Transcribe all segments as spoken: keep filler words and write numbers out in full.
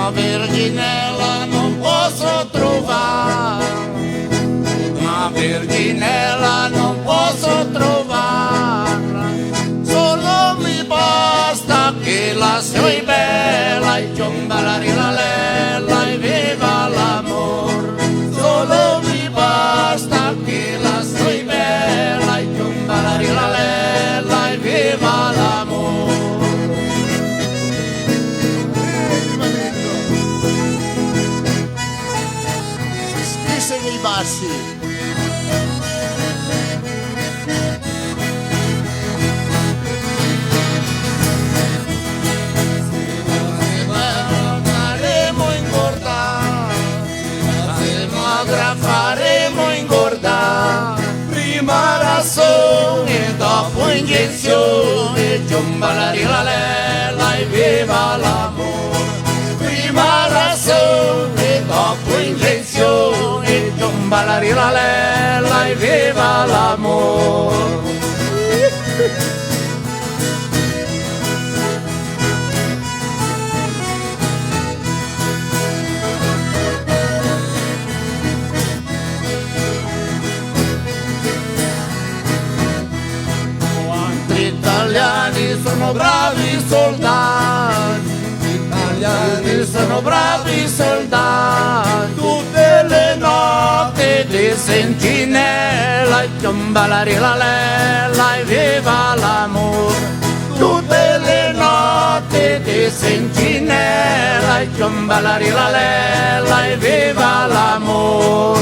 Verginela non poso trovar, na verginela non poso trovar. Solo mi basta che la soi bela, e ciomba la rila lela, e viva l'amor. Solo mi basta che la soi bela, e ciomba la rila lela, e viva l'amor. Spese nei basi. Faremo ingordar, faremo magra, faremo ingordar. Prima rason e dopo injezion, e ciomba la rila lela, e viva l'amor. Prima rason e dopo injezion, e ciomba la rila lela, e viva l'amor. Quanti italiani sono bravi soldati, italiani sono bravi soldati, tute le note de sentinela, e ciomba la rila lela, e viva l'amor. Tute le note de sentinela, e ciomba la rila lela, e viva l'amor.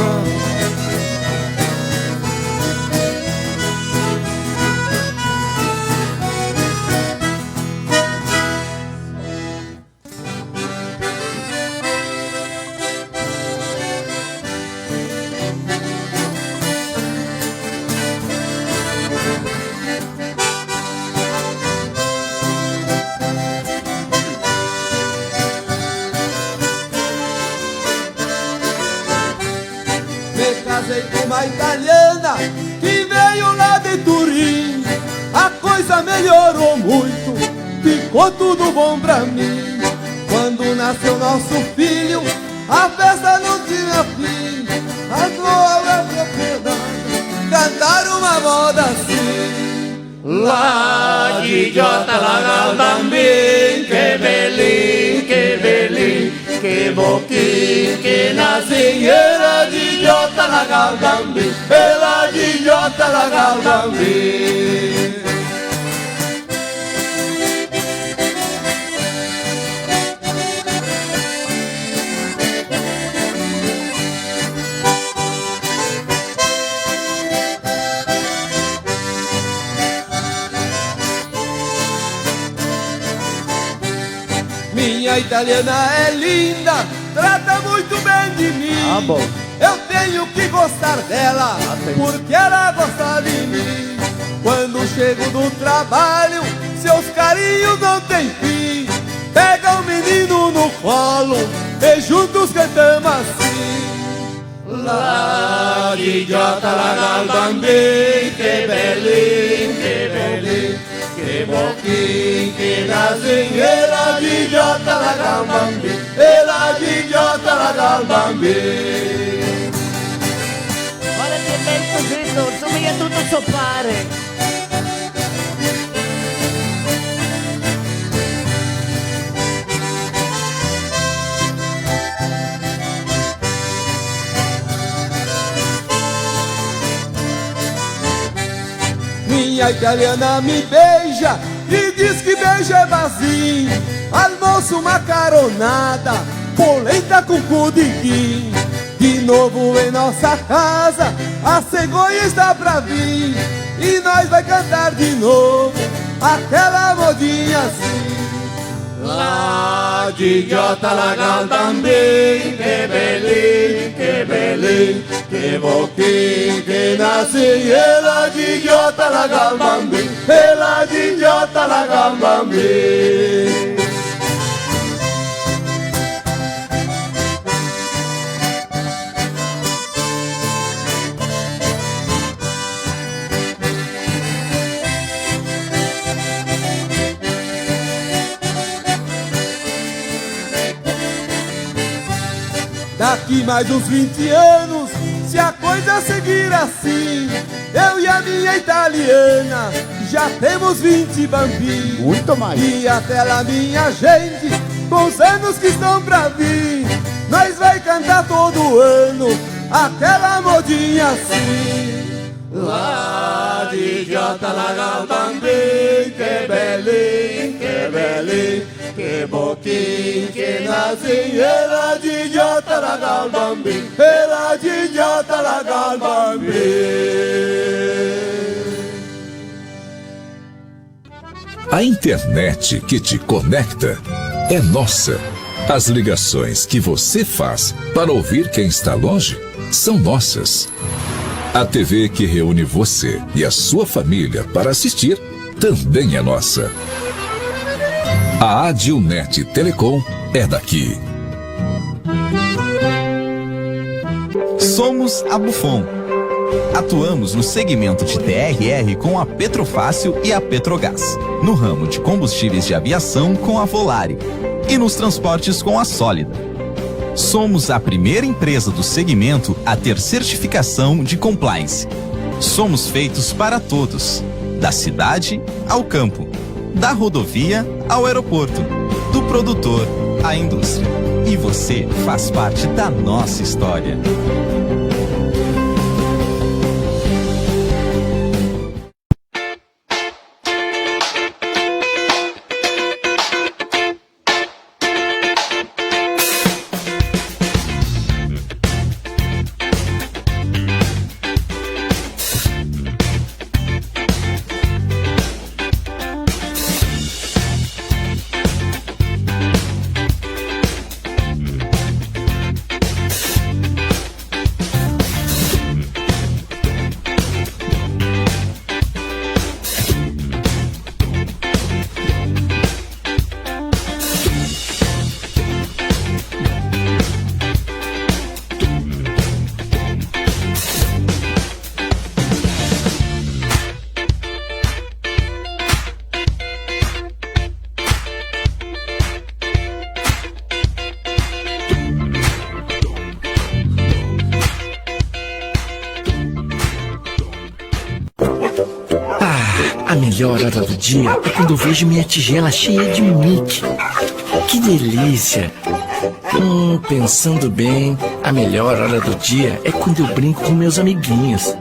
Me casei com uma italiana que veio lá de Turim. A coisa melhorou muito, ficou tudo bom pra mim. Quando nasceu nosso filho, a festa não tinha fim. As boas propriedades cantaram uma moda assim. La gigiota la ga el bambin, che belin, che belin, che bochin, che nasin, e la gigiota la ga el bambin, e la gigiota la ga el bambin. Minha italiana é linda, trata muito bem de mim. Ah, bom. Eu tenho que gostar dela, ah, tem, porque ela gosta de mim. Quando chego do trabalho, seus carinhos não têm fim. Pega o menino no colo e juntos cantamos assim. La gigiota la ga el bambin, che belin, che belin, che bochin, che nasin, e la gigiota la ga el bambin, e la gigiota la ga el bambin. Guarda che bel coseto, somiglia tutto suo pare. Minha italiana me beija e diz que beijo é vazio. Almoço, macaronada, polenta com pudim. De novo em nossa casa, a cegonha está pra vir. E nós vai cantar de novo aquela modinha assim. La gigiota la ga el bambin, che belin, che belin, che bochin, che nasin, e la gigiota la ga el bambin, e la gigiota la ga el bambin. Daqui mais uns vinte anos, se a coisa seguir assim, eu e a minha italiana já temos vinte bambins. Muito mais. E até lá, minha gente, com os anos que estão pra vir, nós vai cantar todo ano aquela modinha assim. La di idiota la gal bambin, che belin, che belin, che bochin, che nasin, e la di idiota la gal bambin, e la di idiota la gal bambin. A internet que te conecta é nossa. As ligações que você faz para ouvir quem está longe são nossas. A T V que reúne você e a sua família para assistir também é nossa. A Adilnet Telecom é daqui. Somos a Bufon. Atuamos no segmento de T R R com a Petrofácil e a Petrogás, no ramo de combustíveis de aviação com a Volare e nos transportes com a Sólida. Somos a primeira empresa do segmento a ter certificação de compliance. Somos feitos para todos, da cidade ao campo, da rodovia ao aeroporto, do produtor à indústria. E você faz parte da nossa história. Ah, a melhor hora do dia é quando eu vejo minha tigela cheia de Mickey. Que delícia! Hum, pensando bem, a melhor hora do dia é quando eu brinco com meus amiguinhos.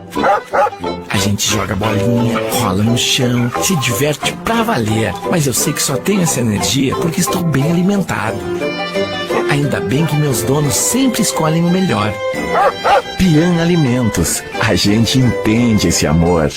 A gente joga bolinha, rola no chão, se diverte pra valer. Mas eu sei que só tenho essa energia porque estou bem alimentado. Ainda bem que meus donos sempre escolhem o melhor. Pian Alimentos, a gente entende esse amor.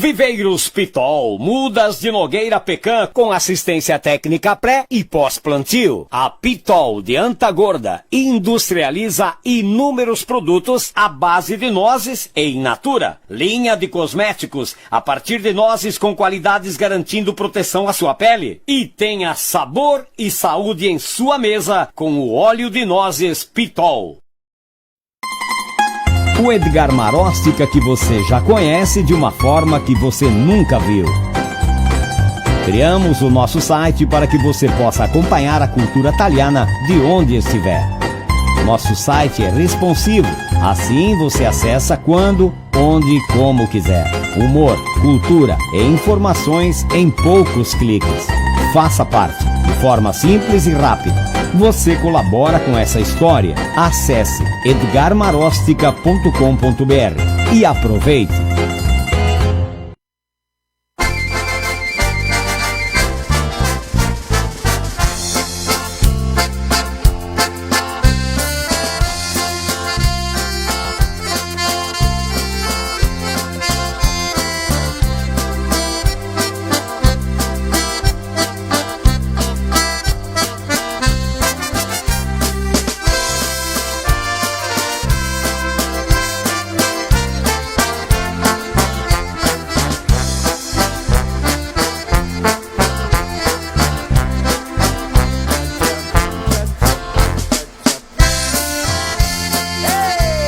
Viveiros Pitol, mudas de nogueira pecan, com assistência técnica pré e pós-plantio. A Pitol de Anta Gorda industrializa inúmeros produtos à base de nozes e in natura. Linha de cosméticos a partir de nozes com qualidades garantindo proteção à sua pele. E tenha sabor e saúde em sua mesa com o óleo de nozes Pitol. O Edgar Maróstica que você já conhece de uma forma que você nunca viu. Criamos o nosso site para que você possa acompanhar a cultura taliana de onde estiver. Nosso site é responsivo, assim você acessa quando, onde e como quiser. Humor, cultura e informações em poucos cliques. Faça parte, de forma simples e rápida. Você colabora com essa história. Acesse edgar marostica ponto com ponto br e aproveite!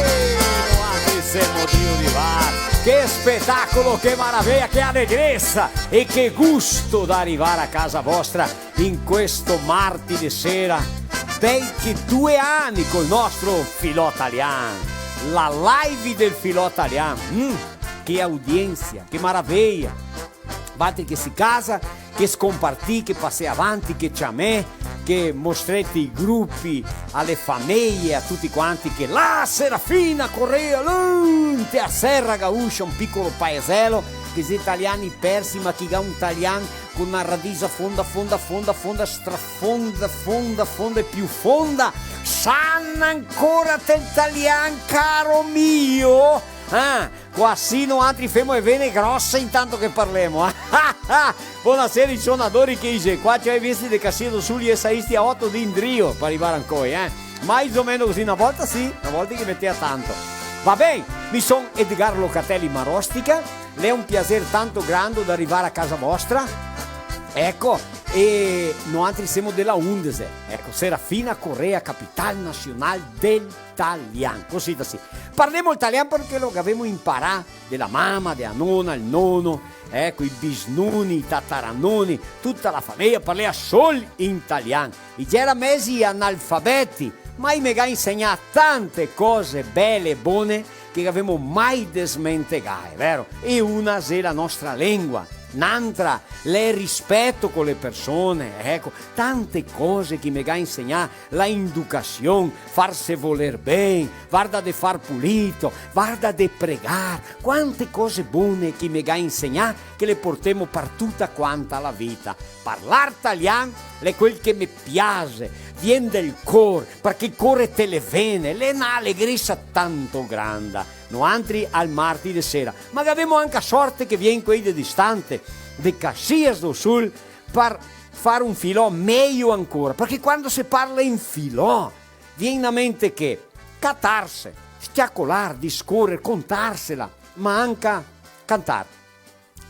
Ehi, noantri semo drio rivar. Che spetacolo, che maraveia, che alegresa e che gusto da rivar a casa vostra in questo marti de sera. Bei che due ani col nostro Filò Talian. La live del Filò Talian. Mm, che audiensia, che maraveia. Valtri che sì casa, che scompartì, che pasè avanti, che ciamè, che mostrè i grupi, a le fameie, a tuti quanti, che la Serafina Corrêa, là, inte a Serra Gaúcha, un picolo paeselo, che xe taliani persi, ma che ga un talian co na radisa fonda, fonda, fonda, fonda, strafonda, fonda, fonda e più fonda. Sana ancora tel talian, caro mio? Ah, qua sì noantri femo e vene grose intanto che parlemo. Bonasera i sonadori che i xe, qua i xe i vesti de Caxias do Sul, i è saisti a oto dì indrio par rivar ancoi, eh. Mais o meno cusì, na volta sì, na volta che i metea tanto. Va ben, mi son Edgar Locatelli Marostica, l'è un piaser tanto grando da rivar a casa vostra. Eco, e noantri semo de la Undese, eco, Serafina Corrêa, capital nasional del talian, cusì da sì. Parlemo el talian parché lo gavemo imparà de la mama, de la nona, el nono, eco, i bisnoni, i tataranoni, tuta la fameia parlea sol in talian. I gera mezi analfabeti, ma i me ga insegnà tante cose bele e bone che gavemo mai desmentegae, vero? E una xe la nostra lengua, n'antra l'è el rispeto co le persone, eco, tante cose che i me ga insegnà, la educasion, farse voler ben, varda de far pulito, varda de pregar, quante cose bone che i me ga insegnà che le portemo par tuta quanta la vita. Parlar talian l'è quel che me piaxe, vien del cor, parché core te le vene, l'è na alegresa tanto granda. Noantri al marti de sera, ma gavemo anca sorte che vien quei de distante, de Caxias do Sul, par far un filò mejo ancora, parché quando se parla in filò, vien a mente che catarse, sciacolar, discorer, contarsela, ma anca cantar.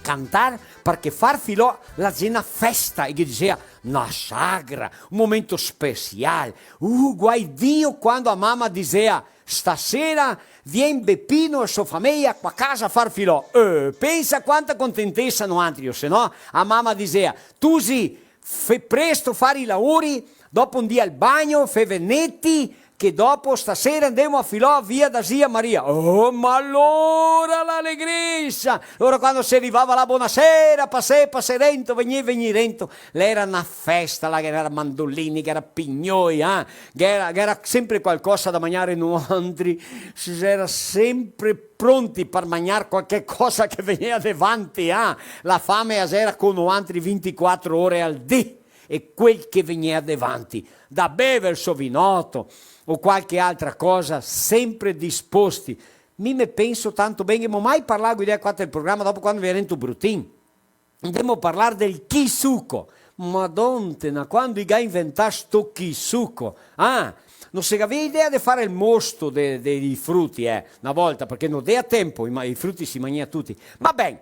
Cantar, parché far filò la xe na festa, e ghe disea na sagra, un momento special. Uh, guai Dio quando a mama disea: "Stasera vien Bepino e so fameia qua casa a far filò." Eh, pensa quanta contentesa noantri, o se no, a mama disea: "Tusi, fe presto far i laori, dopo ndè al bagno, fe veneti, che dopo stasera ndemo a filò via da zia Maria." Oh, ma alora l'alegresa! Alora quando se rivava là, "Bonasera, pasè, pasè rento, vegnì, vegnì rento." L'era na festa là, che ghe n'era mandolini, che ghe n'era pignoi, eh? Che ghe n'era, che ghe n'era sempre qualcosa da magnare noantri, se gera sempre pronti par magnar qualche cosa che vegnea davanti, eh? La fame a gera co noantri vintiquatro ore al dì. E quel che vegnea davanti, da bever so vinoto o qualche altra cosa, sempre disposti. Mi me penso tanto ben, ghemo mai parlà, guidea qua del programa, dopo quando vien rento Brutin. Ndemo parlar del kisuko. Madonte, na, quando i ga inventà sto kisuko? Ah, no se gavea idea de far el mosto de, de, dei fruti, eh, na volta, parché no dea tempo, i ma-, i fruti se i magnea tuti. Ma ben,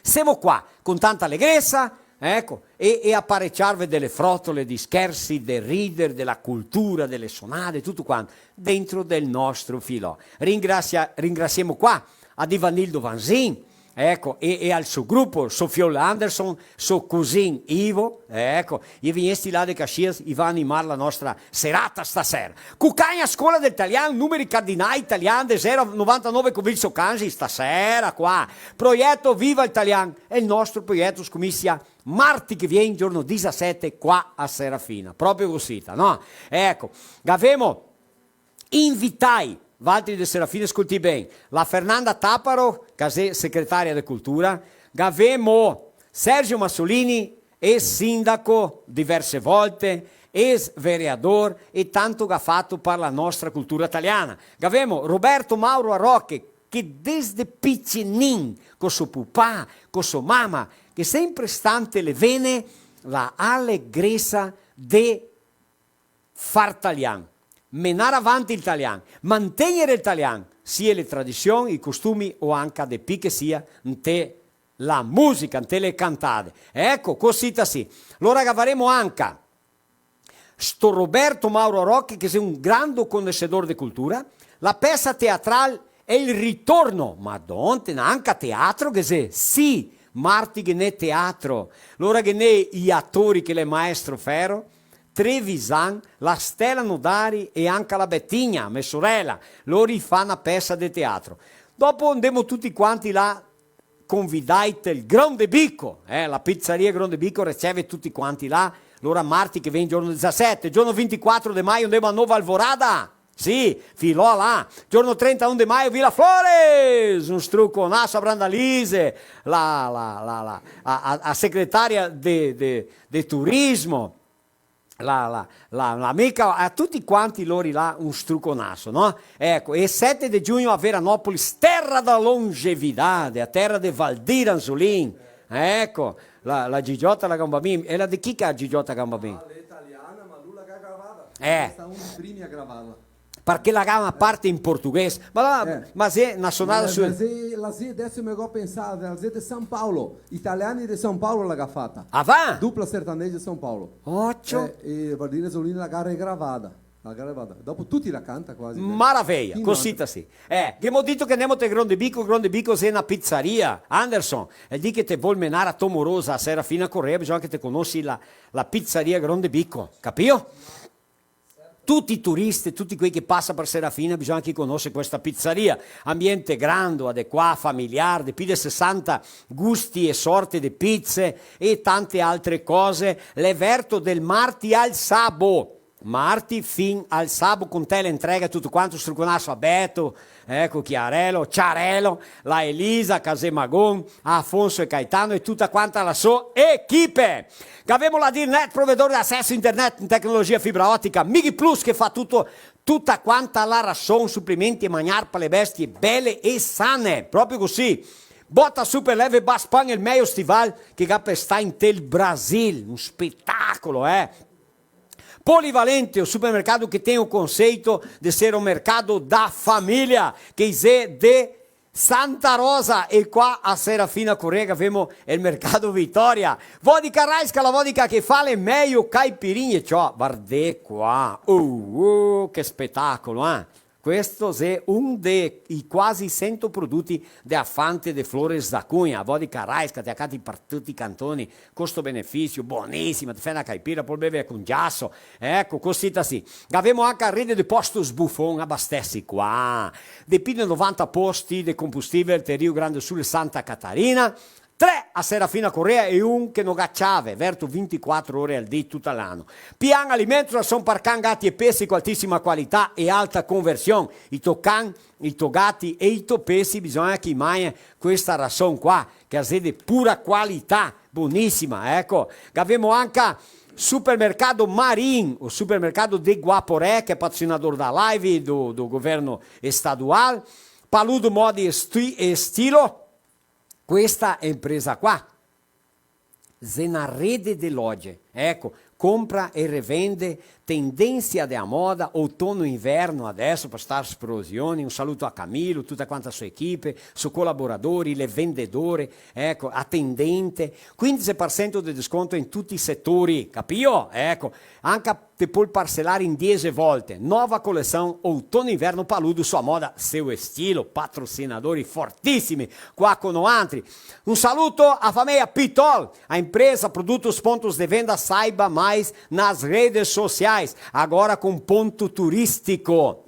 semo qua, con tanta alegresa, eco, e, e a pareciarve dele frotole, dei schersi, del rider, dela cultura, dele sonade, tuto quanto, dentro del nostro filò. Ringrasia-, ringrasiemo qua a Divanildo Vanzin, eco, e, e al so grupo, so fiol Anderson, so cusin Ivo, eco, i è vegnesti là de Caxias, i va a animar la nostra serata stasera. Cucagna Scola del Talian, numeri cardinai, talian de zero a novantanove con Vilso Canzi, stasera qua. Proieto Viva el Talian, xe el nostro proieto, scominsia marti che vien, giorno disasete, qua a Serafina. Proprio cusita, no? Eco, gavemo invitai, valtri de Serafina, scoltì ben, la Fernanda Taparo, che xe secretaria de cultura, gavemo Sergio Massolini, ex sindaco diverse volte, ex vereador, e tanto che ga fato par la nostra cultura taliana. Gavemo Roberto Mauro Arocche, che desde picinin, co so pupà, co so mama, che sempre sta inte le vene la alegresa de far talian, menar avanti el talian, mantegner el talian, sia le tradision, i costumi o anca de pi che sia inte la musica, inte le cantade. Eco, cosita sì. Lora gavaremo anca sto Roberto Mauro Rocchi, che xe un grando conosedor de cultura, la pesa teatral El ritorno, madonte, anca teatro ghe xe, sì, marti ghe n'è teatro, lora ghe n'è i atori che l'è Maestro Ferro, Trevisan, la Stella Nodari e anca la Betinha, me sorela, lori fa na pesa de teatro. Dopo ndemo tuti quanti là, convidai tel Grande Bico, eh, la pizzaria Grande Bico riceve tuti quanti là, lora marti che vien giorno disasete, giorno vintiquatro de maio ndemo a Nova Alvorada, Sì, filò là. Giorno trentaun de maio, Vila Flores, un struconaso a Brandalise, la, la, la, la, a, a, a segretaria de, de, de turismo, la, la, la, l'amica, a tuti quanti lori là un struconaso, no? Eco, e sete de giugno a Veranópolis, terra da longevidade, a terra de Valdir Anzolin. Eco, la, la Gigiota la Gambabin, e la de chi che è la Gigiota Gambabin? Ah, l'è italiana, ma lu la ga gravada. Eh. L'è stà un dei primi a gravarla. Parché la ga na parte in portoghese. Ma la, eh, ma xe na sonada su... Ma la, la xe, la xe, adeso me go pensà, la xe de San Paolo, italiani de San Paolo la ga fata. Ah, va? Dupla sertaneja de San Paolo. Ocio. Eh, e Valdir Anzolin la ga regravada. La ga regravada. Dopo tuti la canta quasi. Maraveia, cosita sì. Eh, ghemo dito che ndemo te Grande Bico, Grande Bico xe na pizzaria. Anderson, e di che te vol menar a to morosa, a Serafina Corrêa, bisogna che te conosi la, la pizzaria Grande Bico, capìo? Tuti i turisti, tuti quei che pasa par Serafina, bisogna che i conose questa pizzaria. Ambiente grando, adequà, familiar, de pi de sesanta gusti e sorte de pize e tante altre cose. L'è verto del marti al sabo. Marti fin al sabo, con te l'entrega, tuto quanto, struconaso a Beto, eco, Chiarello, Ciarello, la Elisa, Casemagon, Afonso e Caetano e tuta quanta la so equipe. Gavemo la Dirnet, provedor de aceso internet in tecnologia fibra otica, Mig Plus, che fa tuto, tuta quanta la rason, suplementi e magnar par le bestie bele e sane, proprio cusì. Bota Super Leve Baspan, el mejo stival che ga pestà intel Brasil, un spetacolo, eh. Polivalente, o supermercado que tem o conceito de ser o mercado da família, che xe de Santa Rosa, e qua a Serafina Corrêa gavemo el mercado Vitória. Vodka Raiska, la vodka che fa le mejo caipirinhe, ciò, vardè qua. Uh, uh, che spetacolo, eh? Questo xe un de i quasi sento produti de a Fante de Flores da Cunha, vodka Raiska, te a cati par tuti i cantoni, costo-benefisio, bonisima, te fè na caipira, pol bever cun giaso, eco, cosita sì. Gavemo anca a rede de postos Buffon, abastesi qua. De pi de novanta posti de combustivel te Rio Grande do Sul e Santa Catarina, tre a Serafina Corrêa e un che no ga ciave, verto vintiquatro ore al dì tuto l'ano. Pian Alimentos, rason par can, gati e pesi co altisima qualità e alta conversion. I to can, i to gati e i to pesi bisogna che i magna questa rason qua, che a xe de pura qualità, bonisima, eco. Gavemo anca Supermercado Marin, o supermercado de Guaporé, che xe patrocinador da live do, do governo estadual. Paludo Moda e Esti-, e Estilo, questa xe impresa qua. Xe na rede de loje. Eco, compra e revende, tendência de a moda, outono e inverno adesso, par star sprosion. Un saluto a Camilo, tuta quanta a so equipe, so colaboradori, le vendedore, eco, atendente. Quindese par sento de desconto in tuti i setori, capio? Eco, anca te pol parcelar in diese volte. Nova coleção outono e inverno Paludo, sua moda, seu estilo, patrocinadori fortisimi qua co noantri. Un saluto a fameia Pitol, a empresa, produtos, pontos de venda, saiba mais nas redes sociais, agora com ponto turístico.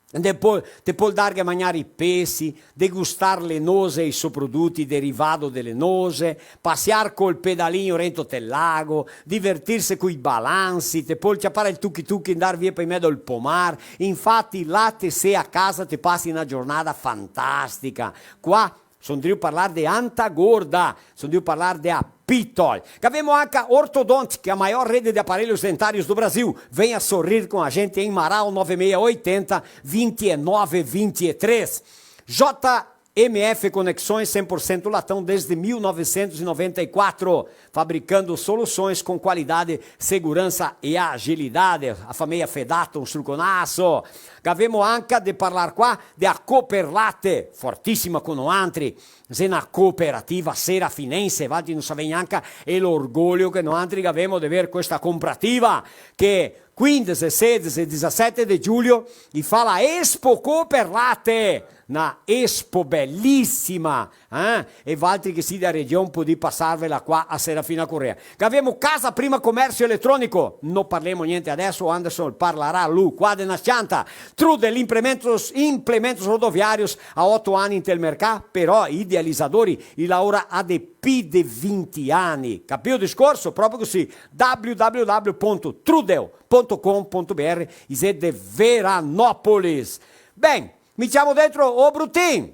Te pol, te pol darghe a magnar i pesi, degustar le nose e i so produti derivado de le nose, pasiar col pedalino rento tel lago, divertirse coi balansi, te pol ciapar el tuki tuki, ndar via par in medo al pomar. Infati là te si a casa, te pasi na giornada fantastica. Qua son drio parlar de Anta Gorda, son drio parlar de a Pitol. Gavemo anca Ortodontic, a maior rede de aparelhos dentários do Brasil. Venha sorrir com a gente em Marau nove meia oitenta, vinte e nove vinte e três. J M F Conexões cem por cento latão desde mil novecentos e noventa e quatro, fabricando soluções com qualidade, segurança e agilidade. A fameia Fedato, un struconaso. Gavemo anca de parlar qua de a Cooperlate, fortisima co noantri, xe na cooperativa serafinense, valtri no savè gnanca, e l'orgoglio che noantri gavemo de ver questa comprativa, che quindese, sedese e disasete de giulio i fa la Expo Cooperlate, na expo belisima, eh? E valtri che si da region podì pasarvela qua a Serafina Corrêa. Gavemo Casa Prima Comércio Eletrônico, no parlemo gnente adesso, Anderson parlarà lu qua de na s-cianta. Trudel Implementos, implementos rodoviários, a oto ani inte el mercà, però i idealizadori i laora a de pi de vinti ani. Capì el discorso? Proprio cusì. W W W punto trudel punto com punto B R, i xe de Veranópolis. Ben, mi ciamo dentro o Brutin.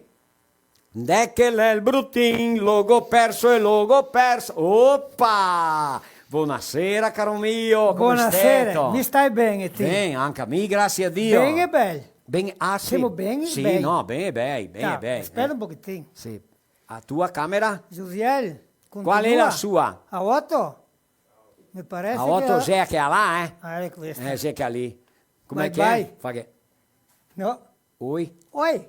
Ndè che l'è el Brutin, lo go perso e lo go perso. Opa! Bonasera, caro mio, come steto? Bonasera, mi stai ben, e ti? Ben, anca mi, grasie a Dio. Ben e bel. Ben, ah, sì. Semo ben e bei. Sì, no, ben e bei, ben e bei, eh. Speta un pochetin. Sì. A tua camera? Josiel, continua. Qual è la sua? A oto? Me parece che... A oto xe quela là, eh? Ah, xe questa. Eh, xe quela lì. Come che xe? Bye bye. Fa che... No. Oi? Oi.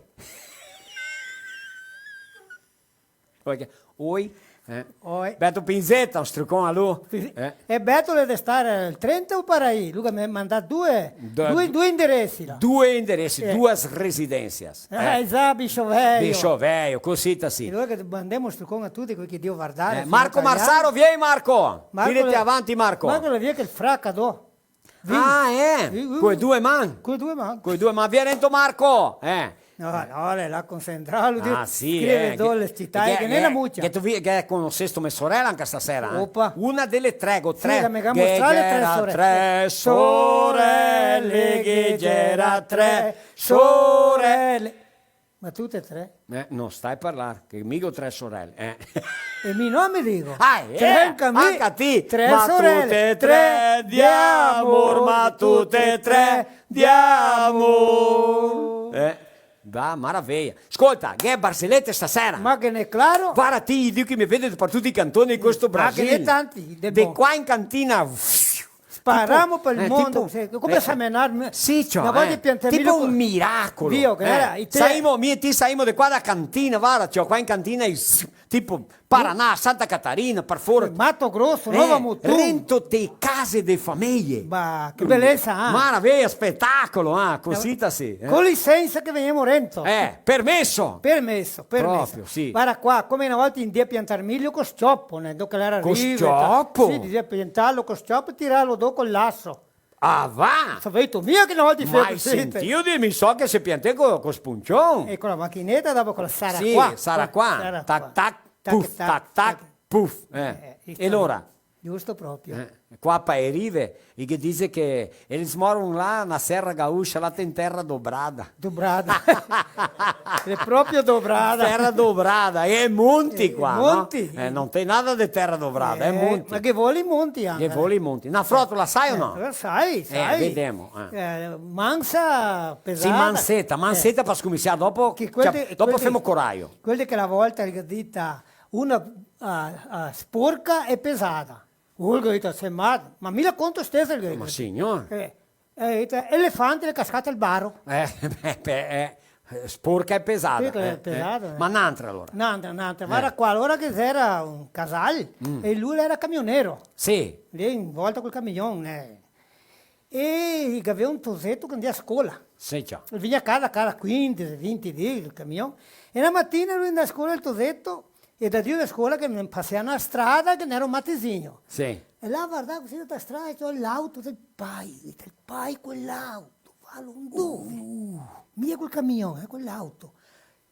Oi? Eh. Oi. Beto Pinzeta, un strucon a lu. Sì, sì. Eh. E Beto deve star al trenta o par aí? Lu che me manda due, do-, due, due indiresi là. Due indiresi, eh, duas residências. Eh, eh. Già, bicho veio. Bicho veio, cosita sì. E alora che mandemo un strucon a tuti quei che devo vardar, eh, Marco Marsaro, vien Marco! Marco, tirete avanti, Marco! Marco, vien che el fraca do. Ah, eh? Sì, sì. Coi due man? Coi due man. Coi due man. Vien rento Marco, eh. No, no, l'è là concentrà, lu... Ah, sì, scrive, eh, do le cità, che, che, che n'è na mucia. Che ti vedi che conosesto me sorela anca stasera, eh? Opa. Una dele tre, go tre. Sì, che me ga mostrà le tre sorele. Tre sorele, che gera tre sorele. Ma tute e tre? Eh, no sta parlar, che mi go tre sorele, eh. E mi no me digo. Ah, eh, anca mi. Anca ti. Tre sorele. Ma tute e tre de amor, ma tute e tre de amor. Eh, va, maraveia. Scolta, che barzelete stasera? Ma che n'è claro. Varda ti, Dio che me vede par tuti i cantoni de questo Brasil. Ma che n'è tanti, de bon. De qua in cantina. Sparamo par el mondo, tipo, eh, tipo, sì, come, eh, semenar, sì, ciò, na volta, eh, piantar tipo un miracolo. Dio, che era, eh, i tre... Saimo, mi e ti saimo de qua da cantina, varda, ciò, qua in cantina, i, tipo, Paraná, Santa Catarina, par fora. Mato Grosso, eh, Nova Mutum. Rento te case de fameie. Bah, che belesa, ah. Maraveia, spetacolo, ah, cosita sì, eh. Co licensa che vegnemo rento. Eh, permeso. Permeso, permeso. Proprio, sì. Varda qua, come na volta i ndea piantar milio co s-ciopo, né? Dopo che l'era... Co s-ciopo? Sì, i ndea piantarlo co s-ciopo e tirarlo do col laso. Ah, va! Saveto mia che na volta i fea cusì? Mai sentìo dir, mi so che se piantea co, co spuncion. E co la machineta, dopo co la sara qua. Sì, sara qua. Sara qua. Tac, tac, puf, tac, tac, puf. Eh. Eh, eh, e alora? Giusto proprio. Eh, qua pa e rive, i ghe dixe che elis moron là, na serra gaúcha, là tem terra dobrada. Dobrada. L'è proprio dobrada. Terra dobrada, e monti qua, no? Monti. Eh, no tem nada de terra dobrada, é monti. Ma ghe vol i monti anca. Ghe vol i monti. Na frotola, sai o no? Eh, sai, sai. Eh, vedemo, eh. Eh, mansa, pesada. Sì, manseta, manseta par scominsiar, dopo, che quel cioè, de, dopo quel de, femo coraio. Quel de che la volta el ga dita, una, ah, ah, sporca e pesada. Olga ga dito, "Sei mat?" "Ma mi la conto stesa", el ga dito. Ma signor. Eh, eh, ga dito, "Elefante l'è cascà al baro." Eh, beh, beh, eh, sporca e pesada, sporca e pesada, eh. Ma n'antra alora. N'antra, n'antra. Eh. Varda qua, alora che ghe gera un casal, e lu l'era camionero. Sì. Lì in volta col camion, eh. E i gavea un toseto che ndea a scola. Sì, ciò. El vegnea a casa cada quindese, vinti dì, el camion. E na matina lu ndea a scola el toseto, e da drio de scola che pasea na strada che n'era un matezinho. Sì. E là vardava cusì da strada, ciò, l'auto del pai, el pai, quel'auto, va longo. Uh. Mia col camion, eh, quel'auto.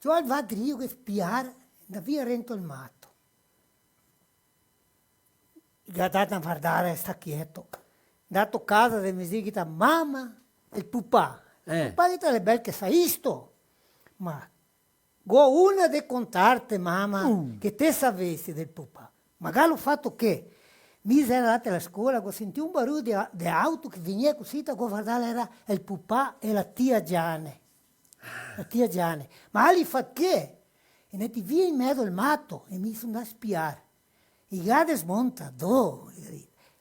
Ciò, el va drio che spiar, da via rento el mato. Ga dato a vardare, sta chieto. Ndato casa de me zia, ga dito, "Mama, el pupà." Eh. El pupà ga dito, "L'è bel che sa isto. Ma go una de contarte, mama, che te savesi del pupà." Ma galo fato che? Mi gera là te la scola, go sentì un baruio de, de auto che vegnea cusì, go vardà, l'era el pupà e la tia Giane. La tia Giane. Ma ali fat che? E ndati via in mezo al mato, e mi so ndà a spiar. I ga desmontà do,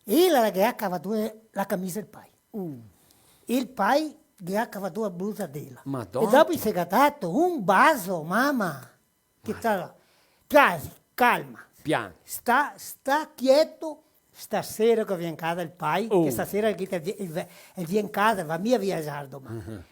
e la, la ga cavà do la camisa del pai. Uh. E el pai ga cavà do la blusa dela. Madona. E dopo i se ga dato un baso, mama. Che tal? Piansi, calma. Pian. Sta, sta chieto, stasera che vien casa el pai, che stasera el, el, el vien casa, va mia viagiar doman.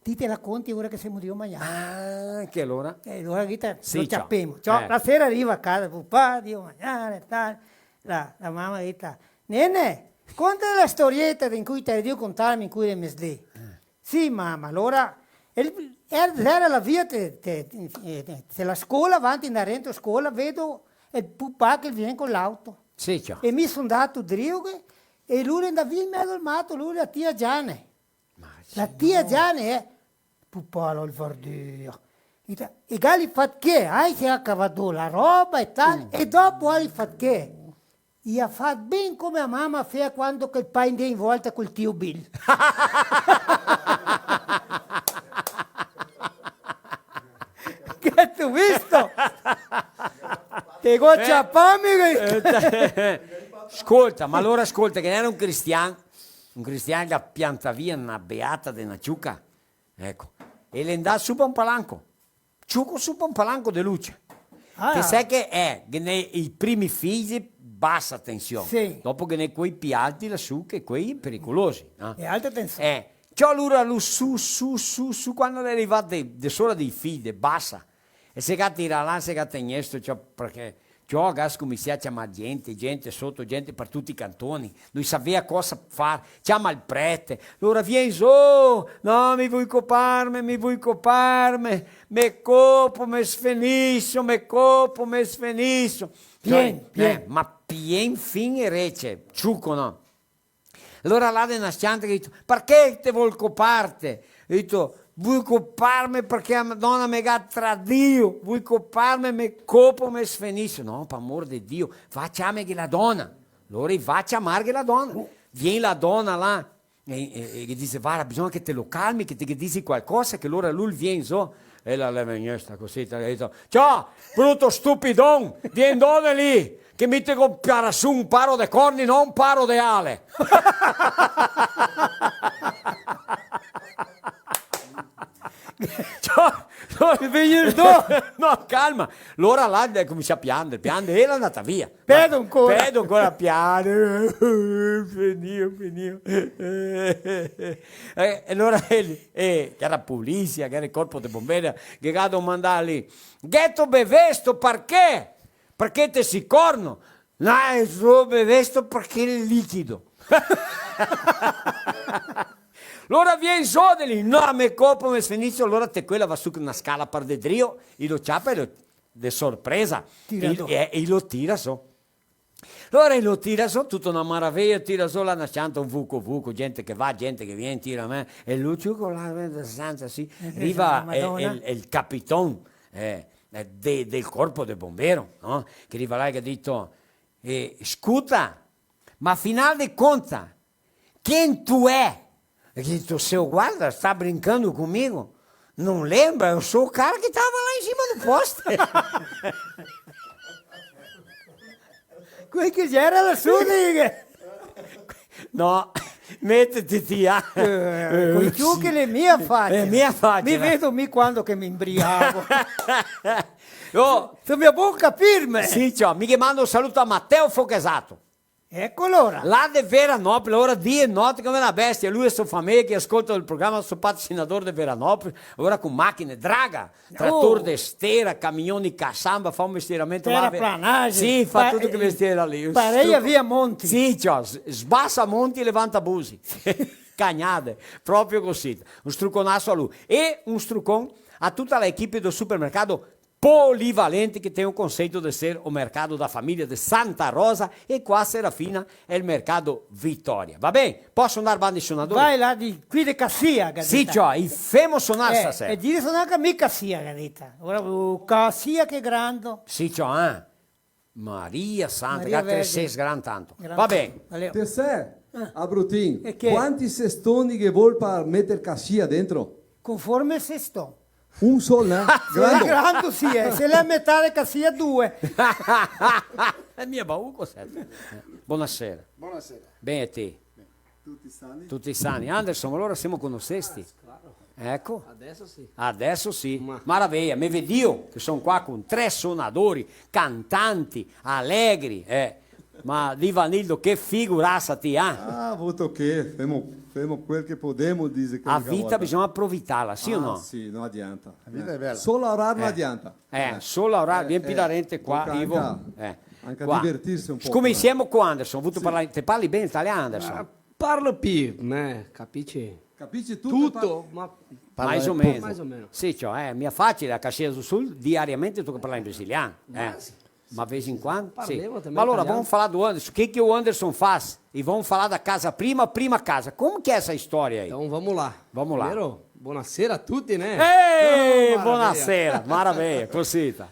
Ti te la conti ora che semo drio magnar. Ah, che alora? E alora, ga dito, sì, lo ciapemo. Ciò, eh. La sera riva a casa, pupà, drio magnar, tal. La, la mama ga dito, "Nene, conta la storieta in cui te drio contarme in cui de mesdì." Eh. "Sì, mama, alora, el, el, era la via te, te, te, te la scola, vanti, ndà rento scola, vedo el pupà che vien co l'auto." Sì, ciò. E mi so ndato drio che, e lu l'è ndà via in mezo al mato, lu e la tia Giane. Ma la tia Giane, eh, pupà, l'è el vardio. E gali fat che? Ai, se ga cavà do la roba e tal, e dopo gali fat che? I ga fat ben come la mama fea quando che el pai ndea in volta col tio Bill. Che te go visto? Te go ciapà, amigo. Eh, scolta, ma alora scolta, che ghe n'era un cristian, un cristian che ga piantà via na beata de na ciuca. Eco. E l'è ndà su pa un palanco. Ciuco su pa un palanco de luce. Ah. Te sè che, eh, ghe n'è i primi fisi, basa tension. Sì. Dopo ghe n'è quei pi alti lasù, che quei pericolosi, eh. E alta tension. Eh, ciò, alora lu su, su, su, su, quando l'è rivà de, de sora dei fisi, basa. E se ga tirà là, se ga tegnesto, ciò, parché Ciò, ga scominsià a ciamar gente, gente soto, gente par tuti i cantoni. No i savea cosa far. Ciama el prete. Alora, "Vien zo!" "No, mi vui coparme, mi vui coparme. Me copo, me sfeniso, me copo, me sfeniso." Vien, cioè, vien. Eh, ma pien fin e rece, ciuco, no? Alora là de na s-cianta ga dito: "Parché te vol coparte?" Ga dito: "Vui coparme parché la Madona me ga tradio, vui coparme, me copo, me sfeniso." "No, par amor de Dio, va ciameghe la dona." Alora i va ciamarghe la dona. Vien la dona là e, e, e ghe dise: "Varda, bisogna che te lo calmi, che te ghe disi qualcosa, che alora lu vien zo." E la, la vegnesta cusì, te ga dito: "Ciò, bruto stupidon, vien done lì, che mi te go parà su un paro de corni, no un paro de ale." Ciò, no, vien do. No, calma. Alora là, eh, cominsia a piander, piander, e la è ndata via. Pedo ancora. Pedo ancora, piander. Finìo, finìo. Eh, e alora el, eh, che gera polisia, che gera el corpo de bomberi, che ga domandà lì: "Gheto bevesto parché? Parché te si corno?" "No, so bevesto parché l'è lichido." Alora vien zo de lì: "No, me copo, me sfeniso." Alora te quela va su na scala par de drio, i lo ciapa e lo, de sorpresa, e, e, e i lo tira zo. Alora el lo tira zo, tuto na maraveja, tira zo là na s-cianta, un vuco vuco, gente che va, gente che vien, tira, me, e lu ciuco là, eh, santa, sì. Eh, sì, riva, la Madona. El, el, el capiton, eh, eh, de, del corpo de bombero, no? Che riva là e ga dito, eh: "Scuta, ma final de conta, quen tu é?" E digo: "Seu guarda, tá brincando comigo? Não lembra? Eu sou o cara que tava lá em cima do poste." Quel che gera là su, diga. No, metiti ti, ah. Eh, coi ciuchi l'è mia facia. L'è mia facia, eh. Mi vedo mi quando che mi imbriago. Oh. Te me bon capirme. Sì, ciò, mi che mando un saluto a Matteo Fochesato. Eco alora. Là de Veranópolis, ora dì e note come na bestia. Lu e so fameja che ascolta el programa, so patrocinador de Veranópolis, ora co machine, draga, trator de stera, camion de caçamba, fa un mestieramento là, ve-, terraplanagem, sì, fa tuto che mestiere lì. Pareia via monti. Sì, ciò, s-, sbasa monti e levanta busi. Cagnade, proprio cosita. Un struconaso a lu. E un strucon a tuta la equipe do supermercado Polivalente, que tem o conceito de ser o mercado da família de Santa Rosa, e qua Serafina é o mercado Vitória. Va ben? Poso andar banda i sonadori? Vai là de, qui de Cacia, che ga dito. Sì, ciò, i femo sonar stasera. Eh, e dire sonar anca mi Cacia, che ga dito. Ora, uh, Cacia che grando. Sì, ciò, eh. Maria Santa, Maria che Vergine. Te ses gran tanto. Gran tanto. Va ben. Valeu. Te sè, ah, Abrutin, e che? Quanti sestoni che vol par meter Cacia dentro? Conforme el seston. Un sol, né? Grando. Grando, sì, eh. Se l'è a metà de Cacia, due. L'è mia bauco, senti. Bonasera. Bonasera. Ben, e ti? Ben. Tuti sani? Tuti sani. Anderson, alora semo conosesti? Ah, claro. Eco. Adeso sì. Adeso sì. Ma... Maraveja, me vedìo che son qua con tre sonadori, cantanti, alegri, eh. Ma, Divanildo, che figurasa ti, ah? Ah, vuto che, femo, femo quel che podemo, dixe che... A vita bisogna aprofitarla, sì o no? Ah, sì, no adianta. La vita l'è bela. Solo laorar no adianta. Eh, solo laorar, vien pi darente qua, Ivo. Anca, anca divertirse un poco, eh. Scominsiemo co Anderson, vuto parlar, te parli ben italian, Anderson? Ah, parlo pi, né, capici? Capici tuto? Tuto, ma mais ou menos. Mais ou menos. Sì, ciò, eh, mia facile, a Caxias do Sul, diariamente toca parlar in brasilian, eh. Ma sì. Ma de vez em quando? Sì. Parlemo também italiano. Ma alora, vamos falar do Anderson. O que que o Anderson faz? E vamos falar da Casa Prima, Prima Casa. Como que é essa história aí? Então, vamos lá. Vamos lá. Primeiro, bonasera a tuti, né? Ei, bonasera. Maraveja, cosita.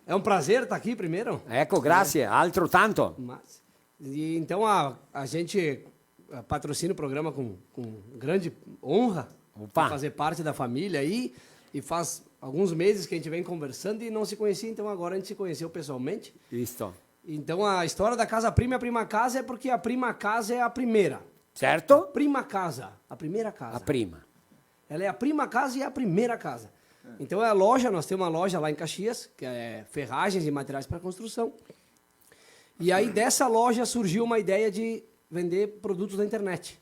É um prazer estar aqui primeiro. Eco, grazie, altro tanto. Mas, e então, a, a gente, eh, patrocina o programa com, com grande honra, por fazer parte da família aí, e faz alguns meses que a gente vem conversando e não se conhecia, então agora a gente se conheceu pessoalmente. Isso. Então, a história da Casa Prima e a Prima Casa é porque a Prima Casa é a primeira. Certo? Prima casa, a primeira casa. A prima. Ela é a prima casa e é a primeira casa. Então, é a loja, nós temos uma loja lá em Caxias, que é ferragens e materiais pra construção. E aí, dessa loja, surgiu uma ideia de vender produtos na internet.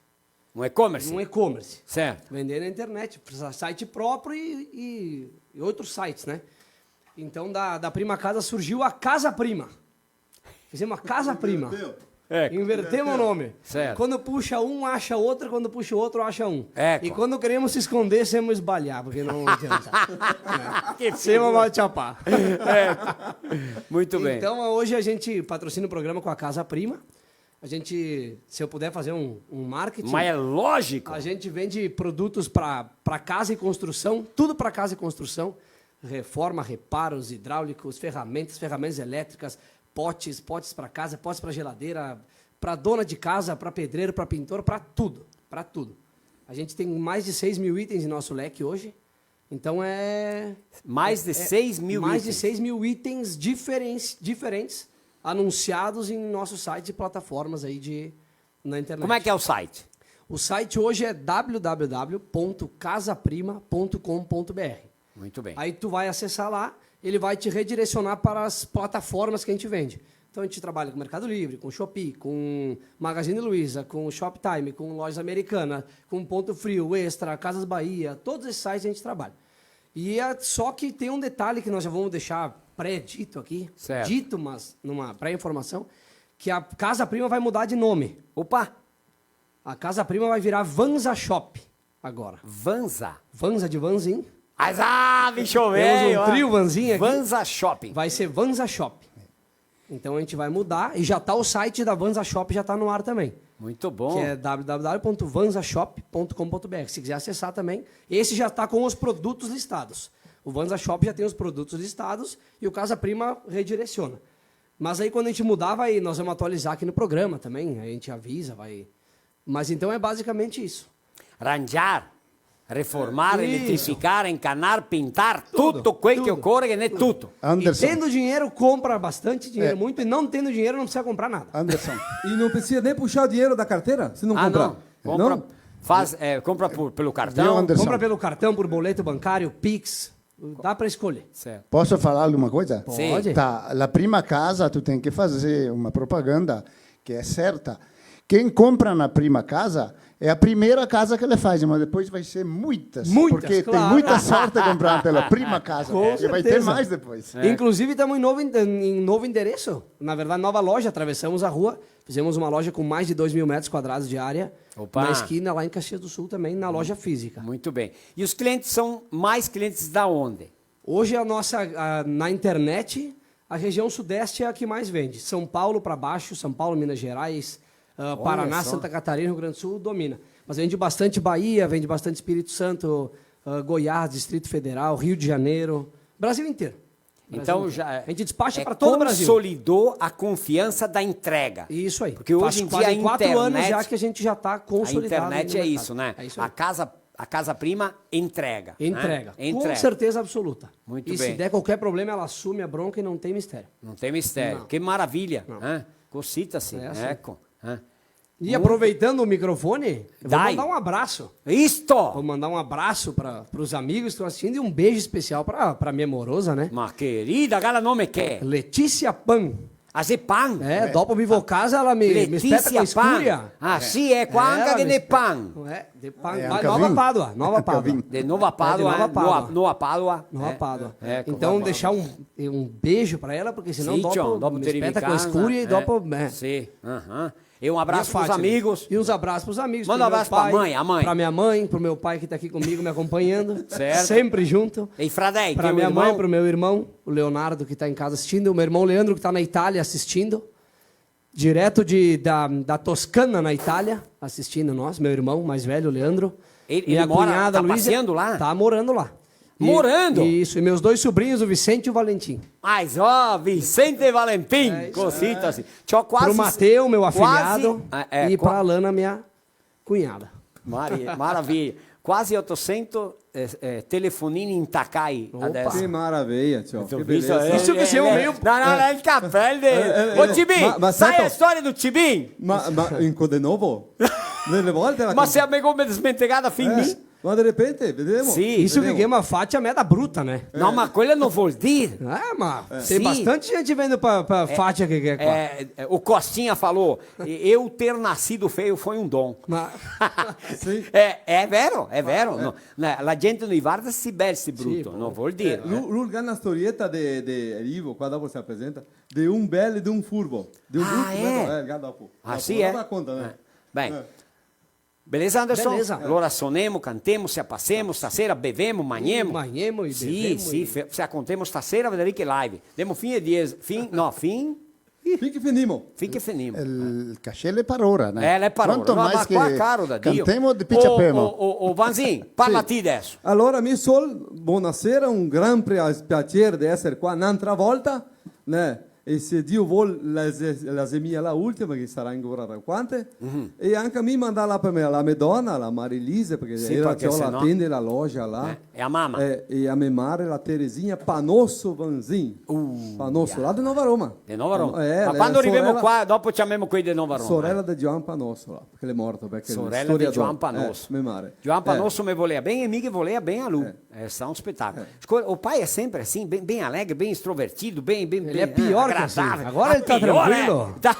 Um e-commerce? Um e-commerce. Certo. Vender na internet, sa-, site próprio e, e, e outros sites, né? Então, da, da Prima Casa surgiu a Casa Prima. Fizemos a Casa Prima. Inverteu. É. Invertemos o nome. Certo. Quando puxa um, acha outro, quando puxa o outro, acha um. Eco. E quando queremos se esconder, semos esbalhar, porque não adianta. Semo mal chapar. Eco. Muito bem. Então, hoje a gente patrocina o programa com a Casa Prima. A gente, se eu puder fazer um, um marketing... Mas é lógico. A gente vende produtos pra, pra casa e construção, tudo pra casa e construção. Reforma, reparos hidráulicos, ferramentas, ferramentas elétricas, potes, potes pra casa, potes pra geladeira, pra dona de casa, pra pedreiro, pra pintor, pra tudo, pra tudo. A gente tem mais de seis mil itens em nosso leque hoje. Então é... Mais de seis mil itens. É, é, mais de seis mil itens diferentes, diferentes anunciados em nossos sites e plataformas aí de, na internet. Como é que é o site? O site hoje é w w w ponto casa prima ponto com ponto b r. Muito bem. Aí tu vai acessar lá, ele vai te redirecionar para as plataformas que a gente vende. Então a gente trabalha com Mercado Livre, com Shopee, com Magazine Luiza, com Shoptime, com Lojas Americanas, com Ponto Frio, Extra, Casas Bahia, todos esses sites a gente trabalha. E é, só que tem um detalhe que nós já vamos deixar pré-dito aqui, certo, dito, mas numa pré-informação, que a Casa Prima vai mudar de nome. Opa! A Casa Prima vai virar Vanza Shop agora. Vanza? Vanza de Vanzin. Ah, bicho velho! Temos um trio Vanzin aqui. Vanza Shopping. Vai ser Vanza Shop. Então a gente vai mudar e já tá o site da Vanza Shop, já tá no ar também. Muito bom. Que é w w w ponto vanza shop ponto com ponto b r. Se quiser acessar também, esse já tá com os produtos listados. O Vanza Shop já tem os produtos listados e o Casa Prima redireciona. Mas aí quando a gente mudar, vai, nós vamos atualizar aqui no programa também, a gente avisa, vai. Mas então é basicamente isso. Rangiar, reformar, isso, eletrificar, encanar, pintar, tudo, tuto quel che ocore, che ghe n'è tuto. Anderson. E tendo dinheiro, compra bastante dinheiro, muito, e não tendo dinheiro, não precisa comprar nada. Anderson. E não precisa nem puxar o dinheiro da carteira, se não comprar. Ah, não. Compra, não? Faz, é, compra por, pelo cartão. Viu, Anderson? Compra pelo cartão, por boleto bancário, Pix. Dá pra escolher. Certo. Posso falar alguma coisa? Sì. Pode. Tá, la prima casa, tu tem que fazer uma propaganda que é certa. Quem compra na prima casa é a primeira casa que ele faz, mas depois vai ser muitas, muitas, porque tem, claro, muita sorte comprar pela prima casa. Com certeza. E vai ter mais depois. É. Inclusive, estamos em novo, en- em novo endereço. Na verdade, nova loja. Atravessamos a rua, fizemos uma loja com mais de dois mil metros quadrados de área, opa, na esquina, lá em Caxias do Sul também, na loja física. Muito bem. E os clientes são mais clientes da onde? Hoje a nossa, a, na internet, a região sudeste é a que mais vende. São Paulo pra baixo, São Paulo, Minas Gerais, ah, olha, Paraná, só, Santa Catarina, Rio Grande do Sul, domina. Mas vende bastante Bahia, vende bastante Espírito Santo, ah, Goiás, Distrito Federal, Rio de Janeiro, Brasil inteiro. Brasil inteiro. Então já, a gente despacha pra todo o Brasil. Consolidou a confiança da entrega. Isso aí. Porque hoje em dia a internet, faz quase quatro anos já que a gente já tá consolidado aí no mercado. A internet é isso, né? É isso aí. A casa a casa prima entrega, né? Entrega. Entrega. Com certeza absoluta. Muito bem. E se der qualquer problema, ela assume a bronca e não tem mistério. Não tem mistério. Não. Que maravilha, né? Cosita, sim. É assim. Eco, né? E aproveitando o microfone, eu vou mandar um abraço. Dai. Isto! Vou mandar um abraço pra, pros amigos que estão assistindo e um beijo especial pra, pra minha morosa, né? Ma querida, che nome che xe? Letícia Pan. Ah, xe Pan? Eh, dopo mi vo casa, ela me, me speta co a scuria. Letizia Pan. Ah, sì, eco, anca che de Pan. Eh, de Pan. Eh, ma anca Nova Padua, Nova Padua. De Nova Padua, eh, Nova, Nova Padua. Nova Padua. Eco, então, deixar um, um beijo pra ela, porque senão dopo me speta co a scuria e dopo, eh. Sì, aham. E un abraso pros amigos. E uns abraços pros amigos. Manda um abraço pra mãe, a mãe. Pra minha mãe, pro meu pai que tá aqui comigo me acompanhando. Certo. Sempre junto. E i fradei, tem um irmão? Pra minha mãe, pro meu irmão, o Leonardo, que tá em casa assistindo. O meu irmão Leandro, que tá na Itália assistindo. Direto de, da, da Toscana, na Itália, assistindo nós. Meu irmão mais velho, Leandro. Ele, ele mora, tá passeando lá? Minha cunhada Luísa tá morando lá. Morando? Isso, e meus dois sobrinhos, o Vicente e o Valentim. Mas, ó, Vicente e Valentim, é isso aí. Cosita, sì. C'ho quasi... Pro Mateu, meu afilhado, e pra Lana, minha cunhada. Mari-, maravilha. Quasi otosento, eh, eh, telefonini intacai adeso. Opa. Che maraveia, ciò, che belesa. Isso que sim, meio... No, no, no, el capel de... Eh, eh, eh, o Cibin, ma, ma sai la storia del Cibin? Ma, ma in co de novo? Dele volte la... Ma se me go desmentegà fin mi? Ma de repente, vedemo. Sì. Isso che ghemo a facia meda bruta, né? No, ma quela no vol dir. Eh, ma tem bastante gente vendo pra, pra facia che, che é qua. Eh, eh, o Costinha falou, "Eu ter nascido feio foi um dom." Ma... Sì. É, é vero, é vero. No, né, la gente no i varda se si bel, se bruto, sì, no vol dir. Eh, lu, lu el ga na storieta de, de Ivo, qua dopo se la presenta, de un bel e de un furbo. De un bruto, eh, el ga dopo. Ah, sì, eh? Dopo la raconta, né? Eh. Ben. Eh. Beleza, Anderson? Beleza. Alora sonemo, cantemo, se apasemo, stasera bevemo, magnemo. Magnemo e bevemo. Sì, sì, se contemo stasera, vedarì che live. Demo fin e diese, fin, no, fin... Fin che finimo. Fin che finimo. El cachê l'è par ora, né? Eh, l'è par ora. Quanto mais che qua, caro da Dio. Cantemo, de pì ciapemo. O, o, o, o Vanzin, parla ti adeso. Alora, mi sol, bonasera, un gran pia-, piaser de eser qua n'antra volta, né? E se Dio vol, la xe-, la xe mia la ultima, che sarà ancora quante. E anca mi mandar là par me, la me dona, la Marilise, parché sì, ela parché se no la tende la loja là. Eh, e a mama? Eh, e a me mare, la Teresinha Panosso Vanzin. Uh, Panosso, là de Nova Roma. De Nova Roma. Eh, ma quando rivemo qua, dopo ciamemo quei de Nova Roma, sorela de Giovan Panosso là, parché l'è morto, parché l'è storiador. Sorela de Giovan Panosso. Eh, me mare. Giovan Panosso me volea ben e mi ghe volea ben a lu. Eh. Eh, sarà un spetacolo. Eh. Sco-, o pai l'è sempre assim, bem, bem alegre, bem extrovertido, bem, bem, ele é pior que assim. Agradável. Agora ele tá tranquilo. Tá.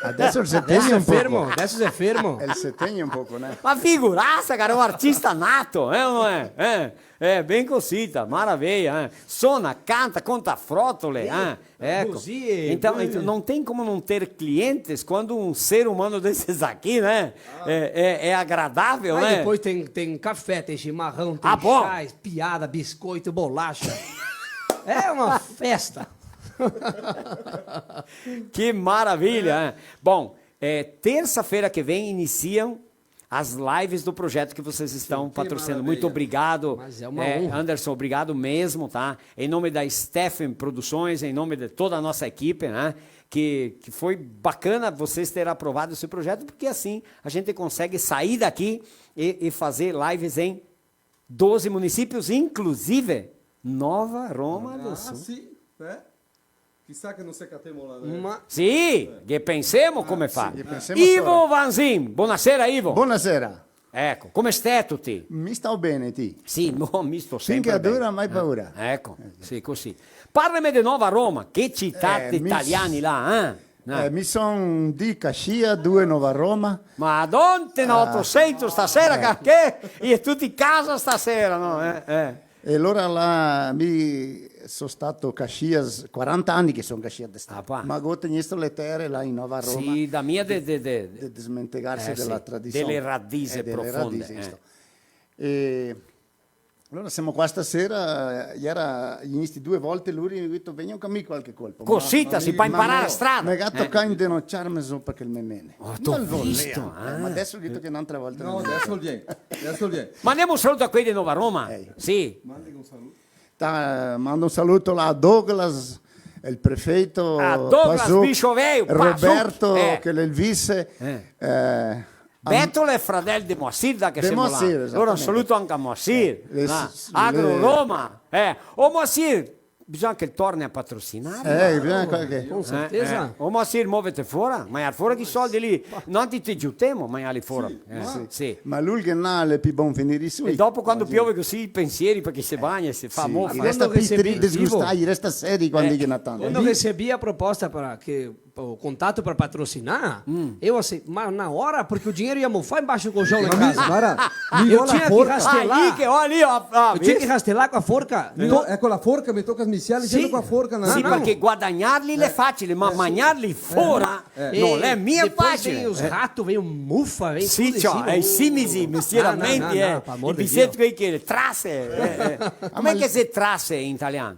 Adeso el se tegne un poco. Adeso xe fermo, adeso xe fermo. El se tegne un poco, né? Ma figurasa, cara, un artista nato, eh, o no xe? Eh, eh, ben cosita, maravilha, eh. Sona, canta, conta frotole, eh. Eco. Così, então, então, não tem como não ter clientes quando um ser humano desses aqui, né? Ah. É, é, é agradável, né? Aí depois tem, tem café, tem chimarrão, tem chás, piada, biscoito, bolacha. É uma festa. Que maravilha, né? Bom, é, terça-feira que vem iniciam as lives do projeto que vocês estão patrocinando. Muito obrigado, Anderson, obrigado mesmo, tá? Em nome da Stephen Produções, em nome de toda a nossa equipe, né? Que, que foi bacana vocês terem aprovado esse projeto, porque assim a gente consegue sair daqui e, e fazer lives em doze municípios, inclusive Nova Roma do Sul. Ah, sì, eh? Chisà che no se catemo là, eh. Ma sì, ghe pensemo come fa. Sì, ghe pensemo sora. Ivo Vanzin, bonasera, Ivo. Bonasera. Eco, come steto ti? Mi stao ben, ti? Sì, no, mi sto sempre ben. Finché dura, mai paura. Eh, eco, sì, cusì. Parlame de Nova Roma, che cità italiana là, eh? Eh, mi son dì Caxias, due Nova Roma. Madona, te n'otosento stasera, che, che, e tuti casa stasera, no? Eh, eh. E alora là, mi so stato Caxias, quaranta ani che son Caxias de stato. Ah, qua. Ma go tegnesto le tere là in Nova Roma. Sì, da mia de, de, de, de desmentegarse eh, sì, dela tradision. Dele radize profonde, eh. Alora semo qua stasera, eh, iera, i sti due volte lori, mi go dito, "Vegno anca mi qualche colpo." Cosita, ma, si pol imparar la strada. Me ga tocà indenociarme sora che el me mene. Oh, t'ho visto, eh. Ma deso go dito che n'altra volta. No, deso el vien, deso el vien. Mandemo un saluto a quei de Nova Roma. Eh. Sì. Mandi un saluto. Ta-, mando un saluto là a Douglas, el prefeito, a Douglas Pasuc, Bicho Velho, Pasuc, Roberto, eh, che l'è el vice, eh. Eh, Beto l'è fradel de Moacir, da che semo là. De Moacir, esatamente. Alora un saluto anca a Moacir, eh, le, ah, s-, Agro le Roma, eh. O Moacir, bisogna che el torne a patrosinar. Eh, bisogna che... Con certeza. Eh, eh. O Moacir, movete fora, magnar fora chi soldi lì. No ti te giutemo, magnarli fora. Sì, eh, ma sì. Ma lu el ghe n'à, l'è pì bon finir su. E dopo quando piove cusì i pensieri, parché se bagna, se fa mofa. I resta pì tri-, disgustai, i resta seri quando i ghe n'à tanti. Quando recebí a proposta para que o contato pra patrocinar, eu assim, mas na hora, porque o dinheiro ia mofar embaixo do colchão lá em casa. Mas mi, guarda, mi go la forca. Eu tinha que rastelar. Aí que, olha ali, ó, ó, eu tinha que rastelar com a forca. Mi to-, é com a forca, me toca smissiarli, sì, com a forca na... Sì, parché guadagnarli l'è facile, ma magnarli fora no l'è mia facile. Depois vem os ratos, vem o mufa, vem tudo em cima. Sì, ciò, i simisi, mistieramente, eh. I pisetti, quei che, trase, eh, eh. Come che se trase in italian?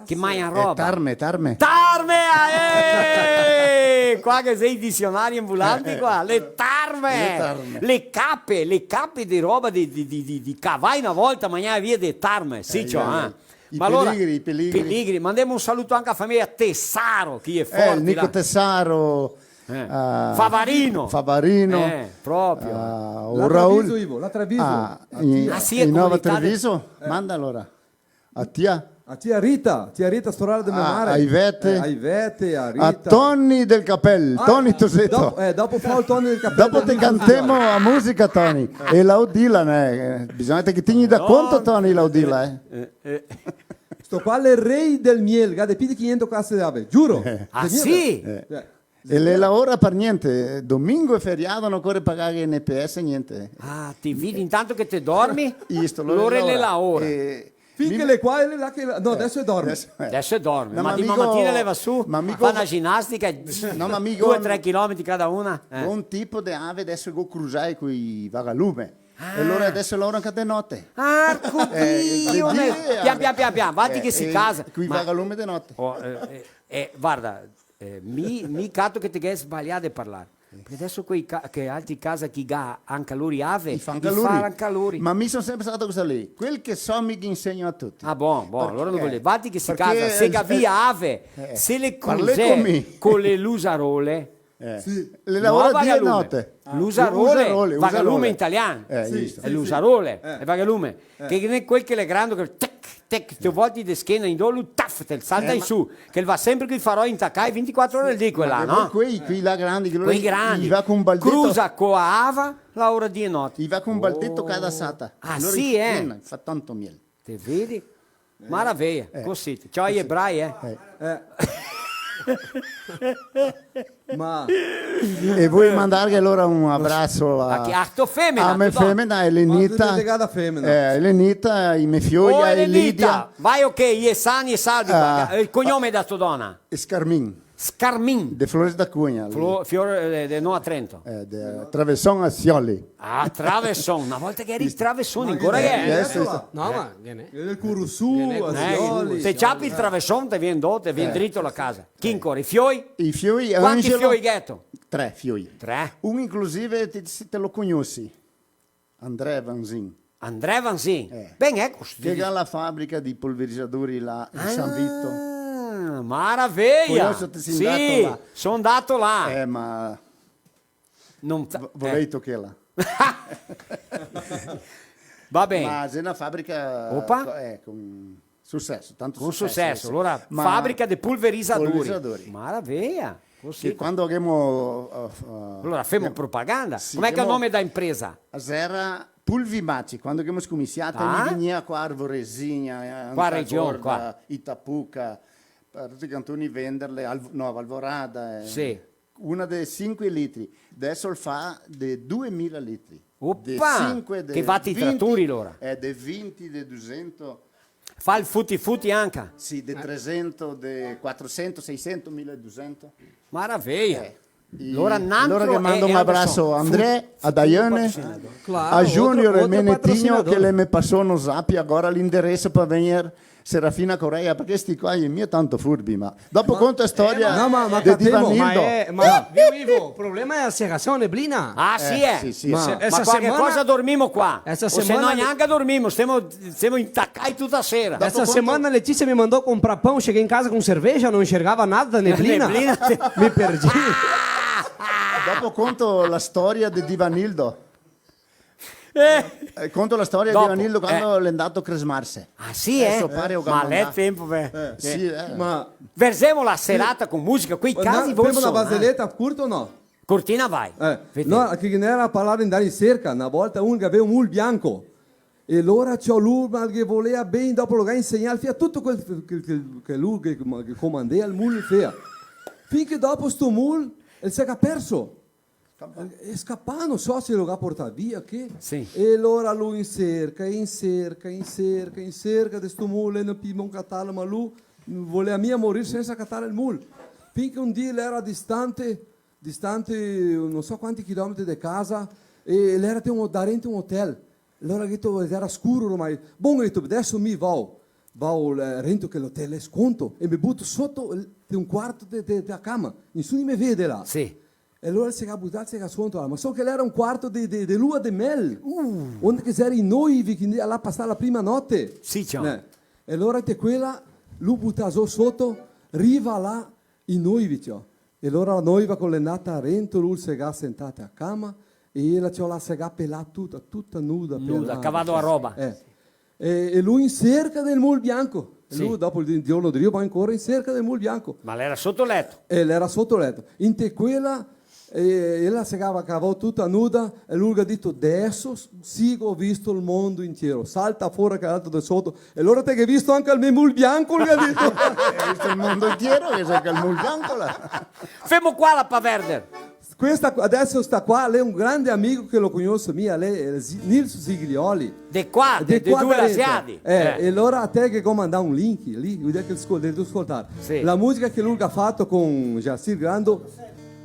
Che magna roba. Eh, tarme, tarme. Tarme, ah, eh! Qua che xe i disionari ambulanti, qua. Le tarme. Le tarme. Le cape, le cape de roba de, de, de, de, de cavai na volta, magnava via de tarme. Sì, ciò, eh. I peligri, i peligri. Peligri. Mandemo un saluto anca a fameja Tessaro, che xe forte, eh, Nico là. Tessaro, eh, Favarino. Favarino. Eh, proprio. Ah, o Raul. La Treviso, Ivo, la Treviso. Ah, in, ah, sì, in Nova Treviso? Eh. Manda alora. A tia? A tia Rita, tia Rita, sorela de me mare. A Ivete. Eh, a Ivete, a Rita. A Toni del Capel, ah, Toni Toseto. Dopo, eh, dopo fa el Toni del Capel. Dopo te cantemo a musica, Toni. E la Odila, né? Eh, bisogna che te tegni da conto, Toni, la Odila, eh. Eh, eh. Sto qua l'è el rei del miel, ga de pì de quiniento case de ave, giuro. Eh. Ah, sì? Eh. Eh. E le laora par gnente, domingo e feriado no ocore pagar I N P S, gnente. Ah, te vedi, intanto che te dormi, lore le laora. Eh, fin che le qua e le là che, no, eh, deso e dorme. Deso, eh. Deso e dorme, no, ma dimatina leva su, ma fa na ginastica, no, ma mi go due, tre chilometri cada una. Eh. Un tipo de ave deso go crusà coi vagalume. Ah. E alora deso laora anca de note. Arco Dio, eh, de dì, pian, pian, pian, pian, vanti che se casa. Coi vagalume de note. Oh, eh, eh, eh, varda, Eh, mi, mi cato che te ghe sbalià de parlar. Parché deso quei ca-, che altri casa che i ga anca lori ave, i fa anca lori. Ma mi son sempre stà cusì lì. Quel che so mi ghe insegno a tuti. Ah, bon, bon, alora no volevo. Varda che se casa, se gavì ave, se le crusè co le lusarole. Eh. Sì. Le laora dì e note. Lusarole, vagalume in italian. Eh, sì, giusto. Sì, sì. Lusarole, eh, vagalume. Eh. Che ghe n'è quel che l'è grande, che tec, tec, te volti de schena in do, lu, taf, te salta in su, che el va sempre coi faroi intacai vintiquatro ore al dì, quel là, no? Quei, quei là grandi, che lori, quei grandi, i va co un baldeto. Crusa co a ava, laora dì e note. I va co un baldeto cada sata. Ah, sì, eh? Fa tanto miel. Te vedi? Maraveja, eh, cusì. Ciò, i ebrai, eh? Eh. Eh. Ma... E voi mandarghe alora un abraso a, a chi? A to femena, a me femena, Elenita. Ma tuta legata a femena. Eh, Elenita, i me fioi, oh, Elenita, Lidia. Vai, ok, i è sani e salvi, ah, qua. El cognome da to dona? Scarmin. Scarmin. De Flores da Cunha, lì. Flo-, fior, eh, de Nova Trento. Eh, de Travesson a Scioli. Ah, Travesson. Na volta che ghe era i travessoni, ancora che ghe xe? Eh, sì, sì. No, ma che ne? Ghe xe el Curusù, a Scioli. Eh, te ciapi el travesson, te vien do, te vien drito a la casa. Chi ancora? I fioi? I fioi, Angelo. Quanti fioi gheto? Tre fioi. Tre? Un inclusive te, te lo cognosi. André Vanzin. André Vanzin? Eh. Ben, eco, che ga la fabrica de polverizadori là in San Vito. Ah, maraveia! Poi io so-, te si ndato là. Sì, son ndato là. Eh, ma no te, vo-, volei tocarla. Va ben. Ma xe na fabrica co-, eh, con suceso, tanto suceso. Con suceso, alora, ma fabrica de polverizadori. Polverizadori. Maraveia. Cusì. Che quando ghemo, eh, eh, alora, femo propaganda. Sì, come che xe el nome da impresa? Xera Pulvimaci, quando ghemo scominsià, ah? Mi vegnea qua Arvoresinha, eh, qua region, Antacorda, qua. Itapuca, par tuti i cantoni venderle, Alv-, no, Valvorada, eh. Sì. Una de sinque litri, deso el fa de duemila litri. Opa! De sinque, de vinti, che va i tratori, alora. Eh, de vinti, de dusento. Fa el futi futi anca? Sì, de tresento, de quatrosento, seisento, mila e dusento. Maraveia. Eh, i-, alora, alora che mando un abraso a Anderson, André, a Daiane, a Junior e Menetinho, che le me pasó no zap agora l'indereso par vegner Serafina Correia, parché sti qua i è mia tanto furbi, ma dopo conto la storia de Divanildo. Ma, eh, ma, viu, Ivo, el problema xe la serasion neblina. Ah, sì, eh? Sì, sì, sì. Ma qualche cosa dormimo qua. O se no, gnanca dormimo, stemo, stemo intacai tuta sera. Sta semana Letizia me mandou comprar pão, cheguei em casa com cerveja, não enxergava nada da neblina. Neblina. Me perdi. Dopo conto la storia de Divanildo. Eh. Eh, conto la storia de Divanildo quando l'è ndato a cresmarse. Ah, sì, eh? So pare o ga mandà. Ma l'è tempo, beh. Eh, sì, eh. Ma verzemo la serata con musica, quei casi voi sonar. Femo na barzeleta curta o no? Curtina, vai. Eh, no, che ghe n'era a parlar de ndar in serca, na volta un che gaveva un mul bianco. E alora ciò, lu, ma ghe volea ben, dopo lo ga insegnà, el fea tuto quel che, che, che lu che, che comandea, el mul el fea. Fin che dopo sto mul el se ga perso. El scapà, no so se lo ga portà via, che. Sì. E alora lu in serca, in serca, in serca, in serca de sto mul, e no pi bon catarlo, ma lu volea mia morir sensa catar el mul. Fin che un dì l'era distante, distante no so quanti chilometri de casa, e l'era te un, darente un hotel. Alora el ga dito, era scuro ormai. Bon, el ga dito, deso mi vao, vao, eh, rento che l'hotel l'è sconto, e me buto soto el, te un quarto de, de, de la cama. Nisuni me vede là. Sì. E alora el se ga butà, el se ga sconto là. Ma so che l'era un quarto de, de, de lua de mel. Uh. Onde che ghe era i noivi, che ndea là pasar la prima note. Sì, ciò. Eh. E alora te quela, lu butà zo soto, riva là, i noivi, ciò. E alora la noiva co l'è ndata rento, lu se ga sentà te la cama, e ela, ciò, la se ga pelà tuta, tuta nuda, pelà. Nuda, cavà la roba. Eh. E, e lu in serca del mul bianco. E lu, dopo el giorno de riva, va ancora in serca del mul bianco. Ma l'era soto leto. E l'era soto leto. Inte quela, e, ela se ga cavà tuta nuda, e lu el ga dito, "Deso s-, sì che go visto el mondo intiero." Salta fora che l'altro de soto, "E alora te ghe visto anca el me mul bianco", el ga dito. Go visto el mondo intiero, che xe anca el mul bianco là. Femo qua la Paverder. Questa, adeso sta qua, l'è un grande amigo che lo cognoso mi, l'è, eh, Zi-, Nilso Ziglioli. De qua, de, de qua due Rete. Asiadi. Eh, eh. E alora a te che go mandà un link lì, vuol dire che scolta, devi ascoltare. Sì. La musica che lu ga fato con Jacir Grando,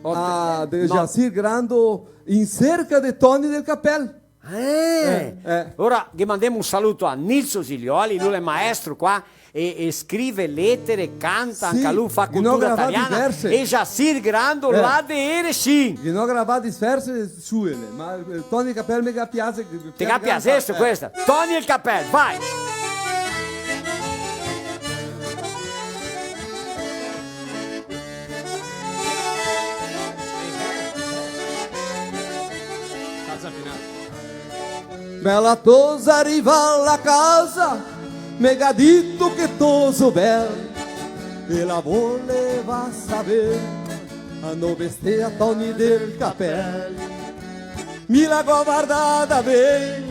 ah, de Jacir Grando, In serca de Toni del Capel. Eh. Eh, eh. Ora ghe mandemo un saluto a Nilso Ziglioli, lu l'è maestro qua, e, e scrive letere, canta, sì, anca lu fa cultura taliana, diverse. E Jacir Grando, eh, là de Erechim. Ghe n'ò gravà diverse sue, ma, eh, Toni Capel me ga piaxe, che... Te ga piaxe, eh, questa? Toni el Capel, vai! Bela tosa, riva a la casa, me ga dito che toso bel, e la voleva saver, a no vestea Toni del Capel. Mi la go vardada ben,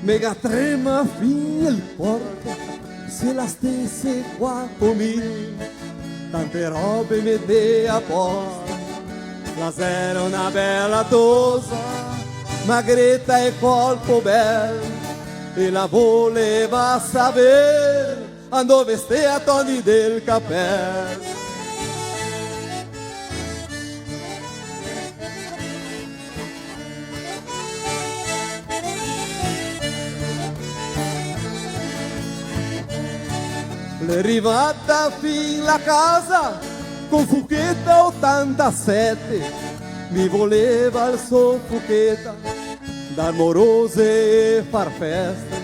me ga trema fin el porto, se la stese qua con mi, tante robe metea a posto. La xera na bela tosa, magreta e colpo bel, e la voleva saver, a no vestea Toni del Capel. Rivada fin la casa con Fucheta otantasete, mi voleva el so Fucheta, dar morose e far feste.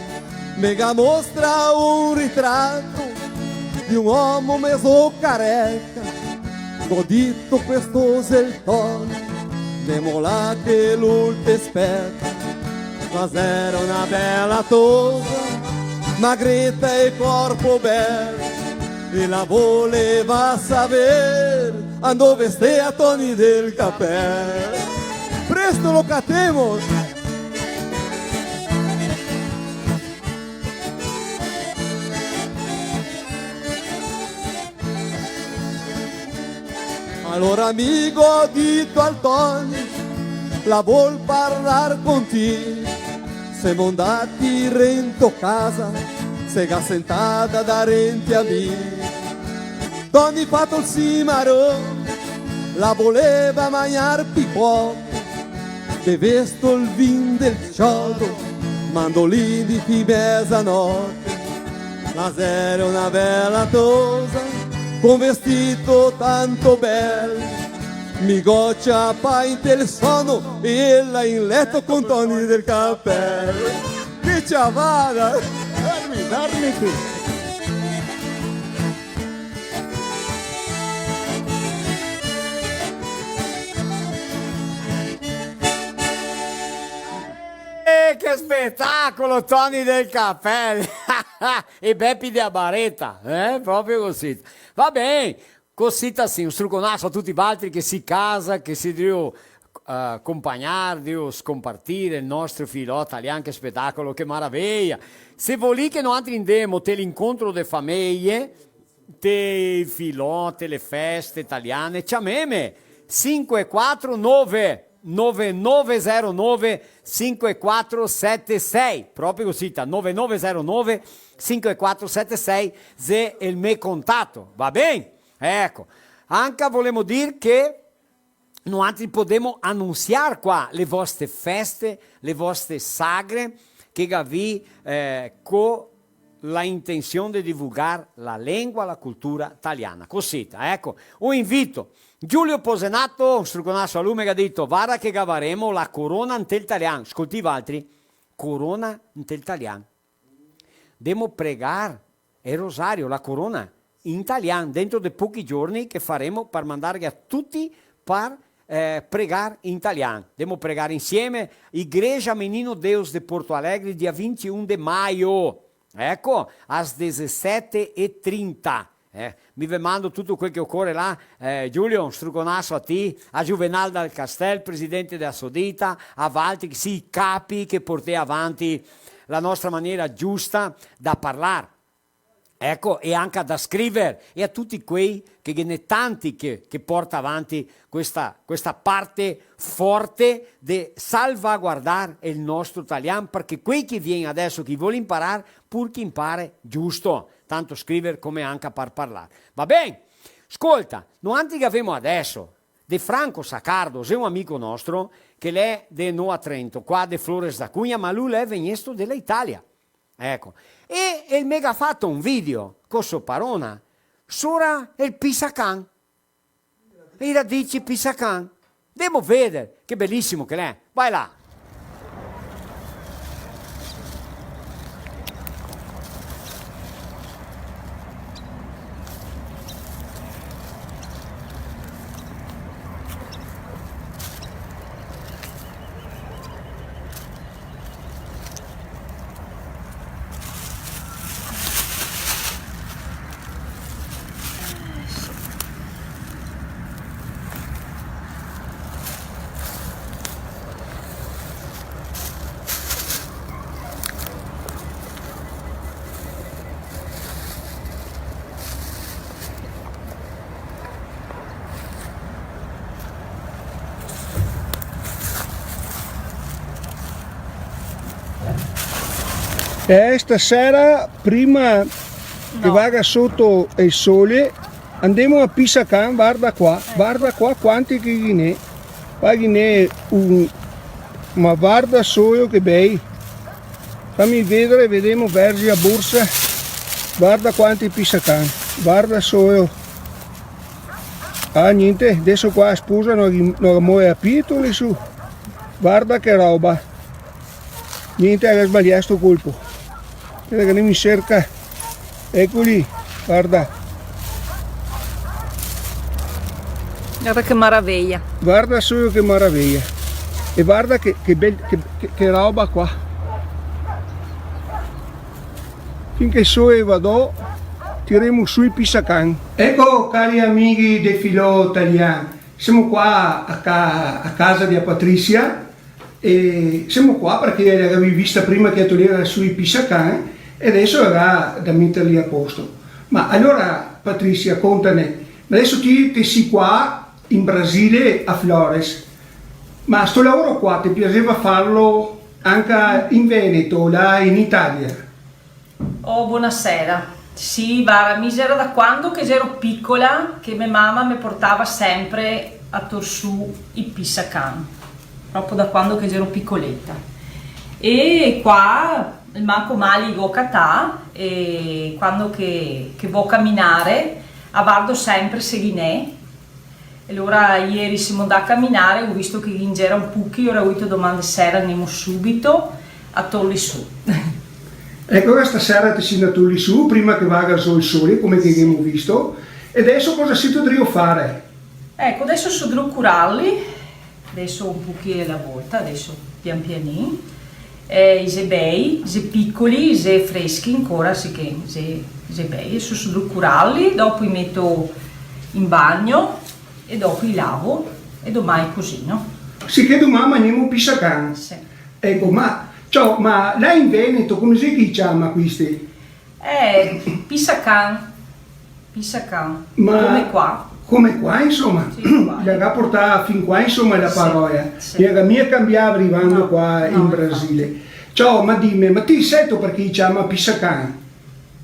Me ga mostra un ritrato de un omo mezo careca, go dito: "Questo xe el Toni, demo là che lu te speta." La xera na bela tosa, magreta e corpo bel, e la voleva saver andove stea Toni del Capel. Presto lo catemo! Alora mi go dito al Toni, la vol parlar con ti. Semo ndati rento casa, se ga sentada darente a mi. Toni fato el simaron, la voleva magnar pi poco, bevesto el vin del ciodo, mandolini fin mezanote. La xera na bela tosa, con vestito tanto bel, mi go ciapà inte el sono e ela in leto con Toni del Capel. Che ciavada! Dormi, dormi ti! Eh, che spetacolo, Toni del Capel e Bepi dea Bareta, eh? Proprio cosita. Va ben, cosita sì, un struconaso a tuti valtri che sì casa, che sì drio, eh, compagnar, drio scompartir el nostro filò talian, che spetacolo, che maraveia. Se volì che noantri ndemo te l'incontro de fameie, te i filò, te le feste taliane, ciameme, sinque quatro nove, nove nove zero nove, sinque quatro sete sei, proprio cosita, nove nove zero nove, sinque quatro sete sei, xe el me contato, va ben? Eco, anca volemo dir che noantri podemo anunsiar qua le vostre feste, le vostre sagre, che gavì, eh, co la intension de divulgar la lengua, la cultura taliana. Cosita, eco, un invito. Giulio Posenato, un struconaso a lu, me ga dito: "Varda che gavaremo la corona ntel talian." Scoltì valtri, corona ntel talian. Demo pregar el rosario, la corona, in talian, dentro de pochi giorni che faremo par mandarghe a tuti par, eh, pregar in talian. Demo pregar insieme, Igreja Menino Deus de Porto Alegre, dia vinte e um de maio. Eco, às dezessete e trinta. Eh, mi ve mando tuto quel che ocore là. Eh, Giulio, un struconaso a ti, a Juvenal Dal Castel, presidente dea Sodita, a valtri che sì i capi che portè avanti la nostra maniera giusta da parlar. Eco, e anca da scriver, e a tuti quei che ghe n'è tanti che, che porta avanti questa, questa parte forte de salvaguardar el nostro talian, parché quei che vien adeso, che i vol imparar, pur che i impare giusto, tanto scriver come anca par parlar. Va ben? Scolta, noantri che gavemo adeso de Franco Saccardo, xe un amico nostro, che l'è de Nova Trento, qua de Flores da Cunha, ma lu l'è vegnesto de la Italia. Eco. E, e el me ga fato un video co so parona sora el pisacan. E i radici pisacan. Ndemo veder, che belisimo che l'è. Vai là. E stasera, prima che vaga soto el sole, andemo a Pisacan, varda qua, varda qua quanti che ghi n'è. Qua ghi n'è un, ma varda solo che bei. Fami vedere, vedemo, verzi a borsa. Varda quanti pisacan, varda solo. Ah, gnente, deso qua la sposa no, no la move a pito, su. Varda che roba. Gnente, la ga sbalià sto colpo. Varda che ndemo in serca. Ecoli, varda. Varda che maraveja. Varda solo che maraveja. E varda che, che bel, che, che, che roba qua. Finché el sole va do, tiremo su i pisacan. Eco, cari amighi de Filò Talian, semo qua a ca-, a casa de Patricia, e semo qua parché la gavevi vista prima che la toleva su i pisacan, e deso la ga da meterli a posto. Ma alora, Patricia, contame, ma deso ti te si qua in Brasile, a Flores, ma sto lavoro qua te piaseva farlo anca in Veneto, là in Italia? Oh, bonasera. Sì, vara, mi xera da quando che xero picola che me mama me portava sempre a tor su i pisacan, proprio da quando che xero picoleta. E qua, manco mal i go catà, e quando che, che vo caminare, a vardo sempre se ghi n'è, E alora ieri semo ndà a caminare, go visto che ghin gera un pochi, alora go dito: "Doman de sera ndemo subito a torli su." Eco, stasera te si ndà a torli su, prima che vaga zo el sole, come che ghemo visto. E deso cosa sito drio fare? Eco, deso so drio curarli, deso un pochi a la volta, deso pian pianin. Eh, i xe bei, i xe picoli, i xe freschi ancora, sì che i xe, i xe bei. Deso so drio curarli, dopo i meto in bagno e dopo i lavo e doman i cusino. Sì che doman magnemo pisacan. Sì. Eco, ma, ciò, ma là in Veneto come xe che i ciama quisti? Eh, pisacan. Pisacan. Ma come qua. Come qua, insoma. Sì, qua. La ga portà fin qua, insoma, la parola. Sì, sì. E la ga mia cambià rivando qua in Brasile. No, no, infati. Ciò, ma dime, ma ti seto parché i ciama pisacan?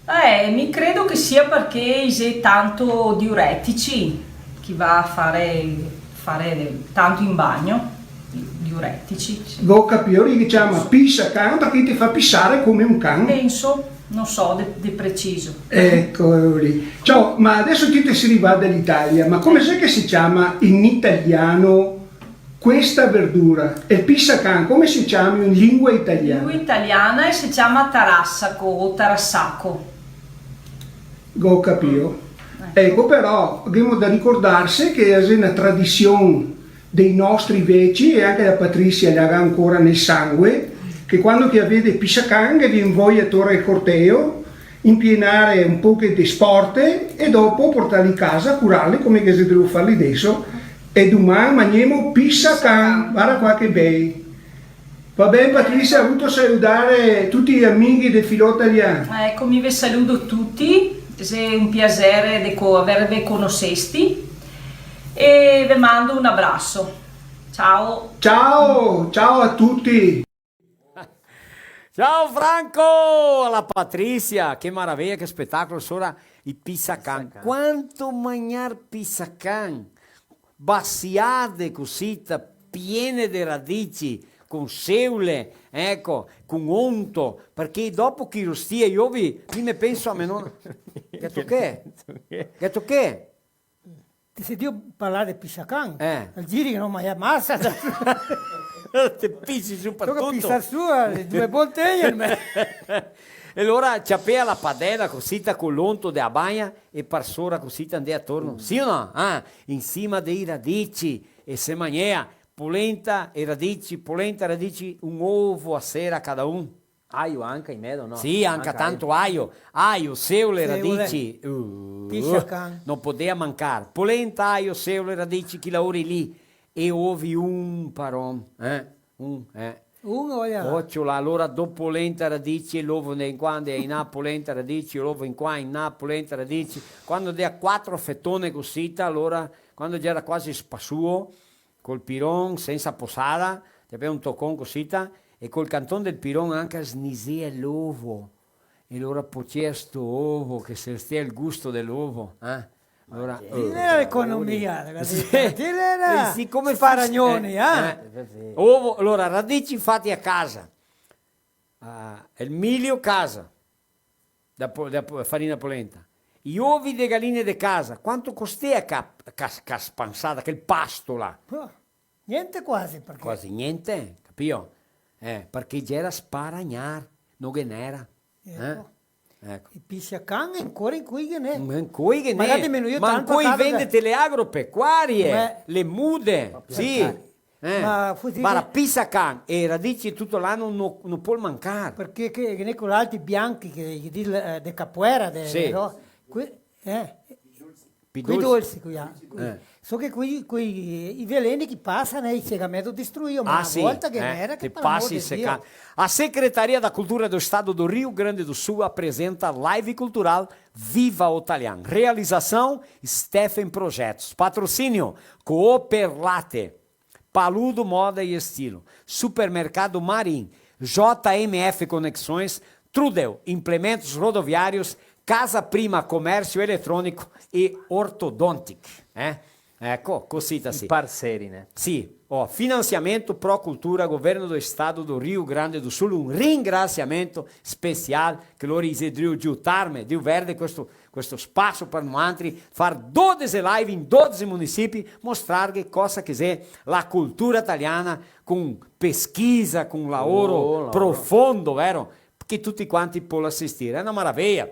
Eh, mi credo che sia parché i xe tanto diuretici, che i va a fare, fare tanto in bagno, diuretici, sì. Go capìo, i ciama pisacan parché i te fa pisare come un can. Penso, no so de, de preciso. Eco lì. Ciò, ma deso ti te si rivà da l'Italia, ma come xe che se ciama in italian questa verdura, el pisacan, come se ciama in lingua italiana? In lingua italiana se ciama tarassaco o tarassaco. Go capìo. Eco. Eco, però, ghemo da ricordarse che xe na tradision dei nostri veci, e anca la Patricia la ga ancora nel sangue, che quando che la vede pisacan, che vien voia tor el corteo, inpienare un poche de sporte e dopo portarli casa, curarli come che se deve farli deso, e doman magnemo pisacan, vara qua che bei. Va ben, Patricia, vuto saludare tuti i amighi de Filò Talian? Eco, mi ve saludo tuti, xe un piaser de co-, averve conosesti e ve mando un abraso. Ciao. Ciao, ciao a tuti. Ciao Franco, a la Patricia, che maraveja, che spetacolo, sora i pisacan. Pisacan. Quanto magnar pisacan, basiade cusita, piene de radici, con seule, eco, con onto, parché dopo che i rostia i ovi, mi me penso a me nona. Gheto che? Gheto che? Te si drio parlar de pisacan. Eh. El giri che no magna masa. Te pisi su par tuto. Toca pisar su, eh, due volte, eh, me. E alora ciapea la padela cusita co l'onto de la bagna e par sora cusita ndea atorno. Sì o no? Ah, in sima dei radici e se magnea polenta e radici, polenta e radici, un ovo a sera cada un. Ajo anca in mezo, no? Sì, anca tanto ajo. Ajo, seule, radici. Uh, pisacan. No podea mancar. Polenta, ajo, seule, radici, chi laori lì. E ovi un paron, eh? Un, eh. Un, oia. Ocio là, alora do polenta, radici e l'ovo in qua, in là, polenta, radici, l'ovo in qua, in là, polenta, radici. Quando dea quatro fetone cusita, alora, quando gera quasi spasuo, col piron, sensa posada, te fea un tocon cusita, e col canton del piron anca snisea l'ovo. E alora pocea sto ovo, che se stea el gusto de l'ovo, eh? Alora, eh, l'economia, ragazzi, sì. L'era, eh, sì, come sparagnoni, eh? Eh, sì. Ovo, alora, radici fati a casa. Ah, el milio casa. da po-, da po-, farina polenta. I ovi de galine de casa, quanto costea ca-, ca-, ca spansada, quel pasto là? Ah, gnente quasi, parché... Quasi gnente, capìo? Eh, parché gera sparagnar, no ghe n'era. Eco. Eh? Eco. I pisiacan ancora incoi ghe n'è. Mm, incoi ghe n'è. Ma ga diminuìo tanto, ma incoi vende dele agropecuarie, le mude, sì. Eh, ma fusì, vara, pisiacan e radici tuto l'ano no, no pol mancar. Parché che, che ghe n'è quei altri bianchi che ghe dise, eh, de capoera, de, sì, no? Que-, eh, quei dolsi, quei, ah, quei. Eh. So che quei, quei, i veleni che pasa, né, i se ga mezo distruìo, ma na volta che n'era che, par amor de Dio. Ah, sì, eh. Te pasi secan. A Secretaria da Cultura do Estado do Rio Grande do Sul apresenta Live Cultural Viva o Talian. Realização, Stephen Projetos. Patrocínio, Cooperlate. Paludo Moda e Estilo, Supermercado Marim, J M F Conexões, Trudel Implementos Rodoviários, Casa Prima Comércio Eletrônico e Ortodontic, eh? Eco, cosita sì. I parseri, né? Sì, ó, financiamento Pro Cultura, Governo do Estado do Rio Grande do Sul, un ringrasiamento special che lori i xe drio giutarme, drio verde questo questo spaso par noantri, far dodese live in dodese munisipi, mostrarghe cosa che xe la cultura taliana, con pesquisa, con laoro profondo, vero? Che tuti quanti pol asistir. Xe na maraveia.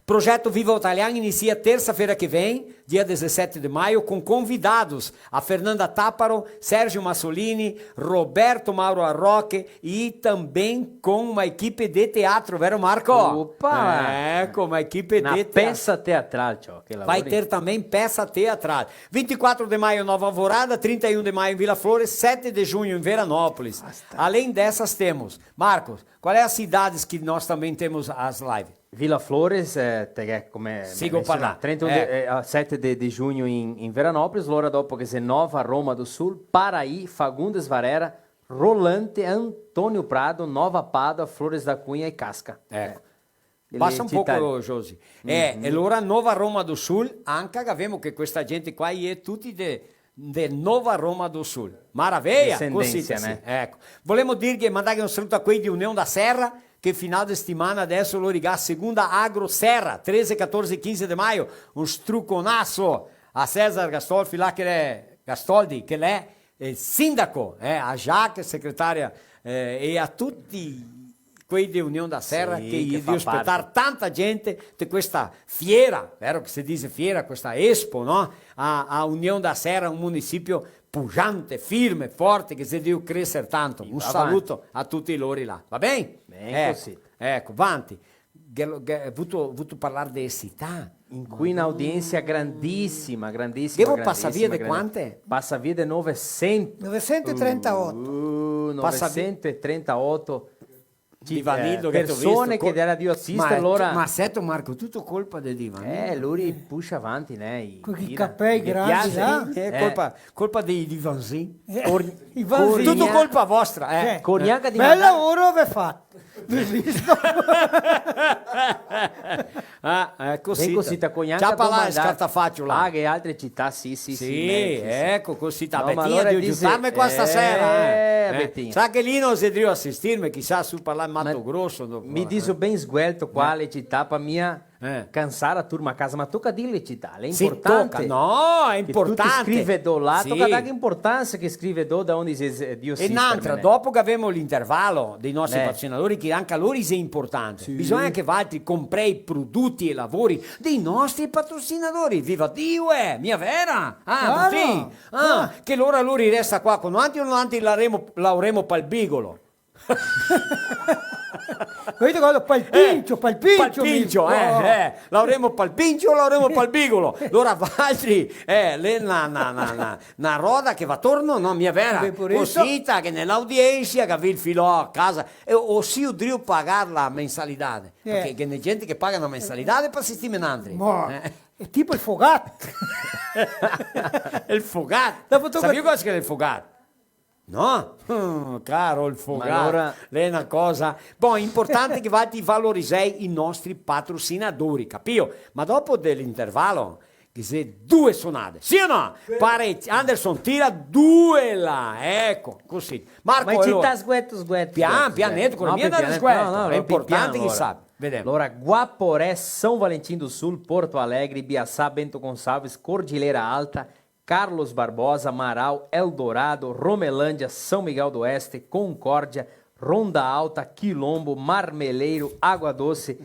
Projeto Viva o Talian inicia terça-feira que vem, dia dezessete de maio, com convidados a Fernanda Táparo, Sérgio Massolini, Roberto Mauro Arroque e também com uma equipe de teatro, vero Marco? Opa! É, com uma equipe de teatro. Uma peça teatral, ciò, che lavori. Vai ter também peça teatral. Vinte e quatro de maio, Nova Alvorada, trinta e um de maio em Vila Flores, sete de junho em Veranópolis. Basta. Além dessas, temos, Marcos, qual é as cidades que nós também temos as lives? Vila Flores, eh, te ghè come... Sigo par là. Trenta e un de, eh, a sete de, de giugno in, in Veranópolis, lora dopo ghe xe Nova Roma do Sul, Paraí, Fagundes Varela, Rolante, Antônio Prado, Nova Pádua, Flores da Cunha e Casca. Eco. Eh, basta un poco, Josi. Eh, e lora Nova Roma do Sul, anca gavemo che questa gente qua, i è tuti de, de Nova Roma do Sul. Maraveia! Descendensia, cosita, né? Sì. Eco. Volemo dirghe, mandarghe un saluto a quei de União da Serra, che final de setimana deso lori ga segunda Agro Serra, treze, catorze e quinze de maio, un struconaso a Cesar Gastolfi, là che l'è, Gastoldi, che l'è el sindaco, eh, a Jacques, secretaria, eh, e a tuti quei de União da Serra, sì, che i è drio spetar tanta gente de questa fiera, vero che se dise fiera, questa Expo, no? A, a União da Serra, un munisipio pujante, firme, forte, che xe drio creser tanto. Sì, va avanti. Un saluto a tuti lori là, va ben? Ben, eco, cosita. Eco, vanti. Ghe lo, ghe, vuto, vuto parlar de cità? Incoi na audiensia grandisima, grandisima, grandisima. Ghe vo pasà via de quante? Pasa via de novesento. Novesento e trentaoto. Uh, pasa vi- novesento e trentaoto. Di Vanildo, eh, che te go visto, persone che co-, era drio asister, ma, alora. Ma seto, Marco, tuto colpa de Di Vanildo. Eh, lori puxa avanti, né, i... Co i capei grandi, là. Sì, eh, colpa, colpa de, de Vanzin. Eh, Cor-, i Vanzin. Tuto colpa vostra, eh. Eh. Cor-, gnanca di... Bel lavoro avè fato. Ah, eh, cosita. Ben cosita, co gnanca domandar. Ciapa là, scartafacio là. Ah, che altre cità, sì, sì, sì, sì, eco, cosita. No, ma Betinha, alora drio giutarme qua stasera, eh. Eh, Betinha. Sa che Lino xe drio asistirme, chisà, su par là in Mato Grosso, dopo, eh. Mi diso ben sguelto quale cità, par mia cansar a turma a casa, ma toca dir le cità, l'è importante. Sì, toca. No, l'è importante. Che tuti scrive do là, toca darghe importansa che scrive do da onde xe, xe drio asisterme, né. E n'antra, dopo che gavemo l'intervalo dei nostri patrocinadori, che anca lori xe importante, bisogna che valtri comprei prodoti e lavori dei nostri patrocinadori. Viva Dio, eh! Mia vera? Ah, claro. Betin? Ah, che lora lori resta qua co noantri, o noantri laoremo, laoremo pal bigolo? Capito cosa? Pal pincio, eh, pal pincio, pal pincio, mi-, eh, oh, eh. Laoremo pal pincio, laoremo pal bigolo. Lora valtri, eh, l'è na, na, na, na, na roda che va torno, no, mia vera? Beh, pure cosita, che ne l'audiensia, che gavì el filò a casa, e, o sio drio pagar la mensalidade. Eh. Parché ghe n'è gente che paga na mensalidade par asistirme noantri. Ma, eh, l'è tipo el fogat. El fogat. Dopo toca... Savìo cosa che l'è el fogat? No? Mm, caro, el fogat, ma alora l'è na cosa. Bon, importante che valtri valorizei i nostri patrocinadori, capìo? Ma dopo de l'intervalo, Ghe xe due sonade. Sì o no? Sì. Pareci-, Anderson, tira due là. Eco, cusì. Marco, ma alora, cità sgueto, sgueto, pian, sgueto, pian, sgueto. Neto, no, mia pian, andare sgueto. No, no, è importante che sa. Vedemo. Alora, Guaporé, São Valentim do Sul, Porto Alegre, Ibiaçá, Bento Gonçalves, Cordilheira Alta, Carlos Barbosa, Marau, Eldorado, Romelândia, São Miguel do Oeste, Concórdia, Ronda Alta, Quilombo, Marmeleiro, Água Doce,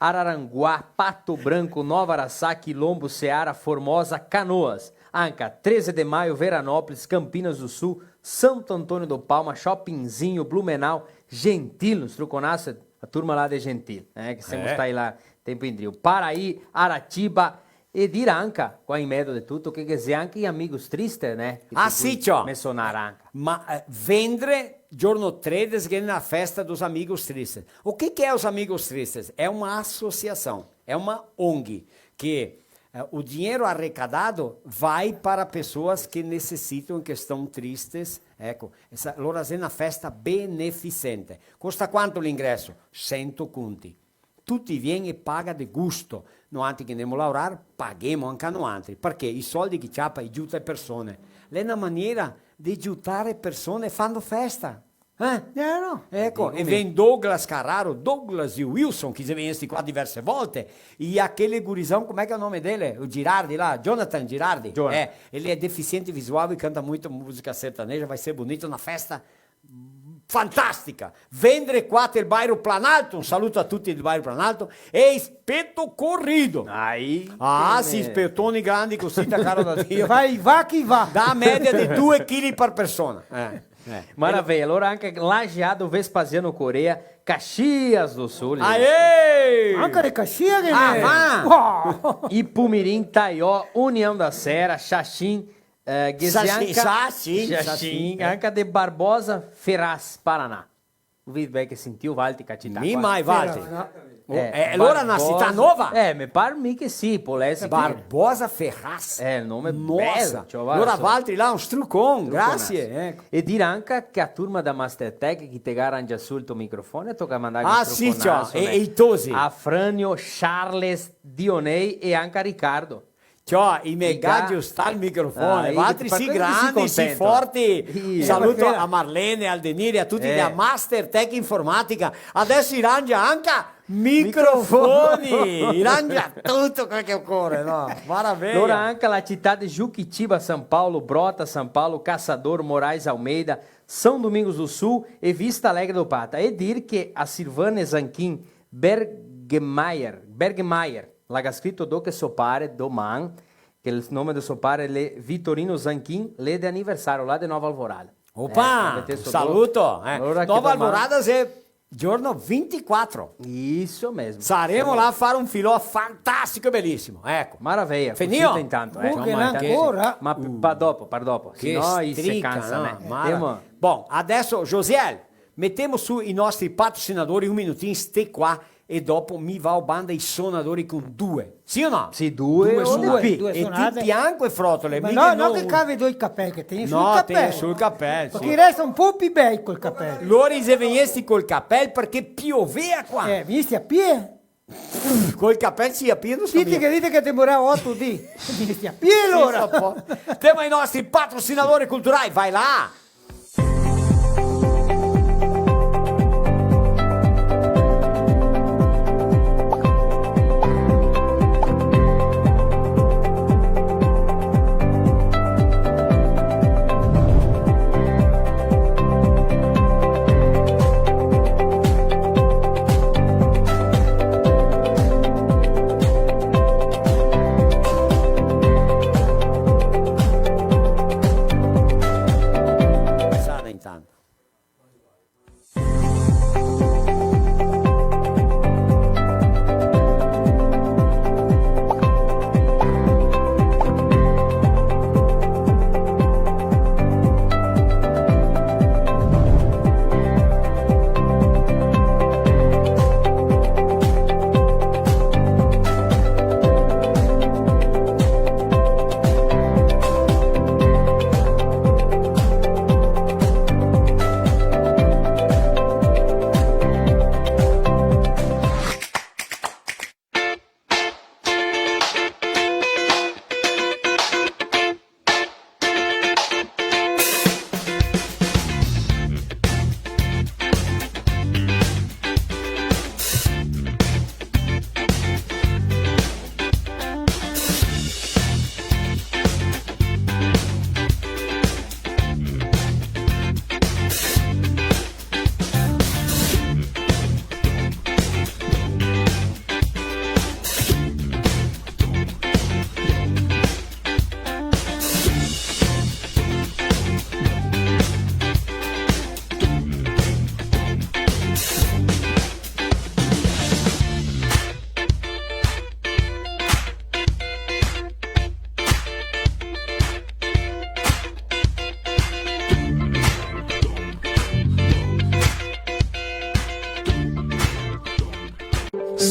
Araranguá, Pato Branco, Nova Araçá, Quilombo, Seara, Formosa, Canoas. Anca, treze de Maio, Veranópolis, Campinas do Sul, Santo Antônio do Palma, Chopinzinho, Blumenau, Gentil, un struconaso, a turma là de Gentil, eh, che semo stai là tempo indrio. Paraí, Aratiba, e dir anca, qua in medo de tuto, che, che xe anca i Amigos Tristes, né? Che ti sì, ciò. Mensonar anca. Ma, eh, vendre, giorno treze, che xe na festa dos Amigos Tristes. O que que é os Amigos Tristes? É uma associação, é uma ong, que, eh, o dinheiro arrecadado vai para pessoas que necessitam, que estão tristes. Eco, esa, alora xe na festa beneficente. Costa quanto l'ingreso? Sento conti. Tuti vien e paga de gusto. Noantri che ndemo laorar, paghemo anca noantri, parché i soldi che ciapa i giuta e persone. L'è na maniera de giutare e persone fando festa. Eh? Eh, no. Eco, e vien Douglas Carraro, Douglas e Wilson, che xe vegnesti qua diverse volte. E aquele gurizão, come che xe el nome dele? O Girardi là, Jonathan Girardi. Jonathan. Eh, ele é deficiente visual e canta muito música sertaneja, vai ser bonito, na festa fantástica. Vendre qua tel bairro Planalto, un saluto a tuti del bairro Planalto, e Espeto Corrido. Aí, ah, sì, spetoni grandi cusì, da caro da Dio. Vai, va chi va. Da media de due chili par persona. Eh, eh. Maravilha, alora anca Lajeado, Vespasiano Corrêa, Caxias do Sul. Aê! Anca de Caxias che ah, ne? Ma! Oh! Ipumirim, Taió, União da Serra, Xaxim, Eh, ghe xe Saci-, anca Saci-, Saci-, Saci-, eh. Anca de Barbosa Ferraz, Paraná. Vedi ben che sentìo, valtri, che cità qua. Mi mai, valtri. Ferraz, no? Oh, eh, eh, alora na cità nova? Eh, me par mi che sì, pol èsare che Barbosa Ferraz. Eh, el nome bel, ciò, varda, alora, insoma. Valtri là, un strucon, struconaso. Grasie, eco. E dir anca che a turma da Mastertech che te ga rangià su el to microfone, toca mandar un struconaso, ah, sì, ciò, e, e i tosi. A Franio, Charles, Dionei e anca a Ricardo. Ciò, i me ga giustà el microfone, ah, valtri sì grandi, sì forti. Saluto a Marlene, Aldenir e a tuti da Mastertech Informatica. Adeso i rangia anca microfoni, i rangia tuto quel che ocore, no? Maravilha. Alora anca la cità de Juquitiba, San Paolo, Brota, San Paolo, Caçador, Moraes, Almeida, São Domingos do Sul e Vista Alegre do Pata. E dir che a Silvane Zanquin Bergmeier, Bergmeier, la ga scrito do che so pare, doman, che el nome de so pare l'è Vitorino Zanchin, l'è de aniversario, là de Nova Alvorada. Opa! Eh, un saluto, eh. Alora che Nova Alvorada xe giorno vintiquatro. Isso mesmo. Saremo là a fare un filò fantastico e belisimo, eco. Maravilha. Finio? Cusita intanto, eh. Ancora? Ma p-, pa dopo, pa dopo. Che strica, no? Se cansa, eh. Bon, adeso, Josiel, metemo su i nostri patrocinadori, un minutin, ste qua, e dopo mi vao banda i sonadori con due. Sì o no? Sì, due o de pi. Due sonade. E ti bianco e frotole, mica no. Ma no, no che cave do i capel, che tegno su el capel. No, tegno su el capel, sì. Parché resta un po' pi bel col capel. Lori xe vegnesti col capel parché piovea qua. Eh, vegnesti a pie? Col capel sì, a pie no so mia. Dite che, dite che demorà oto dì. Vegnesti a pie alora. Sì, so po-, temo i nostri patrocinadori culturai, vai là.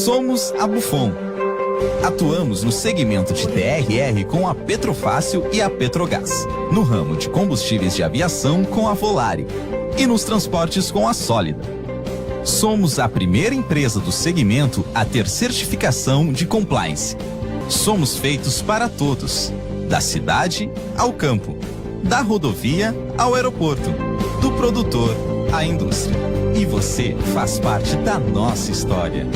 Somos a Bufon. Atuamos no segmento de T R R com a Petrofácil e a Petrogás, no ramo de combustíveis de aviação com a Volare e nos transportes com a Sólida. Somos a primeira empresa do segmento a ter certificação de compliance. Somos feitos para todos, da cidade ao campo, da rodovia ao aeroporto, do produtor à indústria. E você faz parte da nossa história.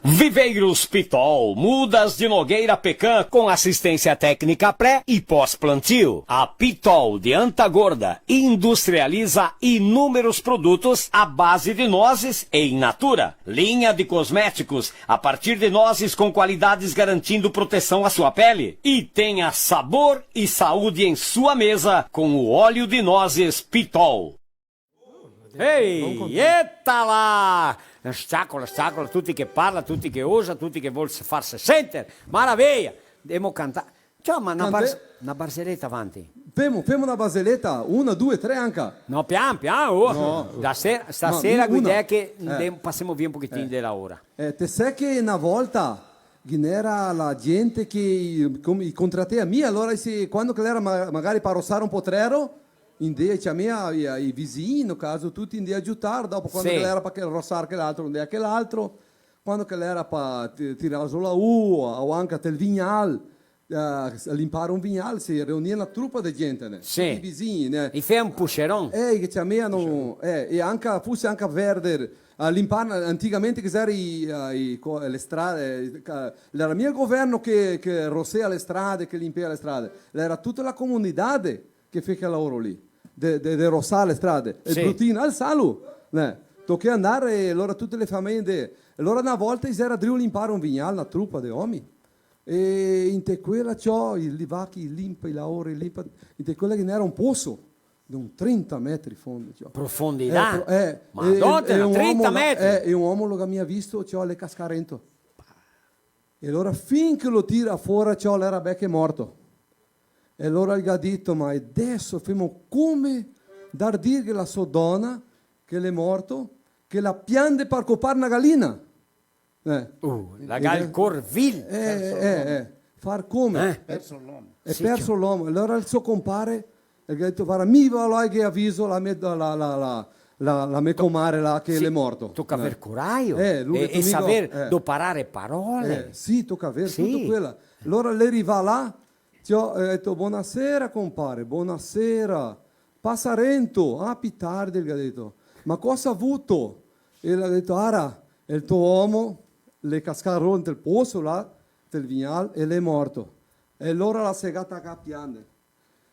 Viveiros Pitol, mudas de nogueira pecan, com assistência técnica pré e pós-plantio. A Pitol de Anta Gorda industrializa inúmeros produtos à base de nozes e in natura. Linha de cosméticos a partir de nozes com qualidades garantindo proteção à sua pele. E tenha sabor e saúde em sua mesa com o óleo de nozes Pitol. Ehi, eta là! Sciacola, sciacola, tuti che parla, tuti che osa, tuti che vol farse senter. Maraveja! Demo cantà. Ciò, ma na Cantè- bar-, na barzeleta avanti. Femo, femo na barzeleta, una, due, tre anca. No, pian, pian, oh. No. Da sera, stasera, ma mi-, una. Guidè che Eh. Ndemo, pasemo via un pochetin Eh. De la ora. Eh, te sè che na volta ghe n'era la gente che i, com-, i contratea mi, alora se, quando che l'era ma-, magari par rosar un potrero, i ndea, i ciamea i, i visin, no caso, tuti i ndea giutar, dopo quando Sì. Che l'era pa che, rosar che l'altro, i ndea che l'altro, quando che l'era pa ti-, tirar zo la ua, o anca tel vignal, eh, limpar un vignal, se reunia na trupa de gente, né? Sì. Tuti i visin, né? I fea un puxeron. Eh, che ciamea, no, eh, e anca, forse anca verder, a limpar, antigamente che ghe era i, eh, i co-, le strade, eh, ca-, l'era mia el governo che, che rosea le strade, che limpea le strade, l'era tuta la comunidade che fea quel laoro lì, de, de, de rosar le strade. E Sì. Brutin, alsalo, né? Tochea andar, e alora tute le fameje de, alora na volta i era drio limpar un vignal, na trupa de omi. E inte quela, ciò, i, i vachi, i limpa, i laora, i limpa, inte quela ghe n'era un poso de un trinta metri fondo, ciò. Profondità? Eh, pro-, eh, Madonna, e, e un trenta omo, metri? Eh, e un omo lo ga mia visto, ciò, le cascar rento. E alora fin che lo tira fora, ciò, l'era bel che morto. E alora el ga dito: "Ma deso femo come dar dirghe la so dona che l'è morto, che la piande par copar na galina?" Eh. Uh, la E gal de-, cor vil. Eh, eh, eh, far come? Eh? Perso l'omo. È Sì, perso ciò. L'omo. Allora el so compare, el ga dito: "Varda, mi vao là che aviso la me, la, la, la, la, la, la me comare là che Sì, l'è morto." Toca Eh. Aver coraio Eh, lu e, ga dito: e "Mi go-, saver eh." Doparare parole. Eh, sì, toca aver Sì. Tuto quela. Allora l'è rivà là, ciò, el ga dito: "Bonasera, compare, bonasera. Pasa rento." "Ah, pi tardi," el ga dito. "Ma cosa vuto?" E el ga dito: "Ara, el to omo l'è cascà ro inte el poso là, del vignal, e l'è morto." E alora la se ga tacà a piande.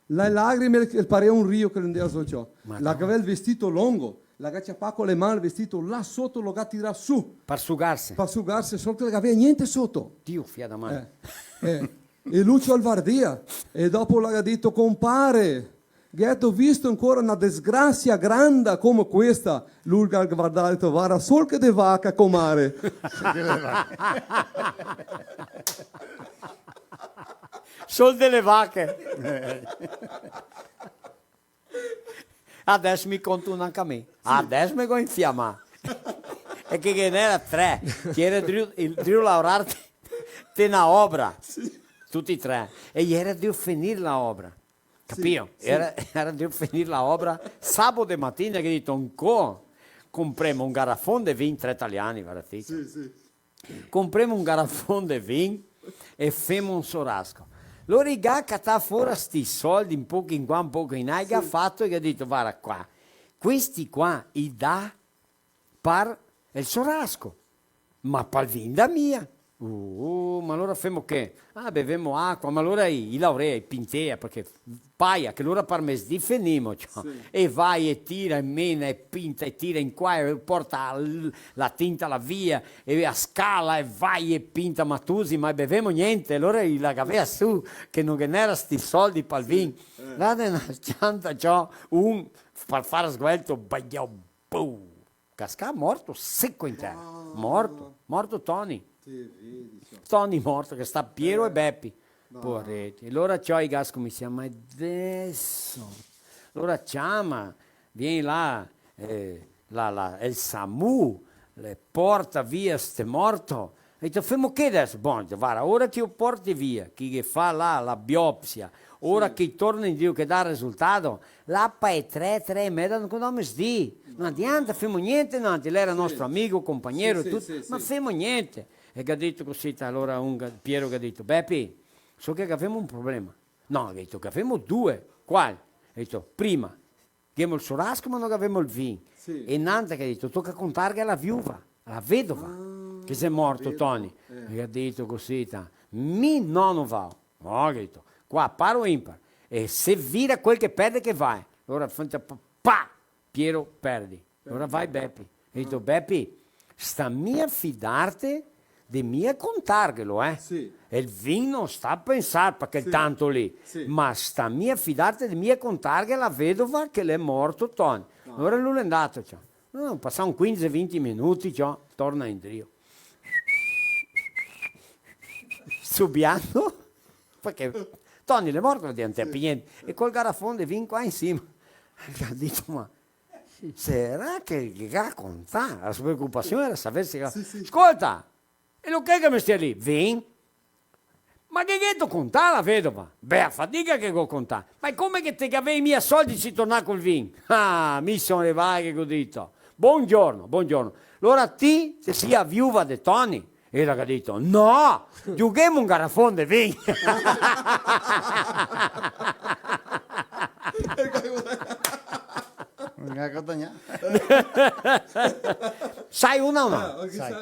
La lagrime, el parea un rio che l'andea zo, ciò. Madonna. La gavea el vestito longo, la ga ciapà co le man el vestito là soto, lo ga tirà su. Par sugarse. Par sugarse, sol che la gavea gnente soto. Dio, fia da man. Eh, eh. E lu ciò el vardea, e dopo la ga dito: "Compare, gheto visto ancora na desgrasia granda come questa?" Lu el ga vardà e ga dito: "Varda, sol che de vaca, comare." Sol de le vache. Adeso mi conto una anca mi. Sì. Adeso me go infiamà. E che ghe n'era tre, che i era drio, drio laorar te, te na obra. Sì. Tuti tre. E i era drio finir la obra. Capìo? Sì, sì. Era, era drio finir la obra. Sabo de matina che i ga dito: "Ancò, compremo un garafon de vin, tre taliani, varda ti. Sì, sì. Compremo un garafon de vin e femo un sorasco. Lori i ga catà fora sti soldi, un poco in qua, un poco in là, i ga fato e i ga dito: "Varda qua, questi qua i dà par el sorasco, ma pal vin dà mia." "Uh, ma alora femo che?" "Ah, bevemo acua." "Ma alora i, i laurea, i pintea, parché paia, che alora par mesdì fenimo, ciò." Sì. E va e tira, e mena, e pinta, e tira in qua, e porta l-, la tinta là via, e a scala, e va e pinta, ma tusi, ma bevemo gnente. Alora i la gavea su, che no ghe n'era sti soldi pal vin. Eh. Là de na s-cianta, ciò, un, par far sguelto, bagliò, pum! Cascà morto, seco in tera. Ah. Morto, morto Toni. Te vedi, ciò. Toni morto, che sta Piero e Bepi. No. Povareti. E alora ciò i ga scominsià, ma deso? Alora ciama, vien là, eh, la, la, el Samu, le porta via ste morto. E dito: "Femo che deso?" "Bon", dito, "vara, ora che i porti via, che i ghe fa là la biopsia, ora che i torna indrio che dà el resultato, là pa e tre, tre e meza, no, no me s-dì. No adianta, femo gnente, no, l'era nostro amigo, compagnero e tuto, ma femo gnente." E ga dito cusì, alora un ga-, Piero ga dito: "Bepi, so che gavemo un problema." "No", ga dito, "gavemo due." "Qual?" Ga dito: "Prima, ghemo el sorasco, ma no gavemo el vin." Sì. E n'antra che ga dito: "Toca contarghe a la viuva, a la vedova, che xe morto Toni." Eh. E ga dito cusì, ta, "Mi no, no vao." "No", ga dito, "qua par o impar. E se vira quel che perde che vae." Alora, pa, pa, Piero perdi. Alora vai Bepi. E dito: "Bepi, sta mia fidarte de mia contarghelo, eh? Sì. E el vin no sta pensar pa quel tanto lì, sì, ma sta mia fidarte de mia contarghe a la vedova che l'è morto Toni." No. Alora lu l'è ndato, ciò. No, pasà un quindese, vinti minuti, ciò, torna indrio. Subiando, parché Toni l'è morto, no adianta pi gnente. E col garafon de vin qua in sima. Ga dito: "Ma sarà che ghe ga contà?" La so preocupasion l'era saver se... Sì, sì. "Scolta, e lo che che me stia lì? Vin? Ma che gheto contà la vedova?" "Beh, a fadiga che go contà." "Ma come che te gavei mia soldi se tornà col vin?" "Ah, mi son rivà che go dito: 'Bongiorno, bongiorno. Alora ti te si a viuva de Toni?'" E ela ga dito: "No, giughemo un garafon de vin." No ga guadagnà. Sai una o no? Ah, ok, sai.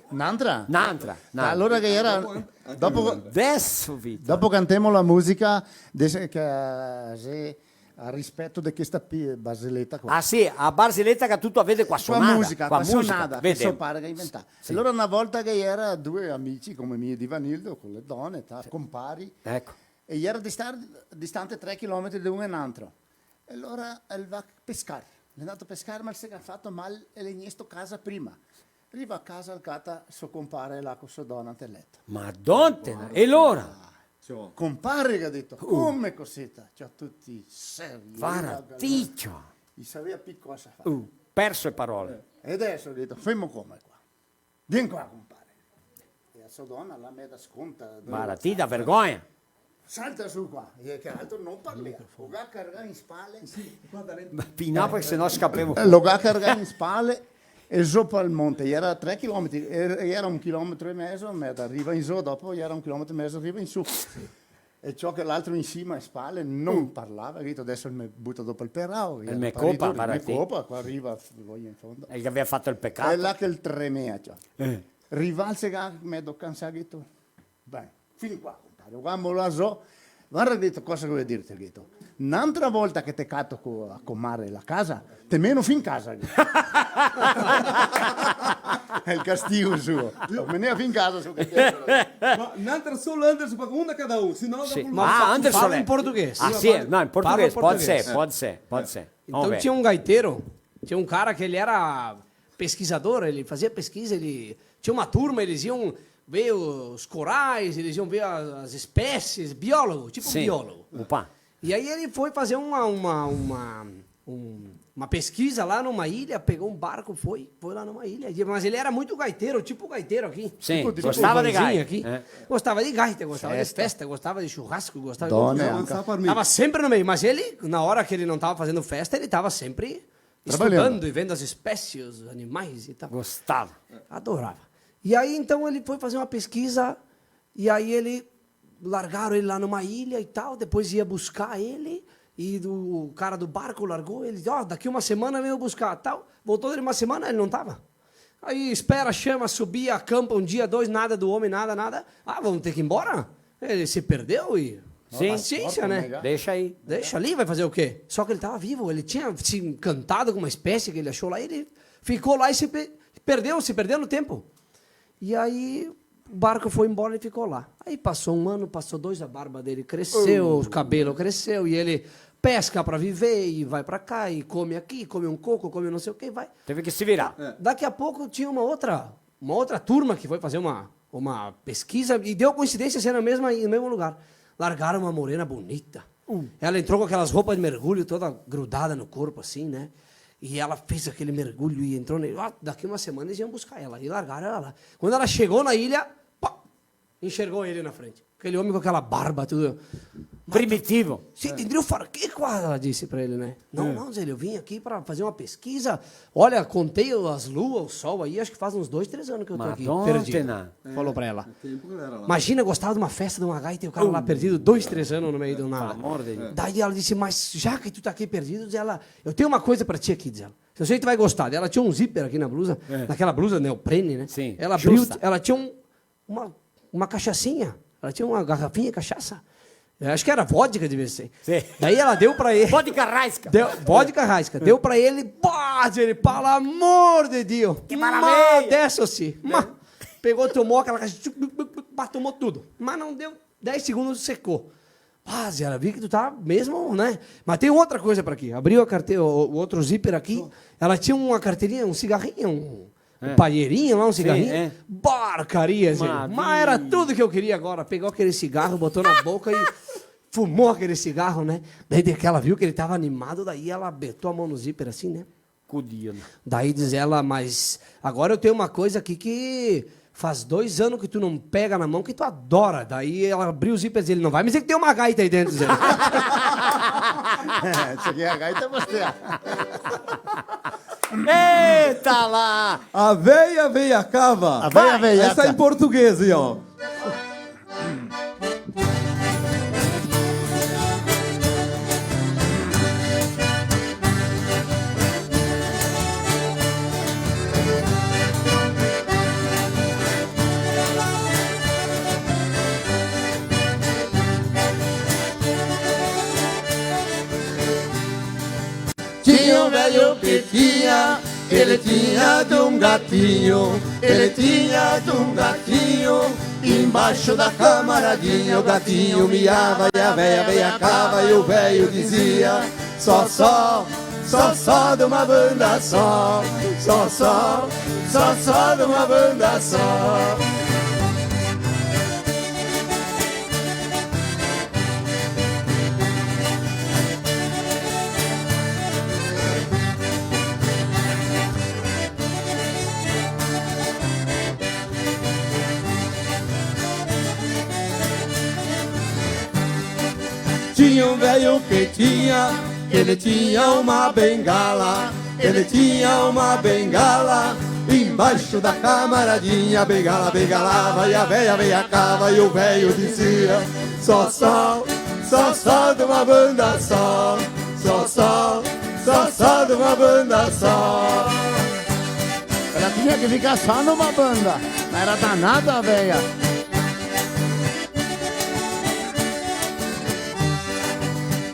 N'antra? N'antra, n'antra. Alora che gera, dopo, eh? Dopo, deso, Vito, dopo cantemo la musica, de-, che, eh, se a rispeto de questa pi-, barzelleta qua. Ah, sì, a barzelleta che ga tuto a vede co a sonada, co a musica, co a sonada, che so pare che ga inventà. Sì. Alora, na volta che gera due amici, come mi e Divanildo, co le done, ta, compari, eco, e gera distar-, distante tre chilometri de un e n'antro. E alora el va pescar. L'è ndato pescar, ma el se ga fato mal e l'è gnesto casa prima. Riva casa, el cata so compare là co so dona nte leto. Madona, e alora? Ciò. Compare, ga dito, come cosita? Ciò, tuti seri. Vara ti, ciò. I savea pi cosa far. Uh, perso e parole. Eh, e deso, ga dito, femo come qua? Vien qua, compare. E a so dona là meda sconta. Vara ti, da vergogna. Salta su qua, e che altro no parlea. Lo ga cargà in spale. Sì, qua da dentro. Ma pi no, parché se no scapemo. Eh, lo ga cargà in spale e zo pal monte, gera tre chilometri, e, e gera un chilometro e mezo, ma da riva in zo, dopo gera un chilometro e mezo, riva in su. E ciò che l'altro in sima, in spale, no parlava, ga dito, deso el me buta dopo el perao, el me copa, parà, el me copa, qua riva, vojo in fondo. E che gavea fato el pecato. E là che el tremea, ciò. Eh. Riva, el se ga medo cansà, ga dito, ben, fin qua, compare. Qua mo la so. Varda, ga dito, cosa che vojo dirte, ga dito. N'antra volta che te cato co, a comare la casa, te meno fin casa, ga dito. Xe el castigo suo. Te menea fin casa, so che te... Ma n'antra solo, Anderson, pa una cada un, se no... Sì. Dopo... Ma ah, Anderson, parla in portoghese. Ah, sì, no, in portoghese, pol ser, pol ser, pol ser. Então tinha um gaiteiro, tinha um cara que ele era pesquisador, ele fazia pesquisa, ele tinha uma turma, eles iam ver os corais, eles iam ver as, as espécies, biólogo, tipo um biólogo. Opa. E aí ele foi fazer uma, uma, uma, um, uma pesquisa lá numa ilha, pegou um barco, foi, foi lá numa ilha. Mas ele era muito gaiteiro, tipo gaiteiro aqui. Sim, tipo, tipo gostava de gaita aqui. É. Gostava de gaita, gostava de festa, gostava de churrasco, gostava de... Dona, tava sempre no meio, mas ele, na hora que ele não tava fazendo festa, ele tava sempre Trabalhando. Estudando e vendo as espécies, os animais e tal. Gostava. Adorava. E aí, então, ele foi fazer uma pesquisa, e aí ele, largaram ele lá numa ilha e tal, depois ia buscar ele, e do, o cara do barco largou ele, ó, "Daqui uma semana eu venho buscar", tal. Voltou dele uma semana, ele não tava. Aí espera, chama, subia, acampa um dia, dois, nada do homem, nada, nada. "Ah, vamos ter que ir embora?" Ele se perdeu e... Sim. Paciência, né? Deixa aí. Deixa ali, vai fazer o quê? Só que ele tava vivo, ele tinha se encantado com uma espécie que ele achou lá, ele ficou lá e se pe-, perdeu, se perdeu no tempo. E aí o barco foi embora e ficou lá. Aí passou um ano, passou dois, a barba dele cresceu, o cabelo cresceu, e ele pesca pra viver, e vai pra cá, e come aqui, come um coco, come não sei o quê, vai. Teve que se virar. É. Daqui a pouco tinha uma outra, uma outra turma que foi fazer uma, uma pesquisa, e deu coincidência ser na mesma, no mesmo lugar. Largaram uma morena bonita. Uh. Ela entrou com aquelas roupas de mergulho toda grudada no corpo, assim, né? E ela fez aquele mergulho e entrou nele. Ah, daqui uma semana eles iam buscar ela. E largaram ela lá. Quando ela chegou na ilha, pá, enxergou ele na frente. Aquele homem com aquela barba, tudo. Primitivo. "Sì, te indrio far che qua?", ela disse pra ele, né? "Não, não", diz ele, "eu vim aqui pra fazer uma pesquisa. Olha, contei as luas, o sol aí, acho que faz uns dois, três anos que eu tô aqui, perdido." Madonna. Falou pra ela. É, tempo que ela era lá. Imagina, gostava de uma festa, de uma gaita, e o cara lá perdido, dois, três anos no meio do nada. Pelo amor de Deus. Daí ela disse, "Mas já que tu tá aqui perdido", diz ela, "eu tenho uma coisa pra ti aqui", diz ela. "Eu sei que tu vai gostar." Ela tinha um zíper aqui na blusa, naquela blusa neoprene, né? Sim, ela abriu, justa. Ela tinha um, uma, uma cachaçinha. Ela tinha uma garrafinha de cachaça. Eu acho que era vodka, devia ser. Sim. Daí ela deu pra ele. Vodka Raiska. Deu, vodka Raiska. Deu pra ele, pá, ele, "Pelo amor de Deus." Que maravilha! Mas dessa assim. Mas pegou, tomou aquela caixa, tchuc, tchuc, tchuc, tchuc, pá, tomou tudo. Mas não deu dez segundos, secou. "Ah, Zé, ela viu que tu tá mesmo, né? Mas tem outra coisa pra aqui." Abriu a carteira, o, o outro zíper aqui. Ela tinha uma carteirinha, um cigarrinho, um, um palheirinho lá, um cigarrinho. Sim, é. Porcaria, Zé. Mas era tudo que eu queria agora. Pegou aquele cigarro, botou na boca e fumou aquele cigarro, né? Daí de que ela viu que ele tava animado, daí ela apertou a mão no zíper assim, né? Cudia, né? Daí diz ela, "Mas agora eu tenho uma coisa aqui que faz dois anos que tu não pega na mão, que tu adora." Daí ela abriu o zíper e diz, "Ele não vai me dizer que tem uma gaita aí dentro", diz ele. É, isso aqui é a gaita, mas tem a... Eita lá! A veia, veia cava. A veia, veia. Essa é em português, aí, ó. Tinha um velho que tinha, ele tinha de um gatinho, ele tinha de um gatinho, embaixo da camaradinha o gatinho miava e a véia veiacava e o velho dizia: "Só, só, só, só de uma banda só, só, só, só, só de uma banda só." Tinha um velho que tinha, ele tinha uma bengala, ele tinha uma bengala, embaixo da camaradinha, bengala, bengalava, e a véia veiacava, e o velho dizia: "Só, só, só, só de uma banda só, só, só, só, só de uma banda só." Ela tinha que ficar só numa banda, mas era danada a véia.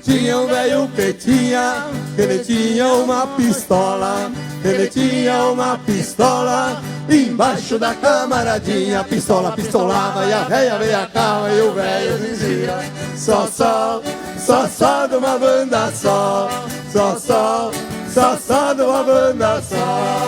Tinha um velho que tinha, ele tinha uma pistola, ele tinha uma pistola, embaixo da camaradinha, pistola, pistolava, e a véia veiacava, e o velho dizia: "Só, só, só, só de uma banda só, só, só, só, só de uma banda só."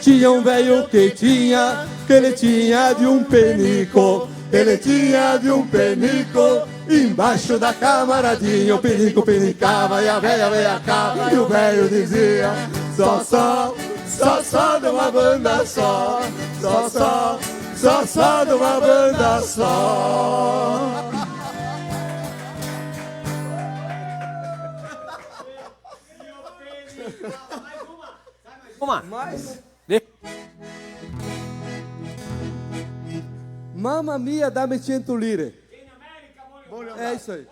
Tinha um velho que tinha, que ele tinha de um penico, ele tinha de um penico, Embaixo da cama, radinho, pinico, pinicava, e a velha, velha cava, e o velho dizia: só, só, só, só de uma banda só, só, só, só, só de uma banda só. Uma. Mais? De- Mamma mia, dame cento lire. É isso aí.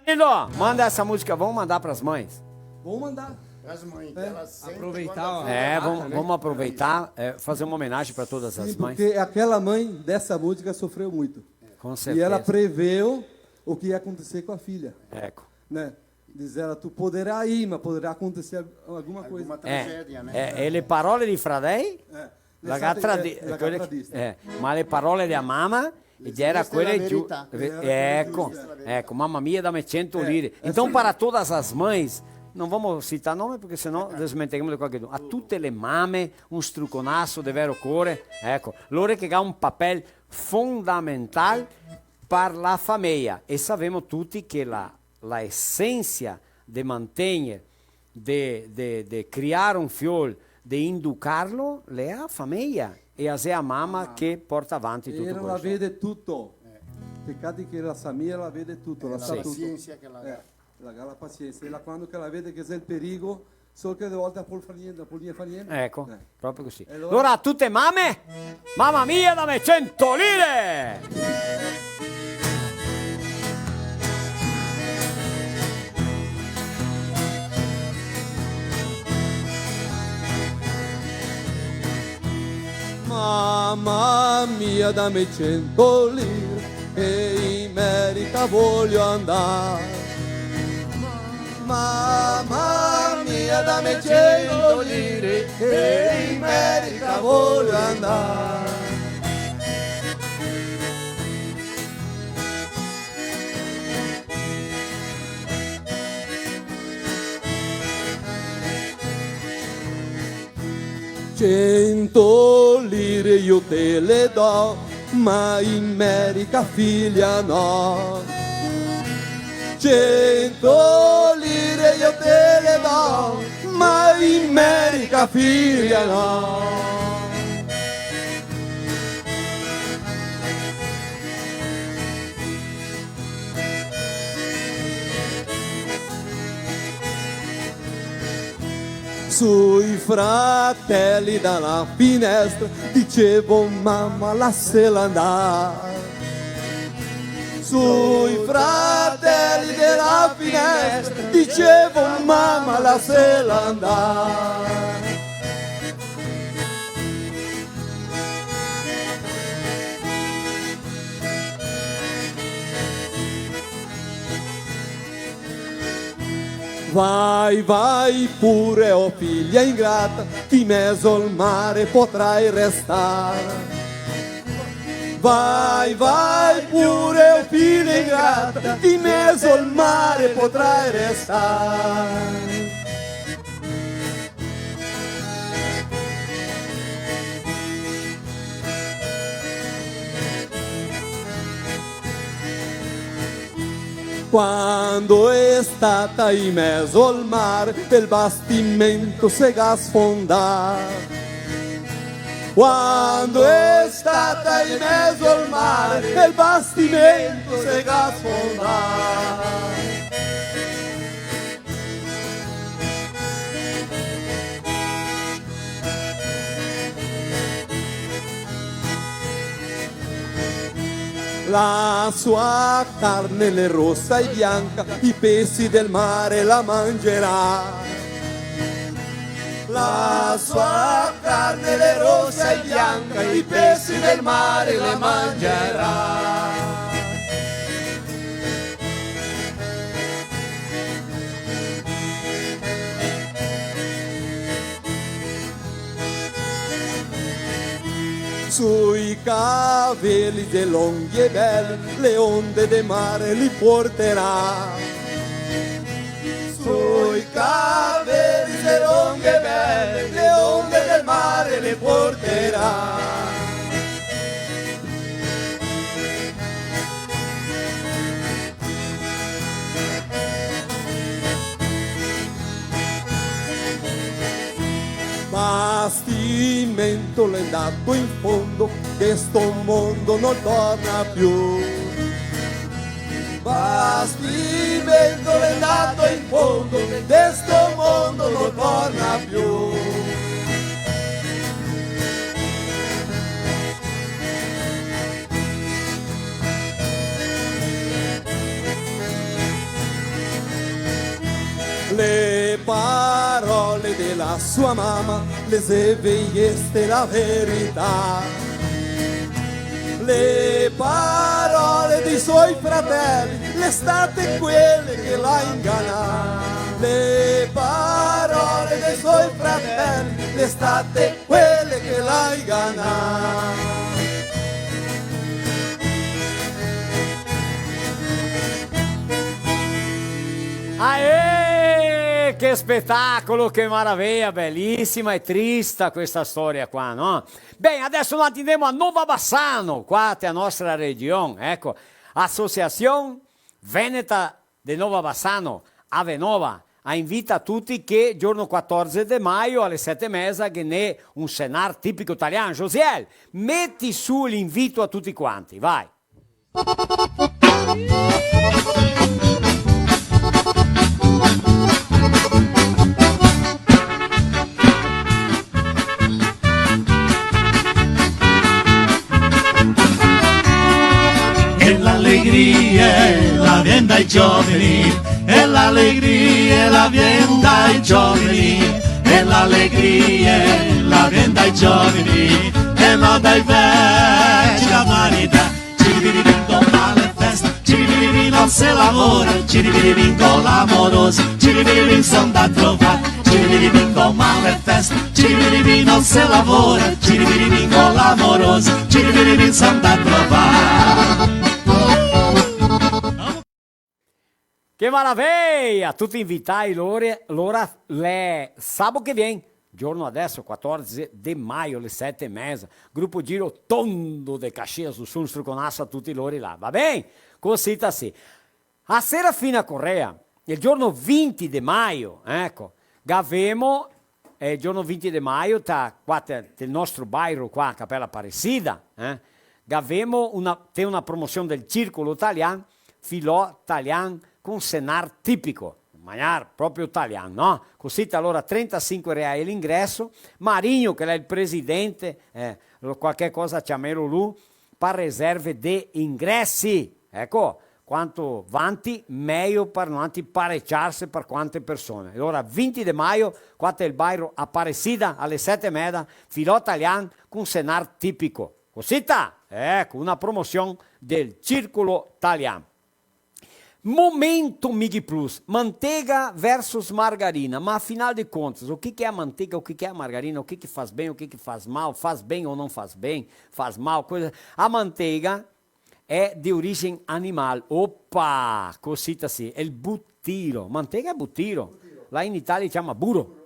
Nilo, manda essa música, vamos mandar pras mães. Vamos mandar. As mães, é, elas sentem aproveitar quando a, ó, é, a vamos, data, né? Vamos aproveitar, é, fazer uma homenagem pra todas as mães. Sim, porque aquela mãe dessa música sofreu muito. Com certeza. E ela preveu o que ia acontecer com a filha. Eco. Né? Diz ela: tu poderá ir, mas poderá acontecer al-, alguma coisa. Alguma tragédia, né? É, é, e le parole dei fradei? É. La ga tradi-, eh, la ga tradista. Eh, ma le parole dea mama, e gera quele giu-, eco, eco, mamma mia, dame cento lire. Então, para todas as mães, não vamos citar nome, porque senão desmentegamos de qualquer um. A tutte le mame, un struconaso de vero core, eco, lore che ga un papel fondamental par la fameia, e savemo tuti che la, la esensa de mantegner, de, de, de criar un fiol, de inducarlo, l'è a fameia, e a xe a mama che porta avanti tuto questo. Ela la vede tuto. Pecati che la sa mia, la vede tuto, la sa tuto. La pasiensa che la ga. Eh, la ga la pasiensa. E la, quando che la vede che xe el perigo, sol che de volte la pol far gnente, la pol gnente far gnente. Eco, proprio cusì. E alora? Alora, a tute mame, mama mia, dame cento lire! Mama mia, dame cento lire, che in Merica vojo andar. Mama mia, dame cento lire, che in Merica vojo andar. Cento lire io te le do, ma in Merica, figlia, no. Cento lire io te le do, ma in Merica, figlia, no. Sui fratelli dalla finestra dicevo: "Mamma, lassela andar." Sui fratelli della finestra dicevo: "Mamma, lassela andar." Vai, vai pure, o figlia ingrata, che in mezo al mare potrai restar. Vai, vai pure, o figlia ingrata, che in mezo al mare potrai restar. Quando xe stata in mezo al mare, el bastimento se ga sfondà. Quando xe stata in mezo al mare, el bastimento se ga sfondà. La sua carne l'è rossa e bianca, i pesi del mare la mangerà. La sua carne l'è rossa e bianca, i pesi del mare la mangerà. Sui caveli de longhi e beli, le onde de mare li porterà. Sui caveli de longhi e beli, le onde del mare li porterà. L'è ndato in fondo, de sto mondo no torna più. Bastimento l'è ndato in fondo, de sto mondo no torna più. Le parole de la sua mama, le xe veste la verità. Le parole dei suoi fratelli, le state quele che l'ha inganà. Le parole dei suoi fratelli, le state quele che l'ha inganà. Aê! Che spetacolo, che maraveia, belìsima e trista questa storia qua, no? Ben, adeso noi andemo a Nova Bassano, qua te a nostra region, eco, Associação Veneta de Nova Bassano, Avenova, a invita tuti che giorno quatorze de maio ale sete e meza ghe n'è un senar tipico talian. Josiel, meti su l'invito a tuti quanti, vai. E l'alegria la vien dai giovani, e l'alegria la vien dai giovani, e l'alegria la vien dai giovani, e no dai veci, la vanità. Ciribiribin, come l'è festa, ciribiribin, no se lavora, ciribiribin co l'amorosa, ciribiribin, son da trovar, ciribiribin, come l'è festa, ciribiribin, no se lavora, ciribiribin, co l'amorosa, ciribiribin, son da trovar. Che maraveia! Tuti invitai, lori, lora, l'è sabo che vien, giorno adeso, quatorze de maio, le sete e meza, Grupo Giro Tondo de Caxias do Sul, struconaso a tuti lori là, va ben? Cosita sì. A Serafina Corrêa, el giorno vinti de maio, eco, gavemo, eh, giorno vinti de maio, ta, qua te, del nostro bairo qua, Capela Aparecida, eh, gavemo una, te una promosion del Circolo Talian, filò talian con senar tipico, magnar proprio talian, no? Cosita, alora, trentasinque reai l'ingreso, Marinho, che l'è el presidente, eh, lo, qualche cosa ciamelo lu, par reserve de ingresi, eco, quanto vanti, meio par noantri pareciarse par quante persone. Alora, vinti de maio, qua te el bairo Aparecida, ale sete e meza, filò talian con senar tipico. Cosita? Eco, una promosion del Circolo Talian. Momento Mig Plus, manteiga versus margarina, ma afinal de contas, o que que é a manteiga, o que que é a margarina, o que que faz bem, o que que faz mal, faz bem ou não faz bem, faz mal, coisa... A manteiga é de origem animal. Opa! Cosita sì, el butiro. Manteiga é butiro. Lá em Itália chama burro.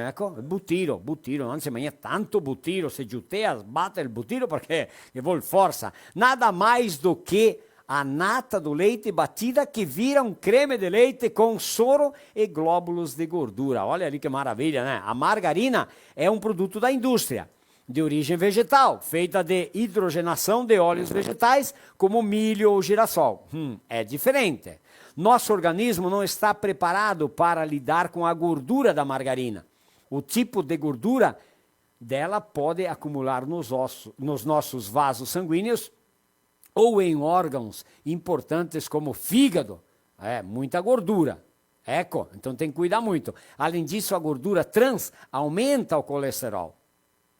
Eco, butiro, butiro, no? Se magna tanto butiro, se giutea, bate el butiro parché ghe vol forsa. Nada mais do que a nata do leite batida que vira um creme de leite com soro e glóbulos de gordura. Olha ali que maravilha, né? A margarina é um produto da indústria, de origem vegetal, feita de hidrogenação de óleos vegetais, como milho ou girassol. Hum, é diferente. Nosso organismo não está preparado para lidar com a gordura da margarina. O tipo de gordura dela pode acumular nos ossos, nos nossos vasos sanguíneos ou em órgãos importantes como fígado. É, muita gordura. Eco, então tem que cuidar muito. Além disso, a gordura trans aumenta o colesterol,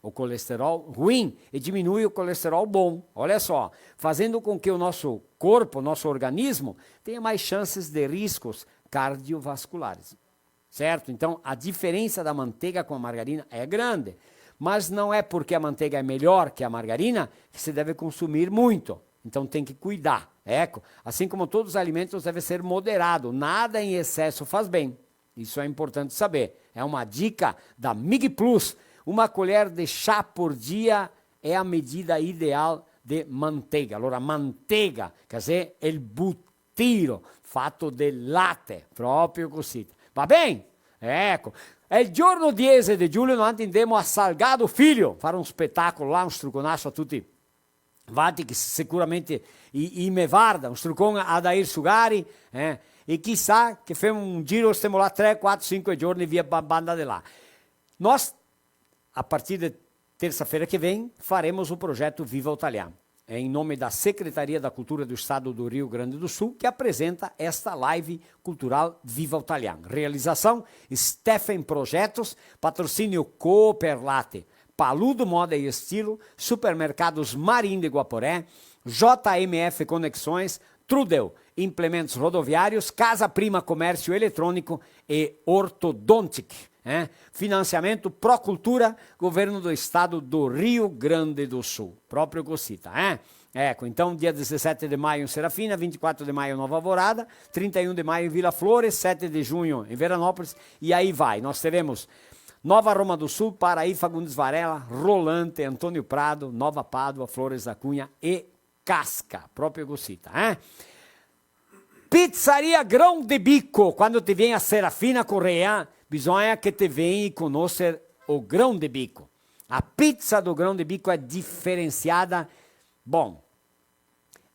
o colesterol ruim, e diminui o colesterol bom. Olha só, fazendo com que o nosso corpo, nosso organismo, tenha mais chances de riscos cardiovasculares. Certo? Então, a diferença da manteiga com a margarina é grande. Mas não é porque a manteiga é melhor que a margarina que se deve consumir muito. Então, tem que cuidar. Eco, assim como todos os alimentos, deve ser moderado. Nada em excesso faz bem. Isso é importante saber. É uma dica da Mig Plus. Uma colher de chá por dia é a medida ideal de manteiga. Alora, manteiga, quer dizer, el butiro, fato de late, proprio cosita. Va ben? Eco, e el giorno diese de giugno noantri ndemo a Salgado Filho, fare un spetacolo là, un struconaso a tuti. Valtri che sicuramente i, i me varda, un strucon a Adair Sugari, eh, e chisà che femo un giro, stemo là tre, quatro, sinque giorni via ba-, banda de là. Nos, a partir de terça-feira que vem, faremos o projeto Viva o Talian. É em nome da Secretaria da Cultura do Estado do Rio Grande do Sul que apresenta esta live cultural Viva o Talian. Realização, Stephen Projetos, patrocínio Cooperlate, Paludo Moda e Estilo, Supermercados Marim de Guaporé, J M F Conexões, Trudel, Implementos Rodoviários, Casa Prima Comércio Eletrônico e Orthodontic, eh? Financiamento Procultura, Governo do Estado do Rio Grande do Sul. Proprio cosita, eh? Eco, então, dia dezessete de maio em Serafina, vinte e quatro de maio em Nova Alvorada, trinta e um de maio em Vila Flores, sete de junho em Veranópolis, e aí vai. Nós teremos Nova Roma do Sul, Paraí, Fagundes Varela, Rolante, Antônio Prado, Nova Pádua, Flores da Cunha e Casca, proprio cosita, eh? Pizzaria Grão de Bico, quando te vien a Serafina Corrêa, bisogna che te vien conoser o Grão de Bico. A pizza do Grão de Bico é diferenciada, bom,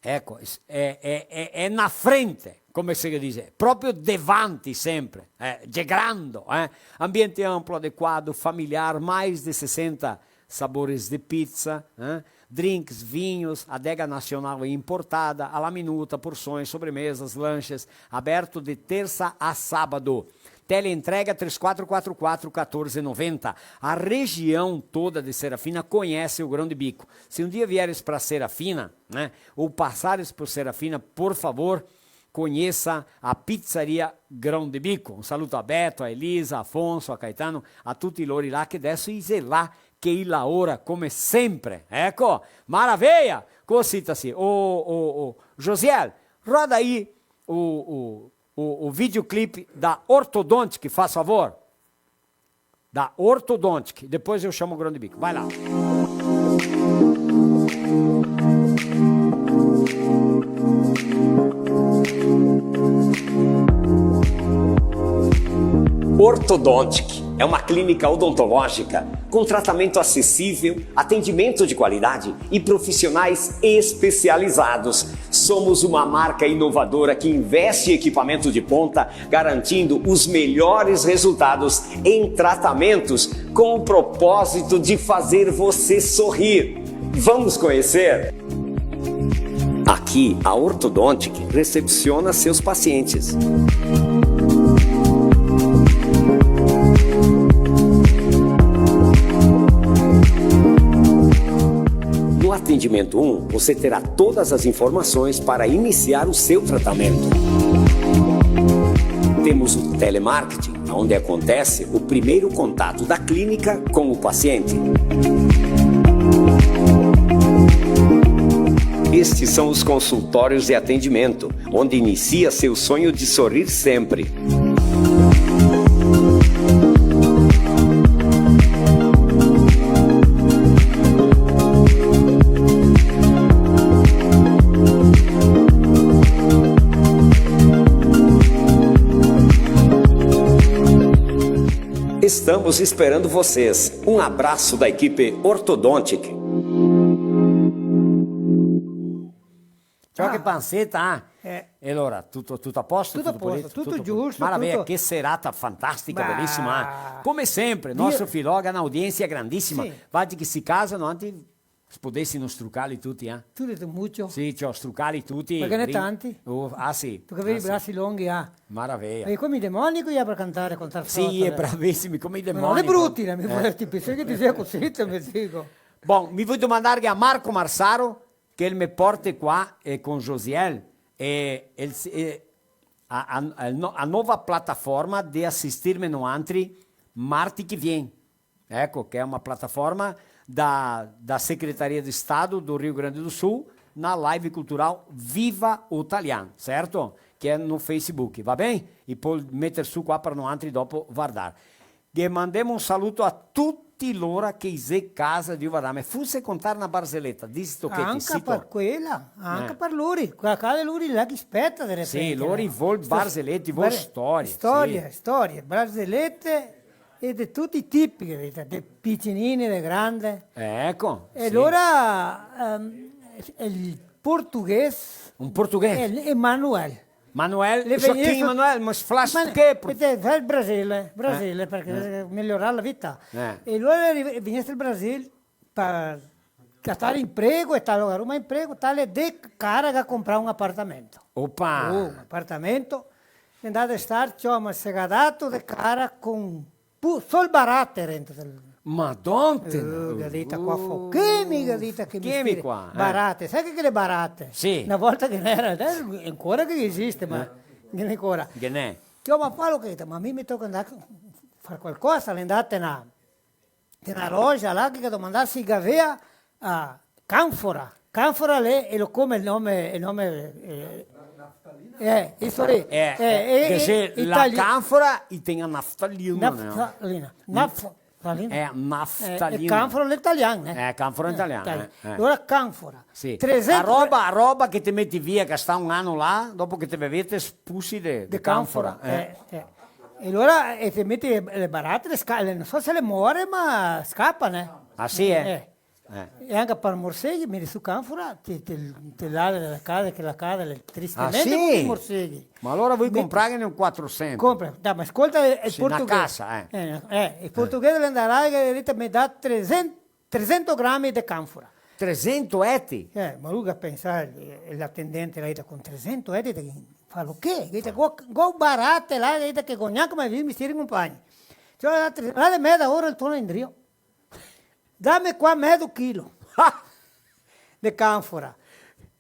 eco, é, é, é, é na frente, come se dixe, proprio davanti sempre, eh, de grando, eh? Ambiente amplo, adequado, familiar, mais de sessenta sabores de pizza, eh? Drinks, vinhos, adega nacional e importada, à la minuta, porções, sobremesas, lanches, aberto de terça a sábado. Teleentrega três quatro quatro quatro quatorze noventa. A região toda de Serafina conhece o Grão de Bico. Se um dia vieres pra Serafina, né, ou passares por Serafina, por favor, conheça a Pizzaria Grão de Bico. Um saluto a Beto, a Elisa, a Afonso, a Caetano, a tuti lori là che deso i xe là che i laora come sempre. Eco, maraveia! Cosita sì. Ô, ô, ô, Josiel, roda aí o, o, o, o videoclipe da Orthodontic, faz favor. Da Orthodontic. Depois eu chamo o Grão de Bico. Vai lá. Orthodontic é uma clínica odontológica com tratamento acessível, atendimento de qualidade e profissionais especializados. Somos uma marca inovadora que investe em equipamento de ponta, garantindo os melhores resultados em tratamentos, com o propósito de fazer você sorrir. Vamos conhecer? Aqui, a Orthodontic recepciona seus pacientes. No atendimento um, você terá todas as informações para iniciar o seu tratamento. Temos o telemarketing, onde acontece o primeiro contato da clínica com o paciente. Estes são os consultórios de atendimento, onde inicia seu sonho de sorrir sempre. Estamos esperando vocês. Um abraço da equipe Orthodontic. Ciò, che panseta, ah? Eh. E alora, tuto, tuto a posto? Tuto a posto, tuto giusto, maraveia, tuto. Che serata fantastica, belisima, ah. Come sempre, nostro Filò ga na audiensia grandisima. Sì. Valtri che sì casa, no, anzi, podesimo strucarli tuti, eh? Tuti, tuti, mucio. Sì, ciò, strucarli tuti. Ma ghe n'è tanti? Oh, ah, sì. Parché vedi i brasi longhi, ah. Maraveia. E come i demoni che i ha par cantare, contar. Sì, soto, eh, bravisimi, come i demoni. Ma no i è bruti, eh, mi, eh, pensavo che ti dixea cusì, te me digo. Bon, mi vui domandarghe a Marco Marsaro, che el me porte qua, eh, con Josiel, eh, el s-, eh, a, a, a no-, a nova plataforma de asistirme noantri marti che vien. Eco, che xe una plataforma da, da Secretaria de Estado do Rio Grande do Sul, na live cultural Viva o Talian, certo? Che xe no Facebook, va ben? E pol meter su qua par noantri dopo vardar. Ghe mandemo un saluto a tuti Ti lora che i xe casa de uva dame. Fuse contar na barzeleta, disi sto che ti... Anca par quela, anca par lori, qua, qua de lori là che speta de repente, sì, lori vol barzelete, vol storie, storie, sì. Storie, barzelete e de tuti i tipi, capito? De picinine, de grande. Eh, eco, sì. E alora, ehm, el portoghese... Un portoghese? El Emanuel. Manuel, Joaquim Manuel, ma flash che pro-... Te fa el Brasile, Brasile, parché, eh, migliorare la vita. Eh. E alora el vien al Brasil par catar imprego e tal, arrumar imprego, tal, e de cara ga comprà un apartamento. Opa! Oh, un apartamento. L'è ndà a star, ciò, ma se ga dato de cara con pu-, sol barate rento del... Madon te... Eh, ga dita qua fo-, che mi ga dita che mi qua, eh. Barate, sa che che l'è barate? Sì. Na volta che n'era, adeso ancora che esiste, ma che n'è ancora. Che n'è? Ciò, ma fa lo che, ma mi me toca ndar a far qualcosa, l'è ndà te na, te na loja là che domandar se i gavea a canfora. Canfora l'è, e lo come el nome, el nome, eh, eh, iso lì. Eh, eh, eh, che se la itali-, canfora i tegna naftalina, no? Naftalina. Naf-, naftalina. Eh, naftalina. Eh, e canfora l'è italian, eh? Eh, canfora l'è italian, eh, eh. Alora canfora. Sì. Tresento... A roba, a roba che te meti via, che sta un ano là, dopo che te bevete, spusi de, de canfora, eh. Eh, eh. E alora, e te meti le, le barate, le sca-, le, no so se le more, ma scapa, eh. Ah, sì, eh? Eh. Eh. E anca par morseghi, mi su canfora, te, te, te lave la casa, che la casa l'è tristemente... Ah, sì? Par morseghi. Ma alora voi comprarne un quatrocento. Compra, dai, ma scolta, el, el portoghese. Sì, na casa, eh. Eh, eh, el portoghese l'è ndà là e el ga dito, me dà tresento, tresento grami de canfora. Tresento eti? Eh, ma lu ga pensà, eh, l'atendente là, con tresento eti, te fa lo che? Che te go, go barate là, che go gnanca mai visto mestieri in compagnia. Ciò, là, tre-, là de meza ora el torna indrio. Dame qua mezo chilo de canfora.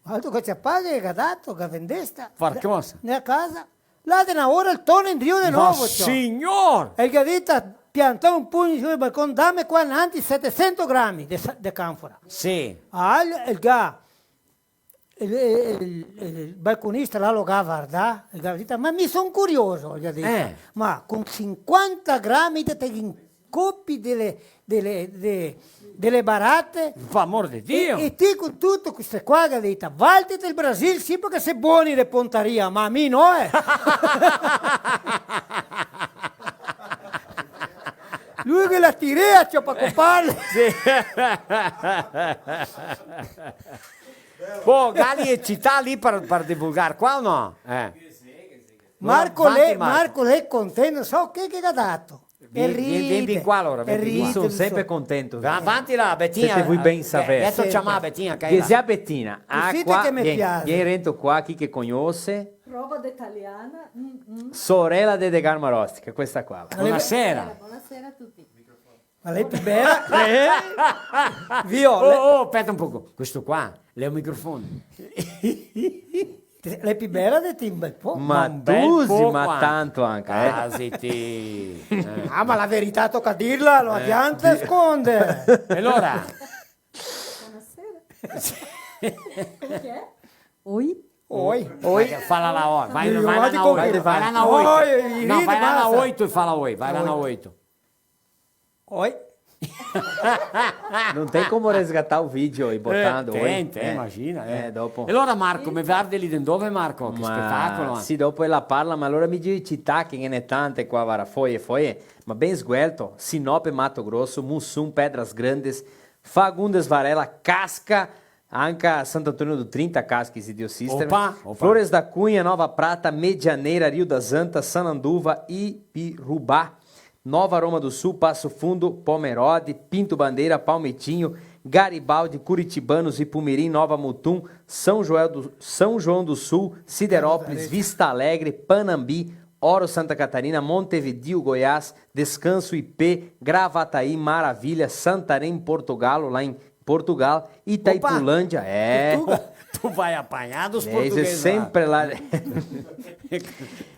Altro che ciapà, che ga dato, che ga vendesta. Far cosa? Nea casa. Là de na ora el torna indrio de novo, ciò. Signor! E el ga dito, piantà un pugno sul balcon, dame qua nanti setesento grami de sa-, de canfora. Sì. Ah, el, el ga El, el, el, el balconista là lo ga vardà, el ga dito: "Ma mi son curioso", el ga dito, eh, "ma con sinquanta grami te, te incopi dele, dele, de, dele barate? Par amor de Dio! E, e ti con tuto queste qua", el ga dito, "valtete el Brasil, sì, parché se boni de pontaria, ma mi no, eh!" Lu che la tirea, ciò, par coparle. Sì. Boh, gali e cità lì par, par divulgar qua o no? Eh. Marco, avanti, l'è, Marco. Marco l'è contento, so che, che ga dato. Vien, vien, vien qua alora, vien qua. Mi son sempre contento. Va avanti là, Betina. Se te vui ben saver. Adeso ciama Betina, che la... Che sia Betina. Ah, qua, vien, vien rento qua, chi che cognose. Roba de italiana. Mm, mm. Sorela de Edgar Marostica, questa qua. Bonasera. Bonasera a tuti. Ma l'è pì bela? Eh? Viola. Oh, oh, speta un poco. Questo qua, l'è un microfono. L'è pì bela de ti un bel po'. Ma un bel po', ma tanto anca, eh. Quasi ti. Eh. Ah, ma la verità toca dirla, no adianta sconde. E alora? Bonasera. Chi è? Oi? Oi. Oi. Vai, fala là, oi. Vai, vai là na oi. Vai là na oito. Oi, no, vai là na oito e fala oi. Vai là na oito. Oi. Não tem como resgatar o vídeo e botar, eh, tem, oi, tem, é, imagina, é. É, dopo. E alora Marco, me varde lì de ndove, Marco? Che spetacolo, eh. Sì, dopo ela parla, ma alora mi digo cità che ghe n'è tante qua, vara, foie, foie, ma ben sguelto, Sinop, Mato Grosso, Muçum, Pedras Grandes, Fagundes Varela, Casca, anca Santo Antônio do Trinta, Casca, Isidio Sister. Opa, opa. Flores da Cunha, Nova Prata, Medianeira, Rio das Antas, Sananduva, Ibirubá, Nova Roma do Sul, Passo Fundo, Pomerode, Pinto Bandeira, Palmitinho, Garibaldi, Curitibanos, Ipumirim, Nova Mutum, São Joel do, São João do Sul, Siderópolis, Vista Alegre, Panambi, Ouro, Santa Catarina, Montevideo, Goiás, Descanso, I P, Gravataí, Maravilha, Santarém, Portugal, lá em Portugal, Itaipulândia, é. Portugal. Tu vai apanhar dos portugueses lá. É, sempre lá.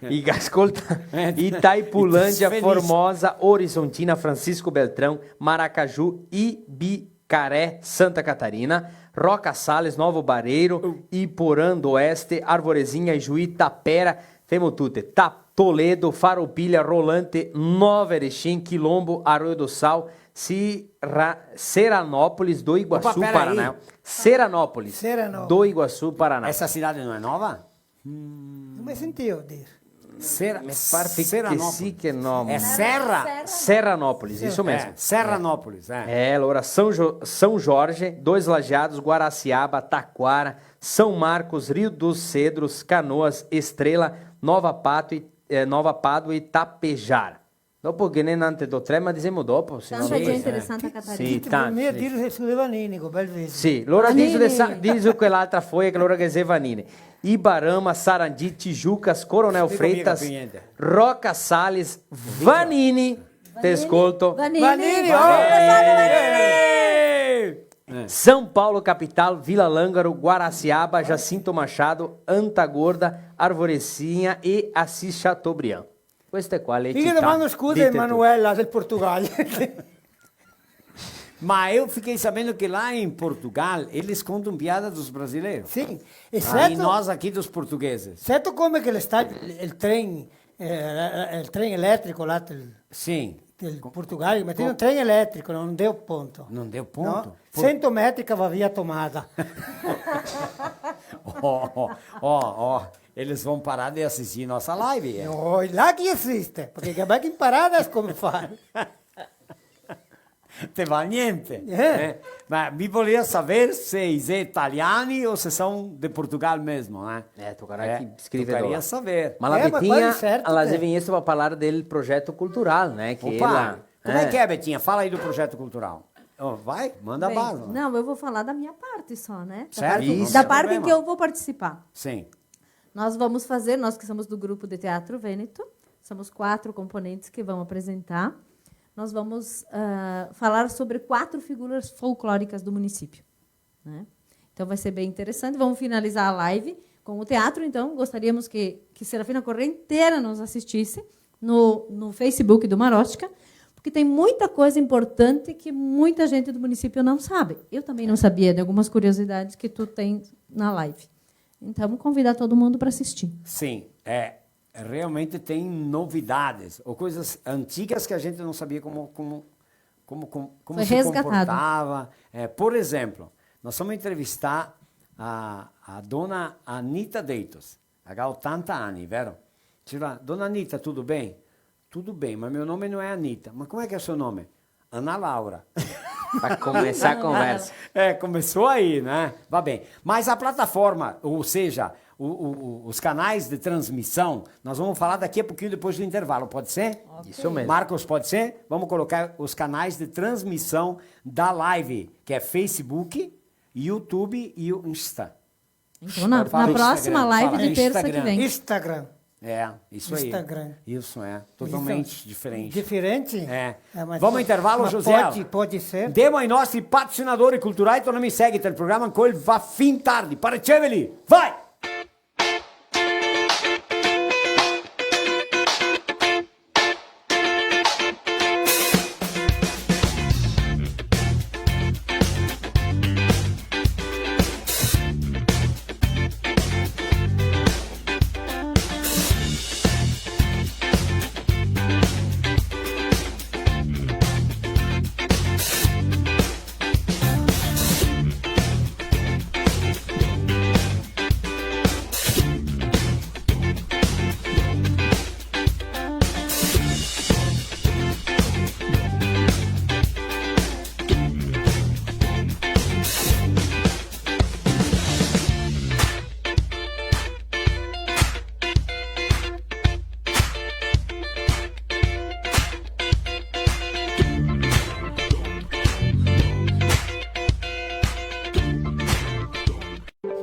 E escolta, é. Itaipulândia, Formosa, Horizontina, Francisco Beltrão, Maracaju, Ibicaré, Santa Catarina, Roca Sales, Novo Barreiro, Iporã do Oeste, Arvorezinha, Ijuí, Tapera, femo tute, Ta-, Toledo, Farroupilha, Rolante, Nova Erechim, Quilombo, Arroio do Sal, Sira-, Serranópolis do Iguaçu, Paraná. Opa, pera aí. Serranópolis, Serranópolis do Iguaçu, Paraná. Essa cidade não é nova? Hum. Não me senti eu dir. Serra-, me pare que Serranópolis. Sì, che nome. É Serra? Serranópolis, isso mesmo. É, Serranópolis, é. É, allora, São Jo-, São Jorge, Dois Lajeados, Guaraciaba, Taquara, São Marcos, Rio dos Cedros, Canoas, Estrela, Nova Pato e, eh, Nova Pádua e Tapejara. Dopo ghe n'è nante do tre, ma disemo dopo, se no... Tanta gente de Santa Catarina. Sì, tanti, sì. Dite, me dise su de Vanini, che bel viso. Sì, lora diso de Sa-, diso quel'altra foia che lora ghe xe Vanini. Ibarama, Sarandi, Tijucas, Coronel Freitas, Roca Sales, Vanini, te scolto. Vanini. Vanini, oh! Vanini. Eh. São Paulo, capital, Vila Lângaro, Guaraciaba, Jacinto Machado, Anta Gorda, Arvorecinha e Assis Chateaubriand. Queste qua le cità. Io domando scusa a Emanuela del Portogallo. Ma eu fiquei sabendo que lá em Portugal eles contam piada dos brasileiros. Sim, e certo, e nós aqui dos portugueses. Certo, come che l'è stà el, el tren, eh, el tren elétrico là del, sì, del Portugal, ma co-, tren elétrico, não deu ponto. Não deu ponto? No? Por- Cento metri che va via tomada. Oh, oh, oh, oh. Eles vão parar de assistir nossa live, é? No, là che esiste, parché che vai in parada come fai? Te va niente, eh? Ma mi volevo saver se i xe italiani o se son de Portugal mesmo, eh? Eh, tocarà che scrive tocaria là. Saver. Ma la Betinha, la xe vegnesta par parlar del progeto cultural, né? Opa! Come che xe, Betinha? Fala aí do projeto cultural. Oh, vai, manda bala. Bem, não, eu vou falar da minha parte só, né? Certo, não tem problema. Da parte em que eu vou participar. Sim. Nós vamos fazer, nós que somos do grupo de Teatro Vêneto, somos quatro componentes que vão apresentar. Nós vamos, ah, falar sobre quatro figuras folclóricas do município, né? Então vai ser bem interessante. Vamos finalizar a live com o teatro, então gostaríamos que, que Serafina Corrêa inteira nos assistisse no, no Facebook do Marótica, porque tem muita coisa importante que muita gente do município não sabe. Eu também não sabia de algumas curiosidades que tu tem na live. Então, vamos convidar todo mundo pra assistir. Sim, é, realmente tem novidades, ou coisas antigas que a gente não sabia como, como, como, como, como se comportava. Foi resgatado. É, por exemplo, nós vamos entrevistar a, a dona Anita Deitos. La ga otanta ani, vero? Dixe: "Dona Anita, tudo bem?" "Tudo bem, mas meu nome não é Anita." "Mas como é que é o seu nome?" "Ana Laura." Pra começar a conversa. É, começou aí, né? Va ben. Mas a plataforma, ou seja, o, o, o, os canais de transmissão, nós vamos falar daqui a pouquinho, depois do intervalo, pode ser? Ok. Isso mesmo. Marcos, pode ser? Vamos colocar os canais de transmissão da live, que é Facebook, YouTube e o Insta. Então, na, na próxima live de terça que vem. Instagram. É, isso aí. Instagram. Isso, é. Totalmente diferente. Diferente? É. É, mas... Vamos ao intervalo, José? Pode, pode ser. Demo ai nostri patrocinadori culturai, tornemo in seguito al programa, ancora va fin tardi. Pareceveli, vai!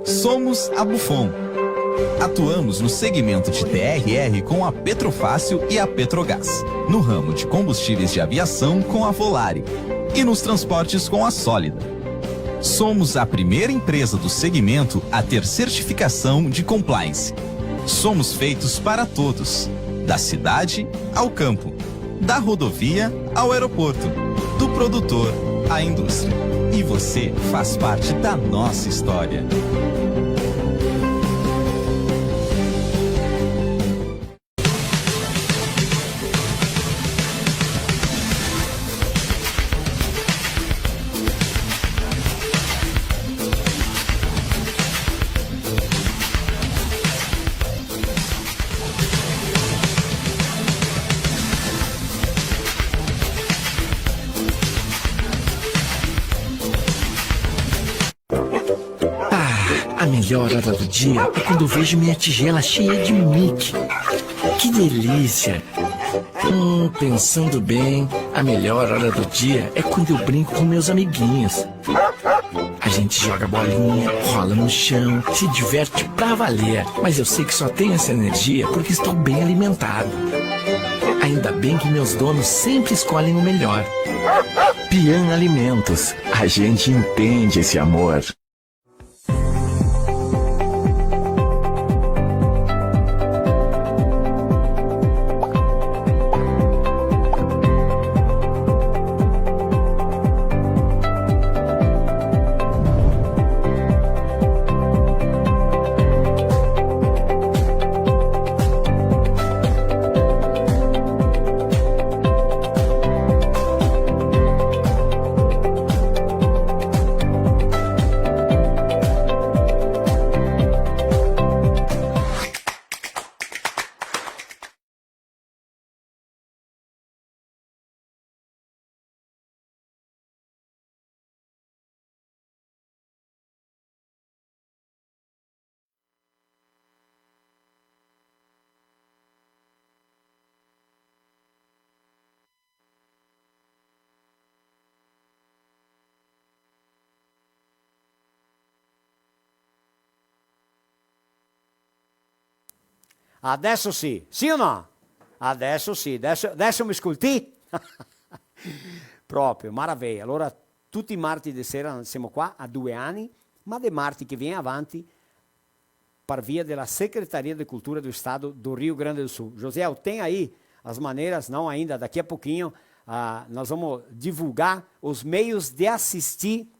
Somos a Bufon. Atuamos no segmento de T R R com a Petrofácil e a Petrogás. No ramo de combustíveis de aviação com a Volare. E nos transportes com a Sólida. Somos a primeira empresa do segmento a ter certificação de compliance. Somos feitos para todos, da cidade ao campo, da rodovia ao aeroporto, do produtor à indústria. E você faz parte da nossa história. A melhor hora do dia é quando eu vejo minha tigela cheia de Mickey. Que delícia! Hum, pensando bem, a melhor hora do dia é quando eu brinco com meus amiguinhos. A gente joga bolinha, rola no chão, se diverte pra valer. Mas eu sei que só tenho essa energia porque estou bem alimentado. Ainda bem que meus donos sempre escolhem o melhor. Pian Alimentos, a gente entende esse amor. Adesso sì, sì o no? Adesso sì, adesso, adesso mi scolti? Proprio, maraveia. Alora, tuti i marti de sera semo qua, a due ani, ma de marti che vien avanti, par via dela Secretaria de Cultura do Estado do Rio Grande do Sul. Josiel, tem aí as maneiras? Não, ainda, daqui a pouquinho, ah, nós vamos divulgar os meios de assistir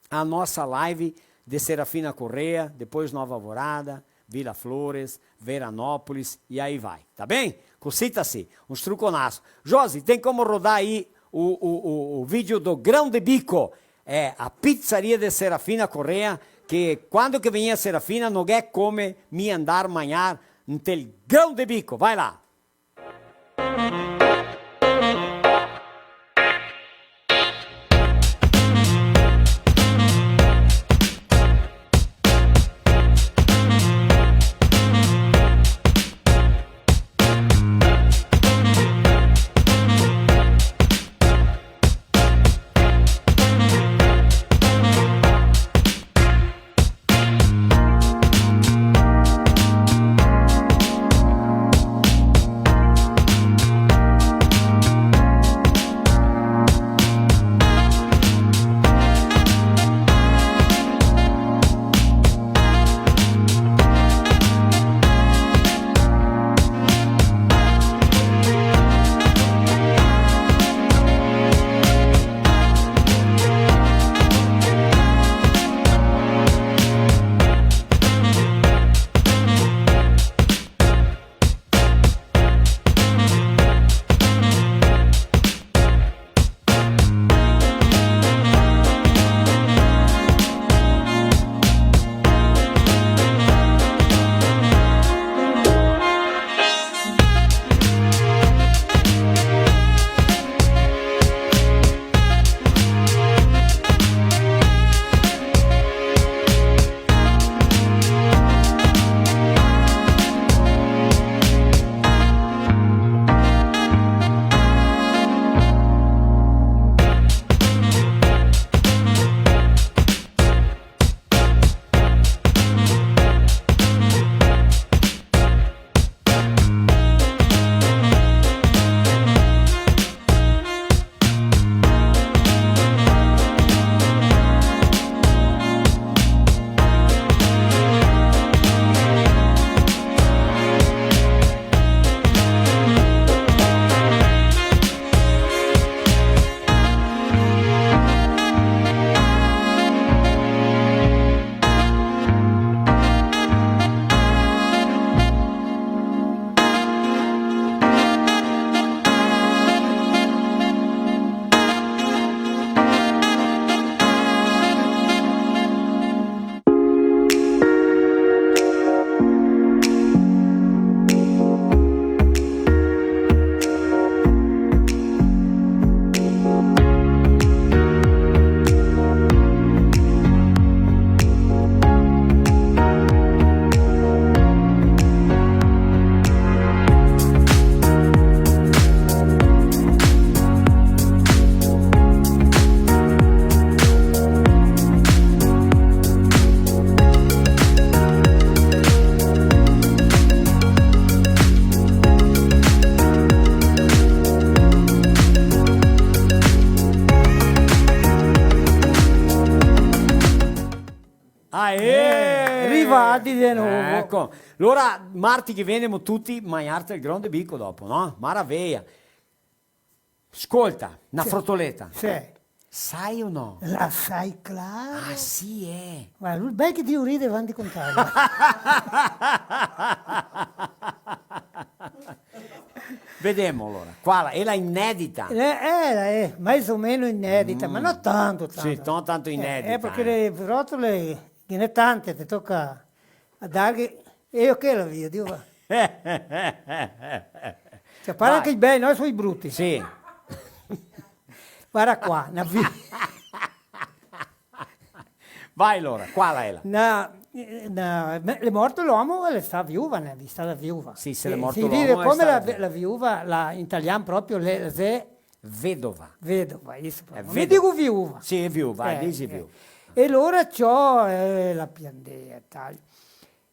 a nossa live de Serafina Corrêa, depois Nova Alvorada, Vila Flores, Veranópolis, e aí vai, tá bem? Cosita sì, un struconaso. Josi, tem como rodar aí o, o, o, o vídeo do Grão de Bico? É a pizzaria de Serafina Corrêa, que quando que vem a Serafina, não é come mi andar manhar ntel Grão de Bico. Vai lá! Eh, rivadi de novo. Eco. Alora, marti che vien ndemo tuti magnarte el grande bico dopo, no? Maraveia. Scolta, na frotoleta. Sì. Sai o no? La sai, claro. Ah, sì, eh. Ma lu, bel che ti ride avanti contarla. Vedemo, alora. Qua, la, xe la inedita. Eh, eh, la xe mais o meno inedita, ma no tanto, tanto. Sì, no tanto inedita, eh, parché le frotole, ghe n'è tante, te toca a darghe, e io che la via, Dio va. Cioè, parla anche i bei, no solo i bruti. Sì. Varda qua, na vi- Vai, alora, qua la xe la. Na, na, me-, l'è morto l'omo, l'è stà viuva, ne, l'è stà viuva. Sì, se l'è morto l'omo, l'è stà viuva. Sì, sì, come la, la viuva, la, in italian proprio, le, le, vedova. Vedova, isso. Eh, no vedova. Mi digo viuva. Sì, xe viuva, eh, disi viuva. E alora ciò, eh, la piandea e tal.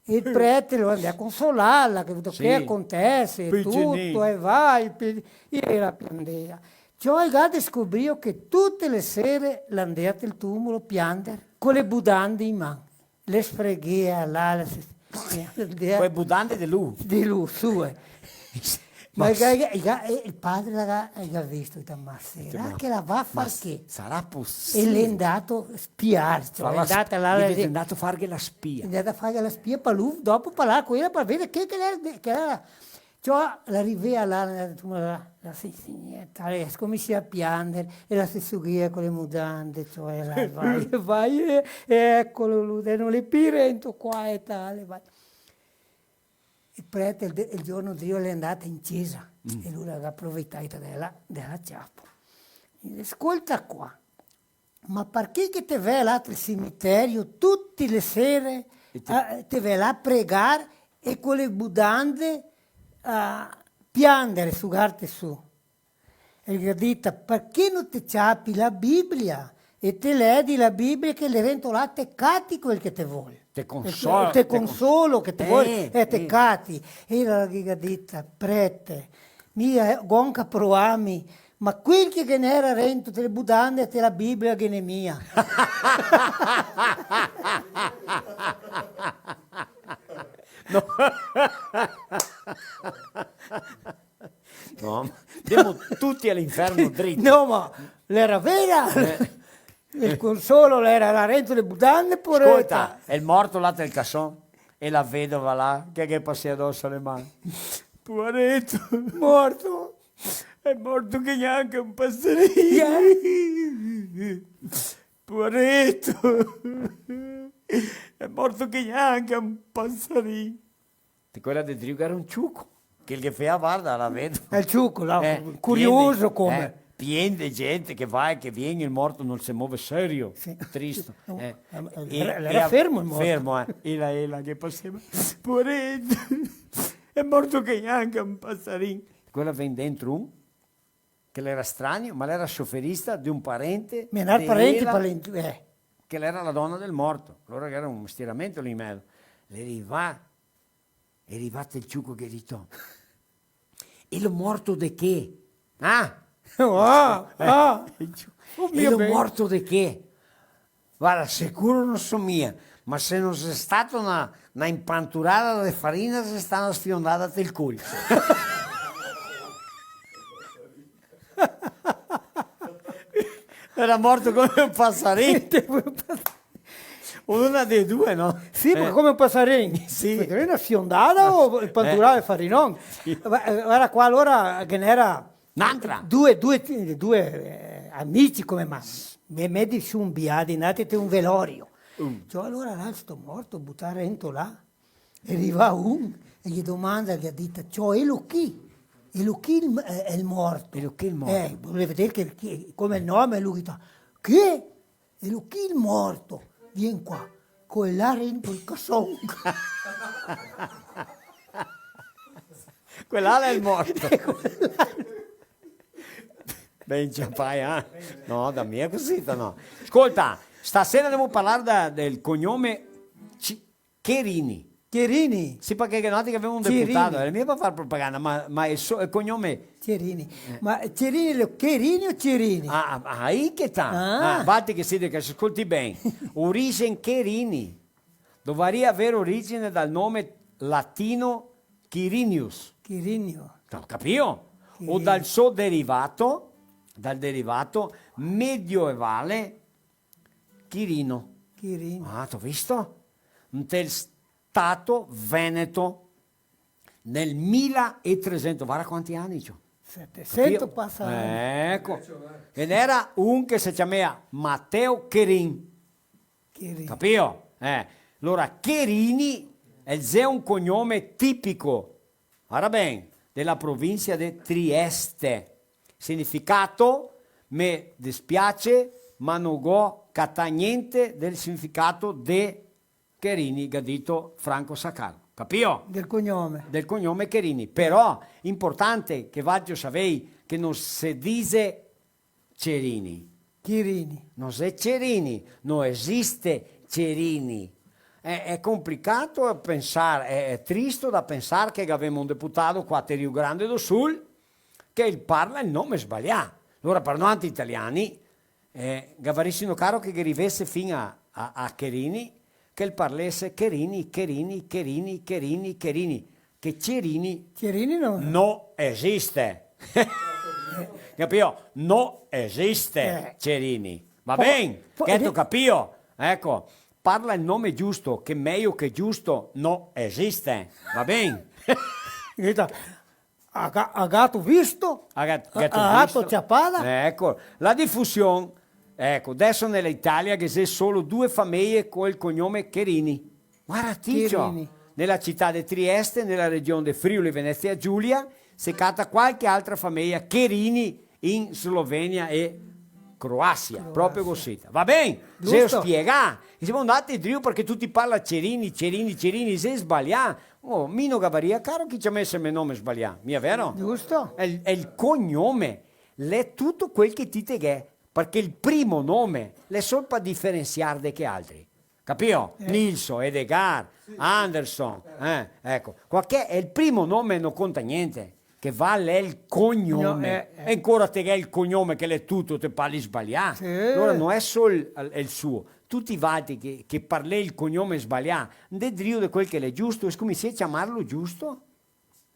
E el prete lo andea a consolarla, che, sì, che acontese, e tuto, e va, e pe-, e la piandea. Ciò, el ga descobrio che tute le sere l'andea tel tumulo piander co le budande in man. Le sfreghea là, le se-, le andea... Co le budande de lu? De lu, sue. Ma el ga, el ga, el pare la ga, el ga visto, el ga dito: "Ma sarà che la va a far che?" Sarà posibile? E l'è ndato a spiar, cioè, l'è ndata là, l'è ndato a farghe la spia. L'è ndata a farghe la spia par lu, dopo parlar co ela, par veder che, che l'era, che l'era. Ciò, la rivea là, la, la, la, sì, sì, niente, la scominsia a piander, e la se sughea co le mudande, cioè, la, vai, vai, e, e ecolo lu, e no l'è pi rento qua e tal, vai. El prete el de-, el giorno drio l'è ndata in cesa, e lu la ga aproveità de la, de la ciapa. El dise: "Scolta qua, ma parché che te ve là tel cimiterio tute le sere, e te, eh, te ve là a pregar e co le budande a piander, sugarte su?" E el ga dita: "Parché no te ciapi la Biblia e te ledi la Biblia, che l'è rento là, te cati quel che te vol. Te consolo, te consolo che te vol, eh, e te cati." E ela la ga dita: "Prete, mi, eh, go anca proami, ma quel che ghe n'era rento te le budande e te la Biblia ghe n'è mia." No. No, ma ndemo tuti a l'inferno driti. No, ma l'era vera. Eh. El consolo l'era là rento le budande, poreta. Scolta, e el morto là tel cason, e la vedova là, che, che pasea doso le man. Poareto. Morto. L'è morto che gnanca un pasarin. Poareto. L'è morto che gnanca un pasarin. Te quela de drio ghe gera un ciuco, che el ghe fea, varda, la vedo. El ciuco, là, eh, curioso pien de, come. Eh, pien de gente che va e che vien, el morto no se move, serio, sì, tristo. No, eh, eh, e, l'era, e l'era a-, fermo el morto. Fermo, eh. E la, e la che pasea: "Poareto, l'è morto che gnanca un pasarin." Quela vien dentro un che l'era stranio, ma l'era soferista de un parente. Men'altro parente, ela, parente, eh. Che l'era la dona del morto. Alora ghe gera un stiramento lì in mezo. L'è rivà, l'è rivà el ciuco che ga dito: "E lo morto de che?" Ah! Ah, ah. El ciuco: "E lo morto de che?" Varda, sicuro no so mia, ma se no xe stato na, na impanturada de farina, xe stà na sfiondada tel cul. L'era morto come un pasarin. Una de due, no? Sì, ma come un pasarin. Sì. Parché l'era na sfiondada o impanturada de farinon? Sì. Va-, eh, varda qua, alora, ghe n'era N'antra. Due, due, due, eh, amici come, ma me, me de su un biadi, ndati te un velorio. Mm. Ciò, alora là sto morto, butà rento là, e riva un, e ghe domanda, ghe ga dito: "Ciò, elo chi? Elo chi el, eh, el morto?" Elo chi el morto? Eh, voleva veder che, che, come el nome, lu ga dito: "Chi?" E lu: "Chi el morto? Vien qua." Quel là rento el cason. Quel là l'è el morto. Ben ciapà, eh? No, da mia cusì, no. Scolta, stasera ndemo parlar da, del cognome C-, Cherini. Cherini? Sì, parché che noaltri che gavemo un deputado, Cerini. L'è mia par far propaganda, ma, ma el so, el cognome... Cerini. Eh. Ma Cerini, lo Cherini o Cerini? Ah, ah, aí que tá. Ah. Ah, valtri che sito che se scolti ben. Origem Cherini. Dovaria aver origine dal nome latino Quirinius. Quirinio. Te capio? O Quirinio. Dal so derivato, dal derivato medioevale Quirino. Quirino. Ah, te go visto? Ntel stato veneto, nel mila e tresento, varda quanti ani, ciò. Setesento pasa ani. Eco. E ghe n'era un che se ciamea Mateo Querin. Querin. Capio? Eh. Alora, Querini el xe un cognome tipico, varda ben, de la provincia de Trieste. Significato, me dispiace, ma no go catà gnente del significato de Querini, ga dito Franco Saccaro. Capio? Del cognome. Del cognome Querini. Però, importante che valtri savei che no se dixe Cerini. Quirini. No xe Cerini, no esiste Cerini. Xe, xe conplicato pensar, xe, xe tristo da pensar che gavemo un deputado qua te Rio Grande do Sul che el parla el nome sbalià. Alora, par noantri italiani, eh, gavarisimo caro che ghe rivese fin a, a, a Querini, che el parlese Querini, Querini, Querini, Querini, Querini, che Cerini Cerini no. No esiste. Capio? No esiste, eh, Cerini. Va ben? Po-, po-, gheto capio? Eco, parla el nome giusto, che mejo che giusto no esiste. Va ben? Gheto, a ga-, a gato visto? A gat-, a gato visto? A gato ciapada? Eco, la difusion, eco, deso nela Italia ghe xe solo due fameje col cognome Querini. Varda ti, ciò. Querini. Nela cità de Trieste, nela region de Friuli Venezia Giulia, se cata qualche altra fameja Querini in Slovenia e Croasia, Croasia. Proprio cosita. Va ben? Giusto. Xe spiegà? E semo ndati drio parché tuti parla Cerini, Cerini, Cerini, xe sbalià. Oh, mi no gavaria caro che i ciamese me nome sbalià, mia vero? Giusto. Xe el, xe el cognome, l'è tuto quel che ti te ghè, parché el primo nome l'è sol par diferensiar de che altri. Capio? Eh. Nilson, Edgar, sì, sì. Anderson, eh, eco. Qualche, xe el primo nome, no conta gnente. Che vale el cognome. No, eh, eh. E ancora te ghè el cognome che l'è tuto, te parli sbalià. Sì. Alora no xe sol el, el suo. Tuti valtri che, che parlè el cognome sbalià, ndè drio de quel che l'è giusto, e scominsiè a ciamarlo giusto.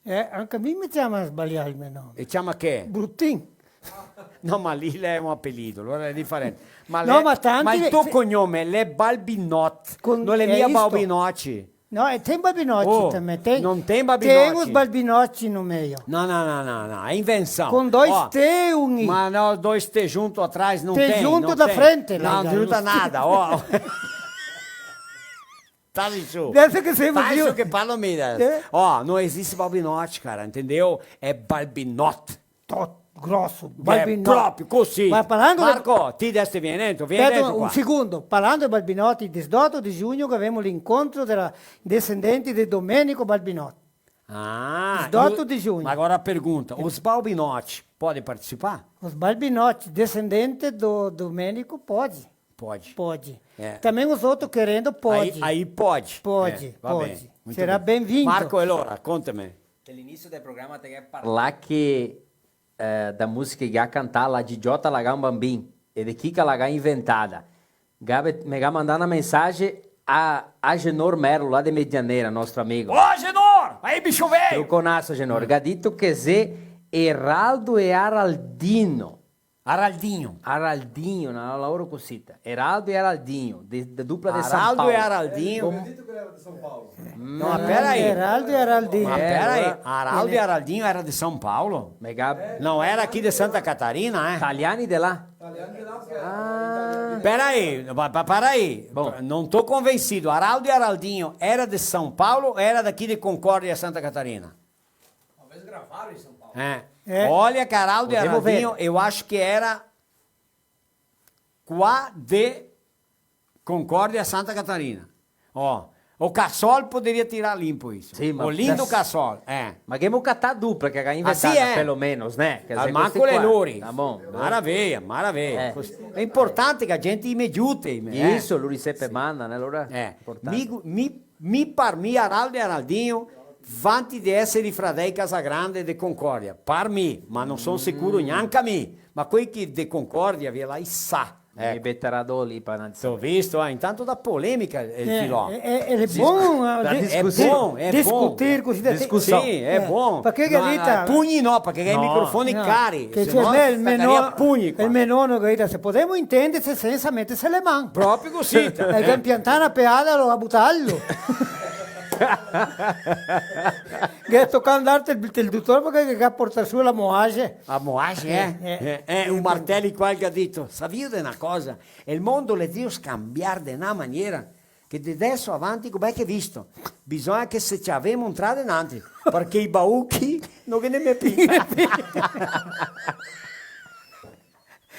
Eh, anca mi me ciama sbalià el me nome. E ciama che? Brutin. No, ma lì l'è un apelido, alora l'è diferente. Ma no, l'è, ma tanti ma el to se- cognome l'è Balbinot, con, no l'è mia Balbinoci. No, e ten Balbinoci tanbè, ten, no ten Balbinoci. Ten uns Balbinoci no meio. No, no, no, no, no, xe invension. Con doi T, un I. Ma no, doi T junto atrás, no ten, no ten. Junto da frente, no, là, no giunta nada, oh. Tasi su. Deso che semo... Tasi su che parlo mi deso. Eh? Oh, no esiste Balbinoci, cara, entendeu? Xe Balbinot. Tot grosso, Balbinot. Xe proprio cusì. Ma parlando de... Marco, ti deso te vien dentro, vien dentro qua. Speta un secondo, parlando de Balbinot, el disdoto de giugno che gavemo l'incontro dela descendente de Domenico Balbinot. Ah, disdoto de giugno. Ma agora a pergunta, os Balbinotti pode participar? Os Balbinotti, descendente do Domenico, pode. Pode. Pode. É. Também os outros querendo, pode. Aí, aí pode. Pode, é, va ben, pode. Muito bem. Será bem-vindo. Marco, e alora, conta-me. Che l'inisio del programa te ghe parlà che, eh, da musica che ga cantà la Gigiota la ga un banbin, e de chi che la ga inventada. Gabe, me ga mandà na mensage a, Agenor Merlo, là de Medianeira, nostro amigo. Ô, Agenor! Aí, bicho velho! Truconasso, Agenor. Ga dito che xe Eraldo e Araldino. Araldinho. Araldinho, na laoro cosita. Eraldo e Araldinho, de, de dupla de São Paulo. Araldo e Araldinho. Como? Não, mas pera aí. Eraldo e Araldinho. Mas pera aí. É, agora Araldo e Araldinho era de São Paulo? Mega... Não era aqui de Santa Catarina, é? Italiani de là. Ah. Pera aí, pa-, pa-, para aí. Bom. Não tô convencido. Araldo e Araldinho era de São Paulo ou era daqui de Concórdia, Santa Catarina? Talvez gravaram em São Paulo. É. É. Olha que Araldo e Araldinho, eu acho que era qua de Concórdia, Santa Catarina. Ó, o Cassol poderia tirar limpo isso. Sì, ma o Lindo adesso Cassol, eh. Ma che mo catà dupla che ga inventà, ah, sì, eh? Pelo menos, né? Che almanco le lori. Tá bom. Maravilha, maravilha. Eh. Xe importante che la gente me giute, eh. Isso, lori sempre manda, né? Alora, eh, importante. Mi, mi Mi par mi Araldo e Araldinho, vanti de esere i fradei Casagrande de Concordia. Par mi, ma no son sicuro gnanca mi. Ma quei che de Concordia, via là, i sa. Eco. Mi betarà do lì par... Te go visto, eh, intanto dà polemica, eh, el filò. Eh, eh, eh, l'è bon, eh, da de-, discusion. Bon, l'è bon. Discutir cusì da te-, discusion. Sì, l'è bon. Parché che... No, no, pugni no, parché i microfoni cari, che se no el me-, el me stacaria no-, pugni qua. El me nono che ga dito: "Se podemo intenderse sensa meterse le man." Proprio cusì. E che piantà na peada, lo ga butà. Che tocà andar tel, tel dutore parché che ga portà su la moaxe. A moaxe, eh? Eh, eh, eh, un martelo qua che ga dito: "Savìo de na cosa? El mondo l'è drio scambiar de na maniera che de deso avanti, come che visto, bisogna che se ciavemo un tra de nantri, parché i bauchi no ghe ne me pì."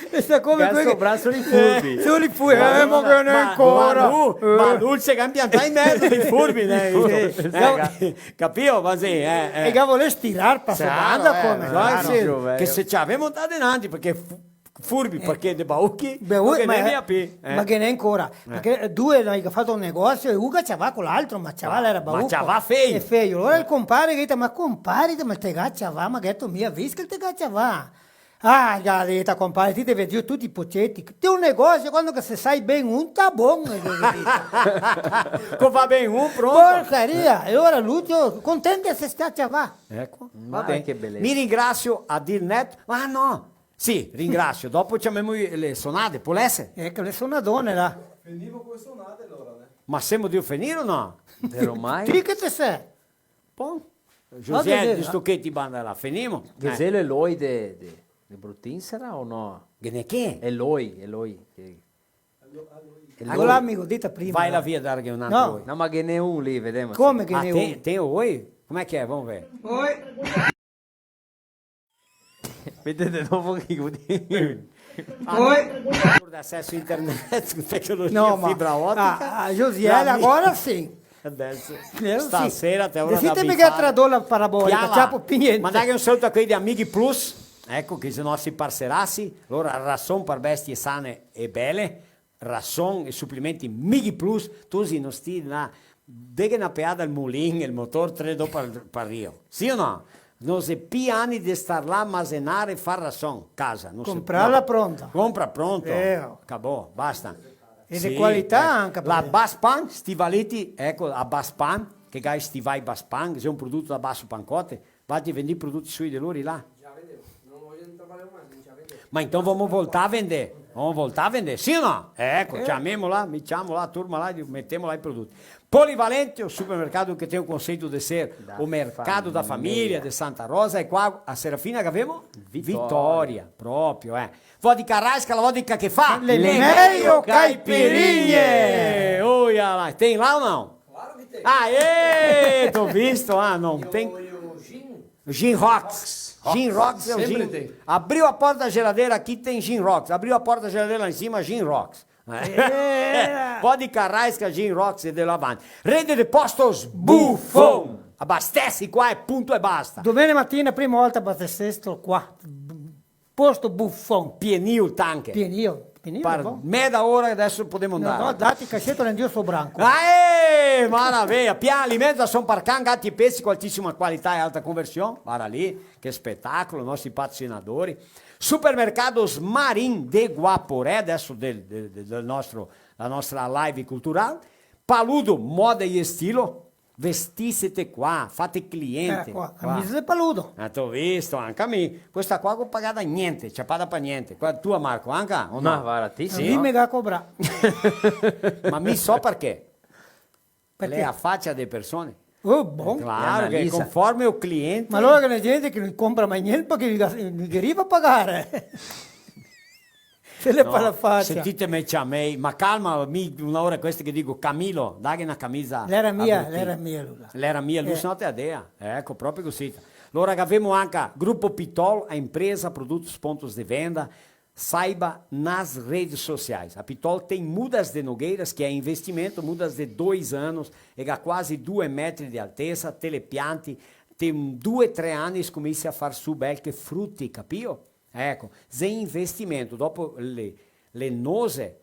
E sta come... Che quei che sobrà solo i furbi. Eh, solo i furbi, eh, ma che ghe n'è ancora. Ma lu, ma lu se ga piantà in mezo ai furbi, eh, visto? Eh, ca-, capìo? Ma sì, eh, eh. E che volè stirar pa sta banda, eh, come? Claro, sì, che se ciavemo un tra de nantri, parché fu-, furbi, parché de bauchi, bauchi, no ghe n'è mia pì, eh. Ma ghe n'è ancora, parché due, no, i ga fato un negosio e un ga ciavà co l'altro, ma ciavà l'era bauco. Ma ciavà feio. E feio. Alora el compare che dise: "Ma compare, ma te ga ciavà, ma che te ga mia visto che te ga ciavà?" "Ah," ga dito, "compare, ti te vedi tuti i poceti. Te un negosio, quando che se sa ben un, sta bon, eh," ga dito. Co va ben un, pronto. Porcaria. E alora l'ultimo, contento se sta ciavà. Eco. Ma va ben. Che belesa. Mi ringrasio a Dilnet. Ah, no. Sì, ringrasio. Dopo ciamemo le sonade, pol esser? Eco, le sonadone là. Fenimo co le sonade alora, né? Ma semo drio fenir o no? Vero mai? Ti che te sè? Bon. José, visto che ti banda là, fenimo? Ghe xe l'eloi de, de, de Brutin, sarà o no? Ghe n'è che? Eloi, eloi, che... Alora, amigo, dita prima, va là via, darghe un altro eloi. No, ma ghe n'è un lì, vedemo se... Come ghe n'è un? Ah, te, te eloi? Come che xe? Vamo veder. Vedete dopo che... Oi. Accesso internet, tecnologia, fibra otica. No, ma a, a Josiele agora sì. Adesso, stasera te avrà da bifare. Sentime che trador la parabolica, ciapo pi gnente. Mandaghe un saluto a quei de Amighi Plus, eco, che xe i nostri parserasi, lora rason par bestie sane e bele. Rason e suplementi Mighi Plus, tosi no sti là, deghe na peada al mulin, el motor, tre do par, par rio. Sì o no? No xe pi ani de star là a masenar e far rason, casa. No se, comprarla pronta. Compra pronto. Eh, oh. Acabou, basta. E de qualità anca, la Baspan, stivaleti, eco, a Baspan, che ga i stivai Baspan, che xe un prodoto da Basso Pancote, valtri vendì prodoto sui de lori là. Ma então vamo voltar a vender. Vamo voltar a vender, sì o no? Eco, ciamemo là, mi ciamo là, turma là, metemo là i prodoti. Polivalente, o supermercado que tem o conceito de ser o mercado da família de Santa Rosa, e qua a Serafina che gavemo? Vitória. Vitória, proprio, eh. Vodka Raiska, la vodka che fa le mejo caipirinhe! Oia là, tem lá ou não? Claro que tem. Aê! Tô visto, ah, não tem. Gin Rocks. Gin Rocks é o gin. Sempre tem. Abriu a porta da geladeira, aqui tem Gin Rocks. Abriu a porta da geladeira lá em cima, Gin Rocks. É. Vodka Raiska, Gin Rocks e de lá avanti. Rede de Postos Buffon. Abastece qua e punto e basta. Domenica mattina, prima volta, abastecito qua. Posto Buffon. Pienio el tanque. Pienio, pienio, bon. Par meda ora adeso podemo andar. No, no, dati caseto, l'è drio sto branco. Aê, maraveia. Pian Alimentos, rason par can, gati e pesi, co altisima qualità e alta conversion. Varda lì, che spetacolo, i nostri patrocinadori. Supermercados Marin de Guaporé, adeso del, del, del, del nostro, la nostra live cultural. Paludo, moda e estilo. Vestìsete qua, fate cliente. Eh, qua, qua. Camisa de Paludo. Ah, te go visto, anca mi. Questa qua go pagada gnente, ciapada par gnente. Qua tua, Marco, anca o no? Ma varda, ti sì, no? Mi me ga cobrà. Ma mi so parché. Parché? L'è a facia de persone. Oh, bon. Claro, che conforme o cliente. Ma alora che la gente che no compra mai gnente, parché no ghe riva a pagare. Se l'è par la facia. Sentiteme, ciamei, ma calma, mi, na ora queste che digo, Camilo, daghe na camisa a Brutin. L'era mia, l'era mia, lu là. L'era mia, lu, eh, se no te a dea. Eco, proprio cusì. Alora gavemo anca Grupo Pitol, a empresa, produtos, pontos de venda. Saiba nas redes sociais. A Pitol tem mudas de nogueiras, que é investimento, mudas de dois anos, e ga quasi due metri de altesa, te le pianti, te due, tre ani scomisi a far su bel che fruti, capìo? Eco, xe investimento, dopo le, le nose,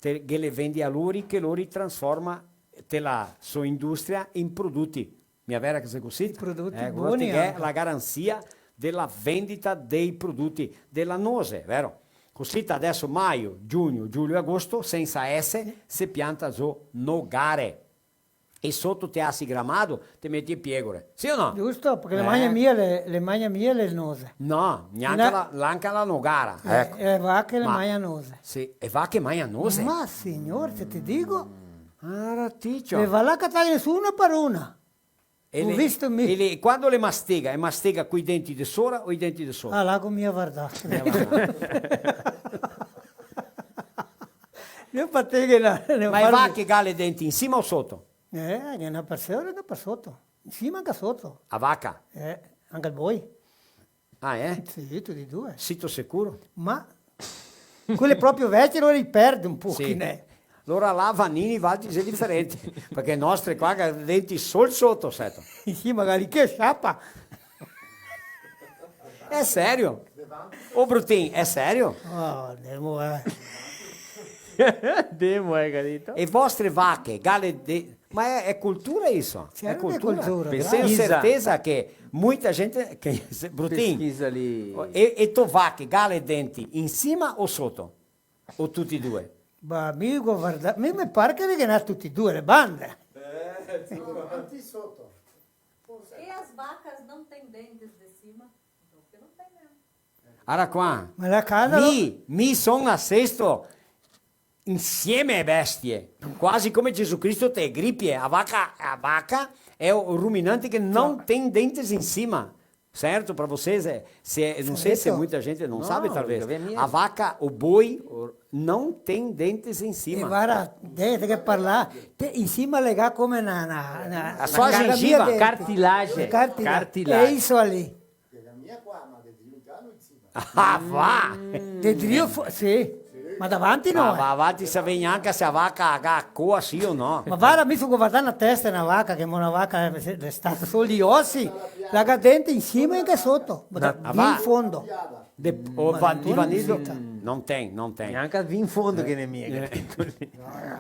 te, ghe le vendi a lori, che lori transforma te la so industria in produti. Mia vera che xe cusì? I produti boni anca. Eco, questa che xe la garansia dela vendita dei produti dela nose, vero? Cosita adeso maio, giugno, giulio e agosto, sensa ese, se pianta zo nogare. E soto te asi gramado, te meti e piegore. Sì o no? Giusto, parché le magna mia le, le magna mia le nose. No, gnanca la, gnanca la nogara. Eh, eco. E vache le magna nose. Sì, e vache magna nose? Ma signor, se te digo. Ah, raticio. E va là a catar nesuna par una. E le, e le, quando le mastega, e mastega coi denti de sora o i denti de soto? Ah, là go mia vardà. Mia pateghe la, le... Ma e vache ga le denti in sima o soto? Eh, ghe n'è na par sora e na par soto. In sima anca soto. A vaca? Eh, anca el boi. Ah, eh? Sì, tuti e due. Sito sicuro? Ma quele proprio vecie, alora i perde un pochino, eh. Alora là Vanini, Valdi, xe diferente, parché e nostre qua ga denti sol soto, seto. Sì, magari che sciapa. Xe serio? Ô Brutin, xe serio? Oh, demo, eh. Demo, eh, capito? E vostre vache, ga le de-, Ma xe, xe cultura isso, xe cultura. Certo che xe cultura, bravo. Tenho certeza che muita gente che, Brutin, pesquisa lì. E, e to vache, ga le denti in sima o soto? O tuti e due? Ma mi go vardà, mi me par che ghe n'à tuti e due le bande. Eh, sì. No, avanti e soto. E as vacas não têm dentes de cima? Então que não tem mesmo. Ara qua. Ma la casa lo- Mi, mi son a Sesto insieme ae bestie, quasi come Gesù Cristo te gripie. A vaca, a vaca xe un ruminante che não tem dentes em cima. Certo? Pra vocês, é, se, não sei se muita gente não sabe, talvez. A vaca, o boi, o, não tem dentes em cima. E vara, de, de che parlà, te, in sima lega come na, na, na, na so gengiva. Cartilagem. Cartilagem. Cartilagem. Xe isso lì. Ah, va! De drio fo-, sì. Ma davanti no, eh. Ma va, va, ti savè gnanca se a vaca ga coa, sì o no. Ma vara, mi so vardà na testa de na vaca, che mo na vaca, eh, xe stata sol i osi, la ga denti in sima e anca soto. Ma da, in fondo. De, o va, di Vanildo? Não tem, não tem. Gnanca vin fondo che ne mia, capito?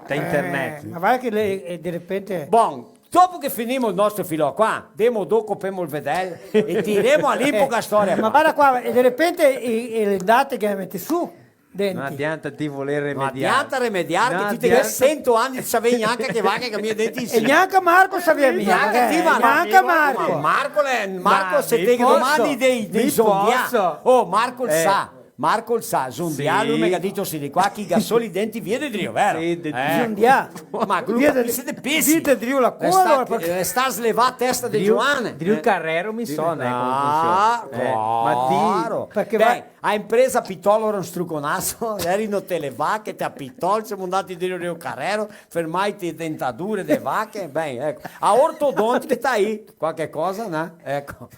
Te internet. Eh, ma vara che le, eh, de repente... Bon, dopo che finimo el nostro filò qua, demo do, copemo el vedel e tiremo a limpo sta storia qua. Ma vara qua, e de repente e, e le date che mete su, denti. No adianta ti voler remediar. No adianta remediar, che ti te ghe sento ani, ti savè gnanca che vaca che ga mia denti in sima. E gnanca Marco savea mia, gnanca ti, Marco. Gnanca Marco. Ma Marco l'è, Marco, se te ghe domandi dei, dei zondià. Oh, Marco el sa. Marco el sa, zondià, lu me ga dito, sì, de qua, che i ga soli denti via de drio, vero? Sì, de drio. Zondià. Ma lu capise de pesi. Via de drio la coa, alora, parché... Sta slevà a testa de Giovane. Drio Carrero mi sona, eh, come funsiona. Ah, claro. Ma ti... Parché va... A empresa Pitol era un struconaso, erimo te le vache, te a Pitol, semo ndati drio Rio Carrero, fermai te dentadure de vache, ben, eco. A ortodontica sta lì, qualche cosa, no? Eco.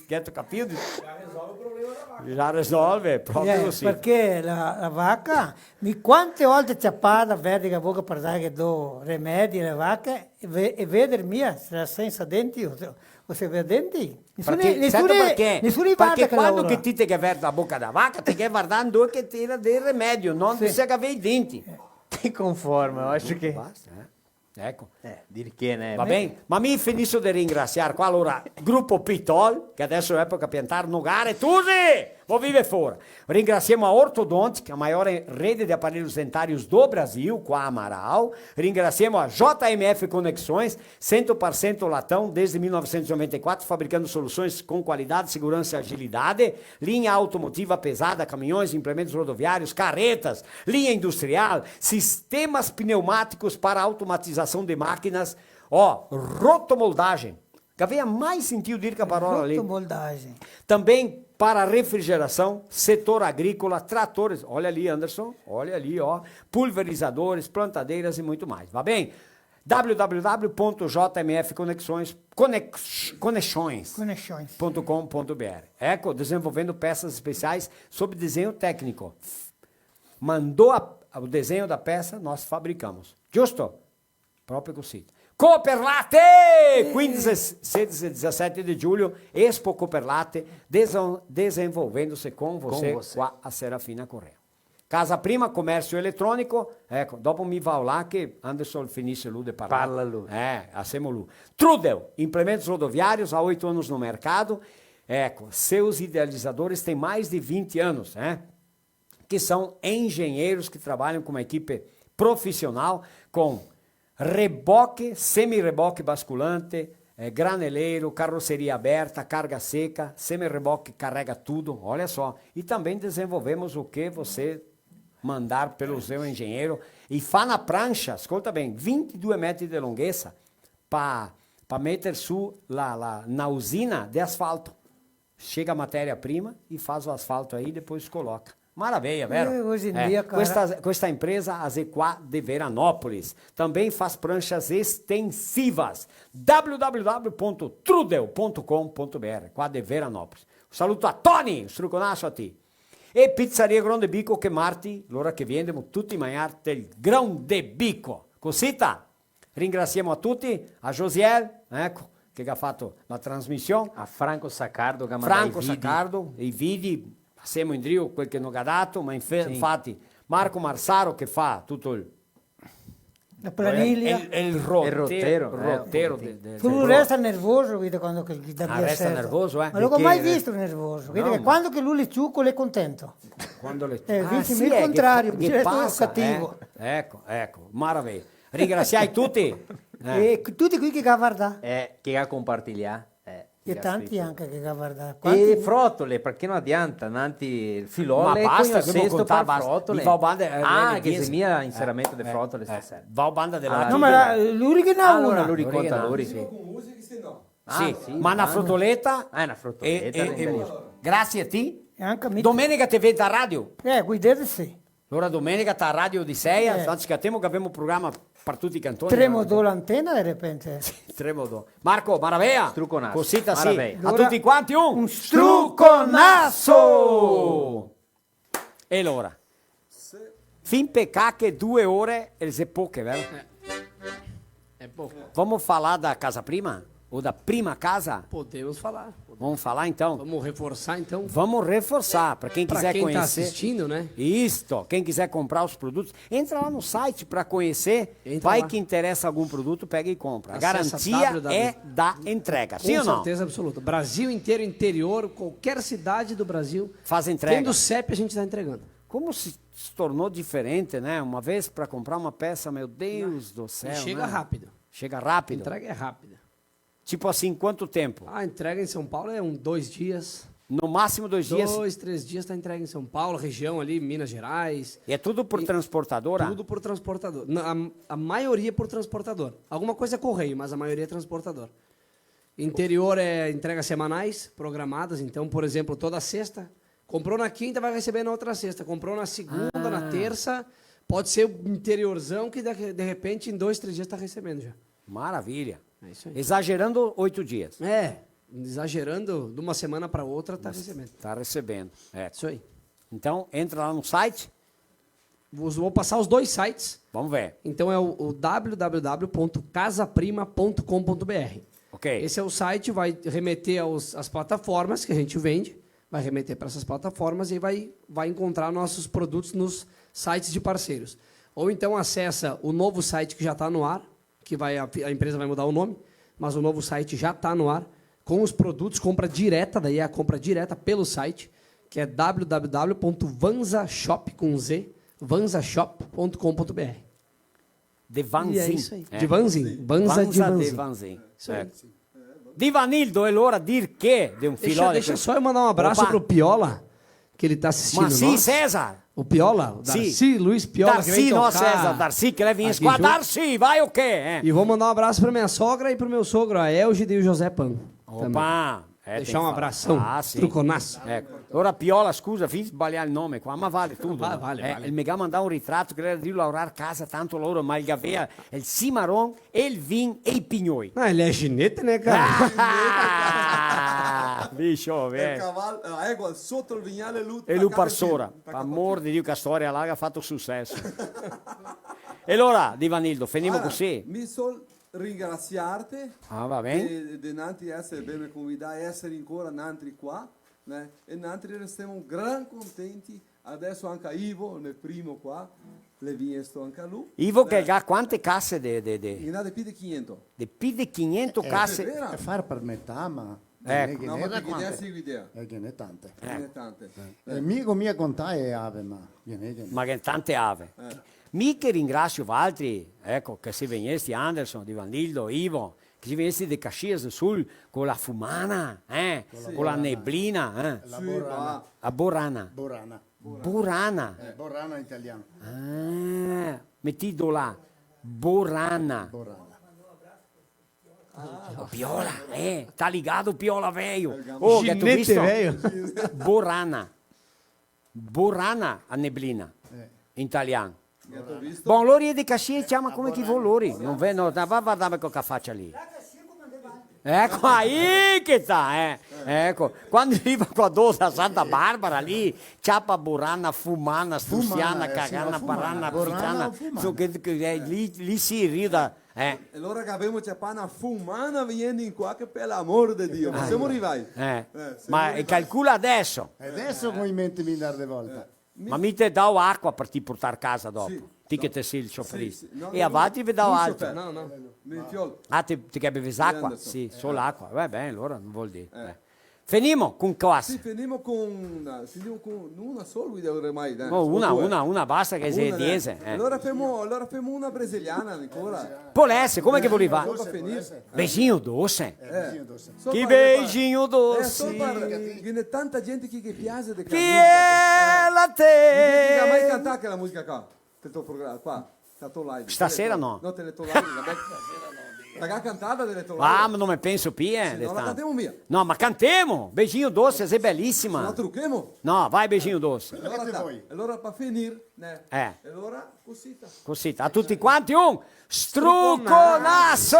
Gheto capìo? Già risolve el problema da vaca. Già risolve, proprio cusì. Eh, parché la, la vaca, mi quante volte ciapada, verde che a boca par dare che do remedi a le vache, e ve-, e veder mia se la sensa denti o, o se vede denti. Nesuni, parché, nesuni, senti parché? Nesuni varda che lavora. Parché quando che ti te ghe verda a boca da vaca, te ghe vardando che tira del remedio, no? Sì. Bisogna che avè i denti. Eh. Ti conforma, acho che... Basta, eh. Eco. Eh, dir che, né? Va ben? Ma mi finiso de ringrasiar qua, alora, Grupo Pitol, che adeso xe epoca piantar nogare, tusi! Vo viver fora. Ringrasiemo a Orthodontic, a maior rede de aparelhos dentários do Brasil, qua a Marau. Ringrasiemo a J M F Conexões, cem por cento latão, desde mil novecentos e noventa e quatro, fabricando soluções com qualidade, segurança e agilidade. Linha automotiva pesada, caminhões, implementos rodoviários, carretas, linha industrial, sistemas pneumáticos para automatização de máquinas, ó, rotomoldagem. Gavea mai sentio dir che parola lì? Rotomoldagem. Também para refrigeração, setor agrícola, tratores, olha ali, Anderson, olha ali, ó, pulverizadores, plantadeiras e muito mais. Va ben? W W W ponto J M F Conexões, conex-, conexões Conexões. Ponto com ponto B R. Eco, desenvolvendo peças especiais sob desenho técnico. Mandou a, o desenho da peça, nós fabricamos. Giusto? Proprio cusì. Cooperlate! Quindici, sedici e disisete de giugno, Expo Cooperlate, desen-, desenvolvendo-se com você, com você, qua a Serafina Corrêa. Casa Prima, comércio eletrônico, eco, dopo mi vao là che Anderson finisce lu de parlar. Parla lu. Eh, asemo lu. Trudel, implementos rodoviários, há oito anos no mercado. Eco, seus idealizadores têm mais de vinte anos, né? que são engenheiros que trabalham com uma equipe profissional, com reboque, semi-reboque basculante, eh, graneleiro, carroceria aberta, carga seca, semi-reboque carrega tudo, olha só. E também desenvolvemos o que você mandar pelo seu engenheiro. E fa na prancha, escolta bem, vinte e dois metri de longueza, pa, pa meter su la, la, na usina de asfalto. Chega a matéria-prima e faz o asfalto aí, depois coloca. Maravilha, vero? Eh, hoje em dia, cara. Questa, questa impresa, a Z quatro de Veranópolis, também faz pranchas extensivas. W W W ponto trudel ponto com ponto B R, qua de Veranópolis. Un saluto a Tony, un struconaso a ti. E Pizzaria Grão de Bico, che marti, l'ora che vien, ndemo tuti magnar del Grão de Bico. Cosita? Ringrasiemo a tuti, a Josiel, eco, che ga fato la trasmision. A Franco Saccardo, che ga mandà i vidi. Franco Saccardo, i vidi, pasemo indrio quel che no ga dato, ma infe-, sì, infati, Marco Marsaro che fa tuto el, la planilha. El, el rotero, el rotero, eh, rotero de, de, tu de resta nervoso, vedi, quando che, che ah, resta nervoso, eh? Ma no lo go mai visto nervoso, vedi che quando che lu l'è ciuco l'è contento. Quando l'è, eh, ah, sì, el contrario, che, che pasa, cativo. Eh? Eco, eco, maraveia. Ringrasiai tuti. Eh. E c-, tuti quei che ga vardà. Eh, che ga compartilià. Eh, che ga tanti scrito. Anca che ga vardà. E quanti frotole, parché no adianta, nanti el filò, ma basta, che sesto par frotole. Ah, che xe mia inseramento de frotole stasera. Vao banda de là. No, ma lu che n'à una. Alora lu conta, lu. Sì. Ah, sì, ma na frotoleta. Ah, na frotoleta, e, e, e grasie a ti. E anca a mi. Domenica te vedi a radio? Eh, guidete sì. Alora domenica ta Radio Odisseia, eh, tanto che temo che gavemo programa par tuti i cantoni. Tremodò l'antena de repente. Sì, tremodò. Marco, maraveia? Struconaso. Cosita sì. Maraveia. A tuti quanti un, un struconaso! E alora? Fin pecà che due ore e xe poche, vero? Eh. É pouco. Vamos falar da casa prima? Ou da prima casa? Podemos falar. Vamos falar, então? Vamos reforçar, então? Vamos reforçar. Pra quem quiser conhecer. Pra quem tá assistindo, né? Isto. Quem quiser comprar os produtos, entra lá no site pra conhecer. Entra lá. Vai que interessa algum produto, pega e compra. Acessa. A garantia é da entrega. Sim ou não? Com certeza absoluta. Brasil inteiro, interior, qualquer cidade do Brasil. Faz entrega. Tendo CEP, a gente tá entregando. Como se, se tornou diferente, né? Uma vez pra comprar uma peça, meu Deus do céu, né? E chega rápido. Chega rápido. A entrega é rápida. Tipo assim, quanto tempo? A entrega em São Paulo é um, dois dias. No máximo dois dias? Dois, três dias tá entregue em São Paulo, região ali, Minas Gerais. E é tudo por transportadora? Tudo por transportador. Na, a, a maioria por transportador. Alguma coisa é correio, mas a maioria é transportador. Interior é entregas semanais, programadas. Então, por exemplo, toda sexta. Comprou na quinta, vai receber na outra sexta. Comprou na segunda, na terça. Ah. Pode ser o interiorzão que, de, de repente, em dois, três dias tá recebendo já. Maravilha. É isso aí. Exagerando, oito dias. É, exagerando, de uma semana pra outra, tá recebendo. Tá recebendo, é. Isso aí. Então, entra lá no site. Vou, vou passar os dois sites. Vamos ver. Então é o, o w w w ponto casa prima ponto com ponto b r. Ok. Esse é o site, vai remeter aos, às plataformas que a gente vende, vai remeter pra essas plataformas e vai, vai encontrar nossos produtos nos sites de parceiros. Ou então acessa o novo site que já tá no ar, que vai, a, a empresa vai mudar o nome, mas o novo site já tá no ar, com os produtos, compra direta, daí é a compra direta pelo site, que é w w w ponto vanzashop, com Z, vanzashop ponto com ponto b r. De Vanzin. E é isso aí. É. De Vanzin. Vanza de Vanzin. Vanza de Vanzin. Isso aí. É. Divanildo, é l'ora dir che de un filò de... Deixa, deixa só eu mandar um abraço pro Piola, que ele tá assistindo nós. Opa. Ma sì, César? O Piola, o Darcy, Luiz Piola, que vem tocar aqui junto. Darcy, no, César, Darcy, che l'è vegnù qua. Darcy, vai o quê, eh? E vou mandar um abraço pra minha sogra e pro meu sogro, a Elgida e o José Pan, também. Opa, eh, deixar um abração, ah, sì, truconasso. Eco. Alora Piola, scusa, fin sbalià el nome qua, ma vale tuto, no? Vale, vale. Eh, el me ga mandà un ritrato che l'era drio laorar casa, tanto laoro, ma el gavea el cimaron, el vin e i pignoi. Ah, el xe ginete, né, cara? Ah! Bicho, eh. El caval, a égua soto el vignal e lu... E lu par sora. Par amor de Dio, che storia là ga fato suceso. E alora, Divanildo, fenimo cusì? Alora, mi sol ringrasiarte. Ah, va ben. De, de nanti èsare, averme convidà, èsare ancora nantri qua, né? E nantri restemo gran contenti. Adeso anca Ivo, el primo qua, l'è vignesto anca lu. Ivo che ga quante case de, de, de... Ghe n'à de pi de quinhentos. De pi de quinhentos case. Eh, xe vera. E far par metà, ma Eco. Ghe n'è, ghe n'è. No, ma da quante? Ghe n'è tante. Eh, ghe n'è tante. Eh. Eh, mi go mia contà e ave, ma ghe n'è, ghe n'è. Ma ghe n'è tante ave. Eh. Mi che ringrasio valtri, eco, che sì vegnesti, Anderson, Divanildo, Ivo, che sì vegnesti de Caxias do Sul co la fumana, eh, co la neblina, eh. Sì, borana. La borana. Borana. Borana. Eh, borana in italian. Ah, metì do là. Borana. Borana. Ah, Piola, eh, tá ligado, Piola, velho. Oh, che te go visto? Borana. Borana, a neblina. Eh. In italian. Bon, lori de Caxias ciama come che vol lori. No ve, no, va, va, dame co che facia lì. Eco, aí che sta, eh. Eco, quando riva qua do da Santa Barbara lì, ciapa borana, fumana, strusiana, cagana, barana, fumana, fitana, so che, che, eh, lì, lì sì, rida, eh. E alora che gavemo ciapà na fumana vegnendo in qua, che per l'amor de Dio, ma semo rivai. Eh, ma calcola deso. E deso go in mente mi ndar de volta. Ma mi te dao acua par ti portar casa dopo. Sì, ti che te si el ciofrì. Sì, sì. No, e no, a valtri ve dao altro. No, no, mi fiol. Ah, ti, ti che bevi acua? Sì, solo acua. Va ben, alora no vol dir. Eh. Fenimo con cosa? Sì, fenimo con, fenimo con una sola, guida, ormai, dai. No, una, una, una basta che xe diese, eh. Alora femo, alora femo una brasiliana ancora. Pol èsare, come che voleva? Solo par finir. Beijinho doce. Eh, beijinho doce. Che beijinho doce. Eh, solo par, ghe n'è tanta gente che, che piace de quela musica. Che ela tem. Che ga mai cantà quela musica qua? Te to programa, qua, te to live. Stasera no. No, te le to live, va ben. La ga cantà de le to live. Ah, ma no me penso pi, eh. Sì, no la cantemo mia. No, ma cantemo! Beijinho doce, xe belisima. Se la truchemo? No, vai, beijinho doce. Alora, alora par finir, né? Eh. E alora, cosita. Cosita. A tuti quanti un Struconasso!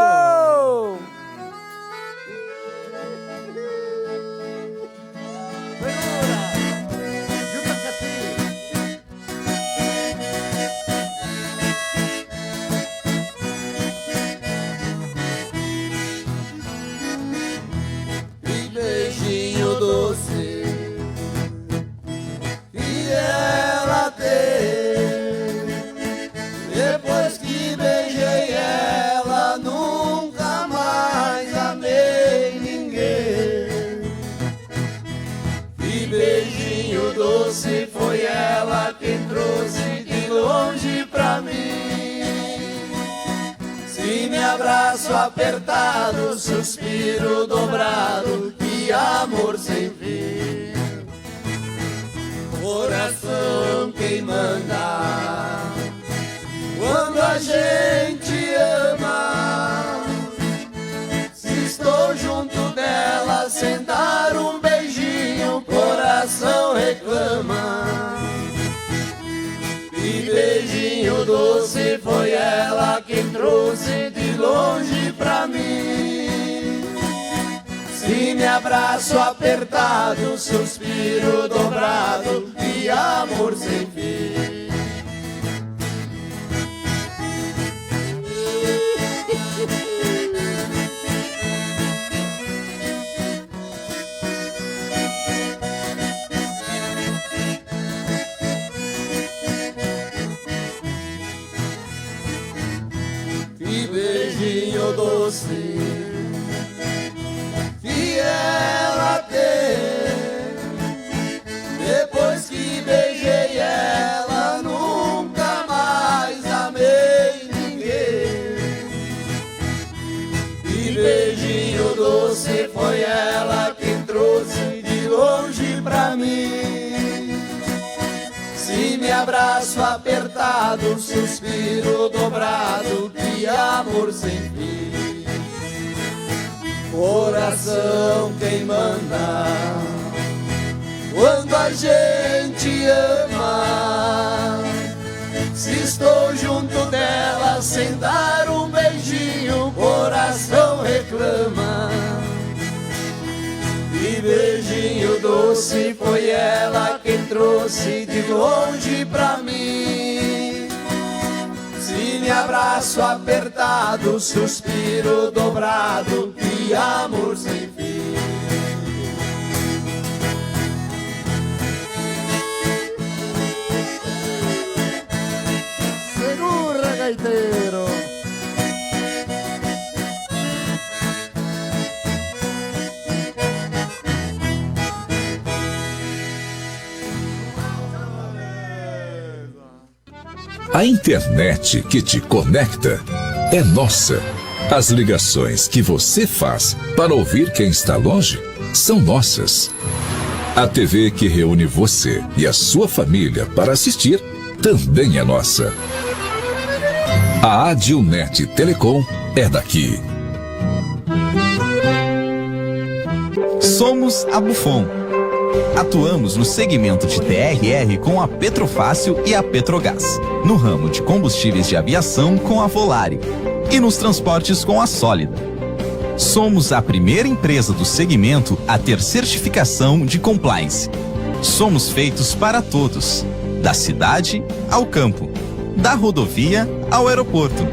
Beijinho doce. E ela tem. Depois que beijei ela, nunca mais amei ninguém. E beijinho doce foi ela quem trouxe de longe pra mim. Se me abraço apertado, suspiro dobrado, que amor sem fim. Coração quem manda quando a gente ama. Se estou junto dela sem dar um beijinho, coração reclama. E beijinho doce foi ela quem trouxe de longe pra mim. Se me abraço apertado, suspiro dobrado de amor sem fim. Que beijinho doce que ela tem. Depois que beijei ela, nunca mais amei ninguém. E beijinho doce foi ela quem trouxe de longe pra mim. Se me abraço apertado, suspiro dobrado de amor sem fim. Coração quem manda quando a gente ama. Se estou junto dela sem dar um beijinho, coração reclama. E beijinho doce foi ela quem trouxe de longe pra mim. Se me abraço apertado, suspiro dobrado de amor sem fim. Segura, gaiteiro! A internet que te conecta é nossa. As ligações que você faz para ouvir quem está longe são nossas. A T V que reúne você e a sua família para assistir também é nossa. A Adilnet Telecom é daqui. Somos a Bufon. Atuamos no segmento de T R R com a Petrofácil e a Petrogás, no ramo de combustíveis de aviação com a Volare e nos transportes com a Sólida. Somos a primeira empresa do segmento a ter certificação de compliance. Somos feitos para todos, da cidade ao campo, da rodovia ao aeroporto,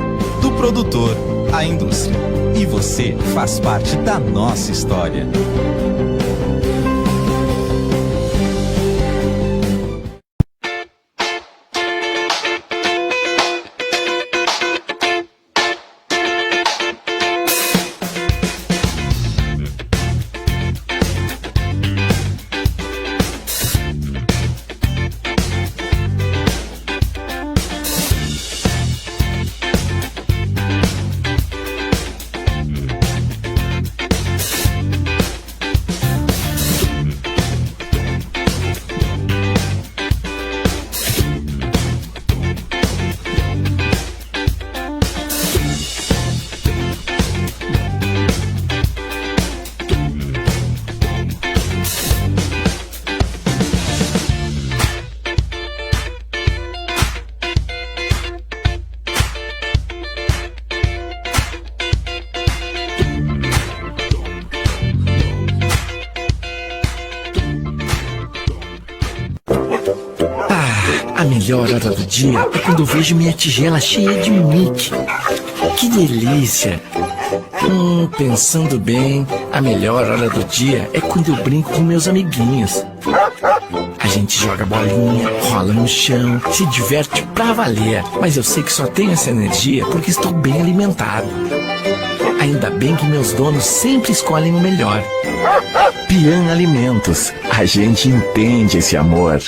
do produtor à indústria. E você faz parte da nossa história. Ah, a melhor hora do dia é quando eu vejo minha tigela cheia de Mickey. Que delícia! Hum, pensando bem, a melhor hora do dia é quando eu brinco com meus amiguinhos. A gente joga bolinha, rola no chão, se diverte pra valer. Mas eu sei que só tenho essa energia porque estou bem alimentado. Ainda bem que meus donos sempre escolhem o melhor. Pian Alimentos, a gente entende esse amor.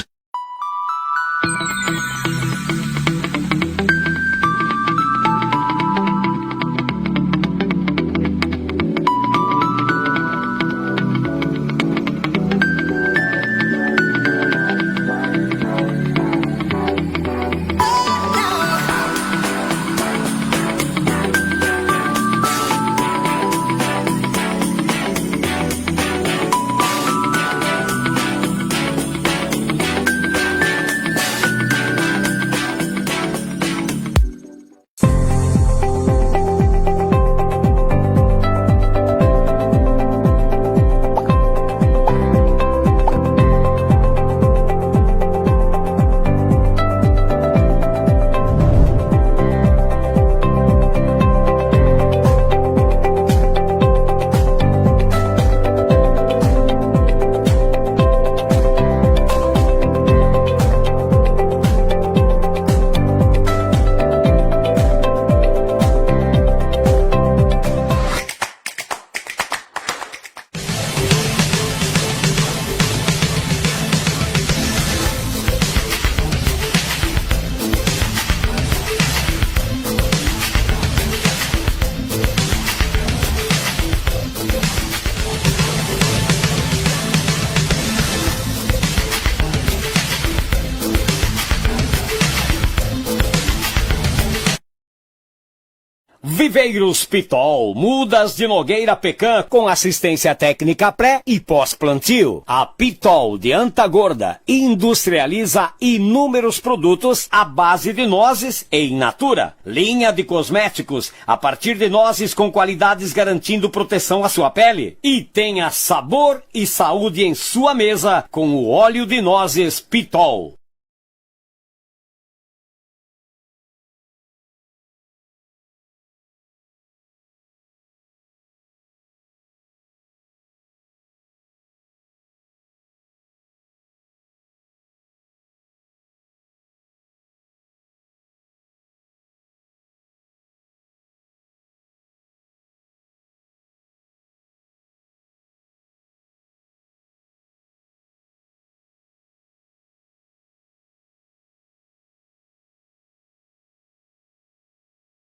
Viveiros Pitol, mudas de nogueira pecan, com assistência técnica pré e pós-plantio. A Pitol de Anta Gorda industrializa inúmeros produtos à base de nozes e in natura. Linha de cosméticos a partir de nozes com qualidades garantindo proteção à sua pele. E tenha sabor e saúde em sua mesa com o óleo de nozes Pitol.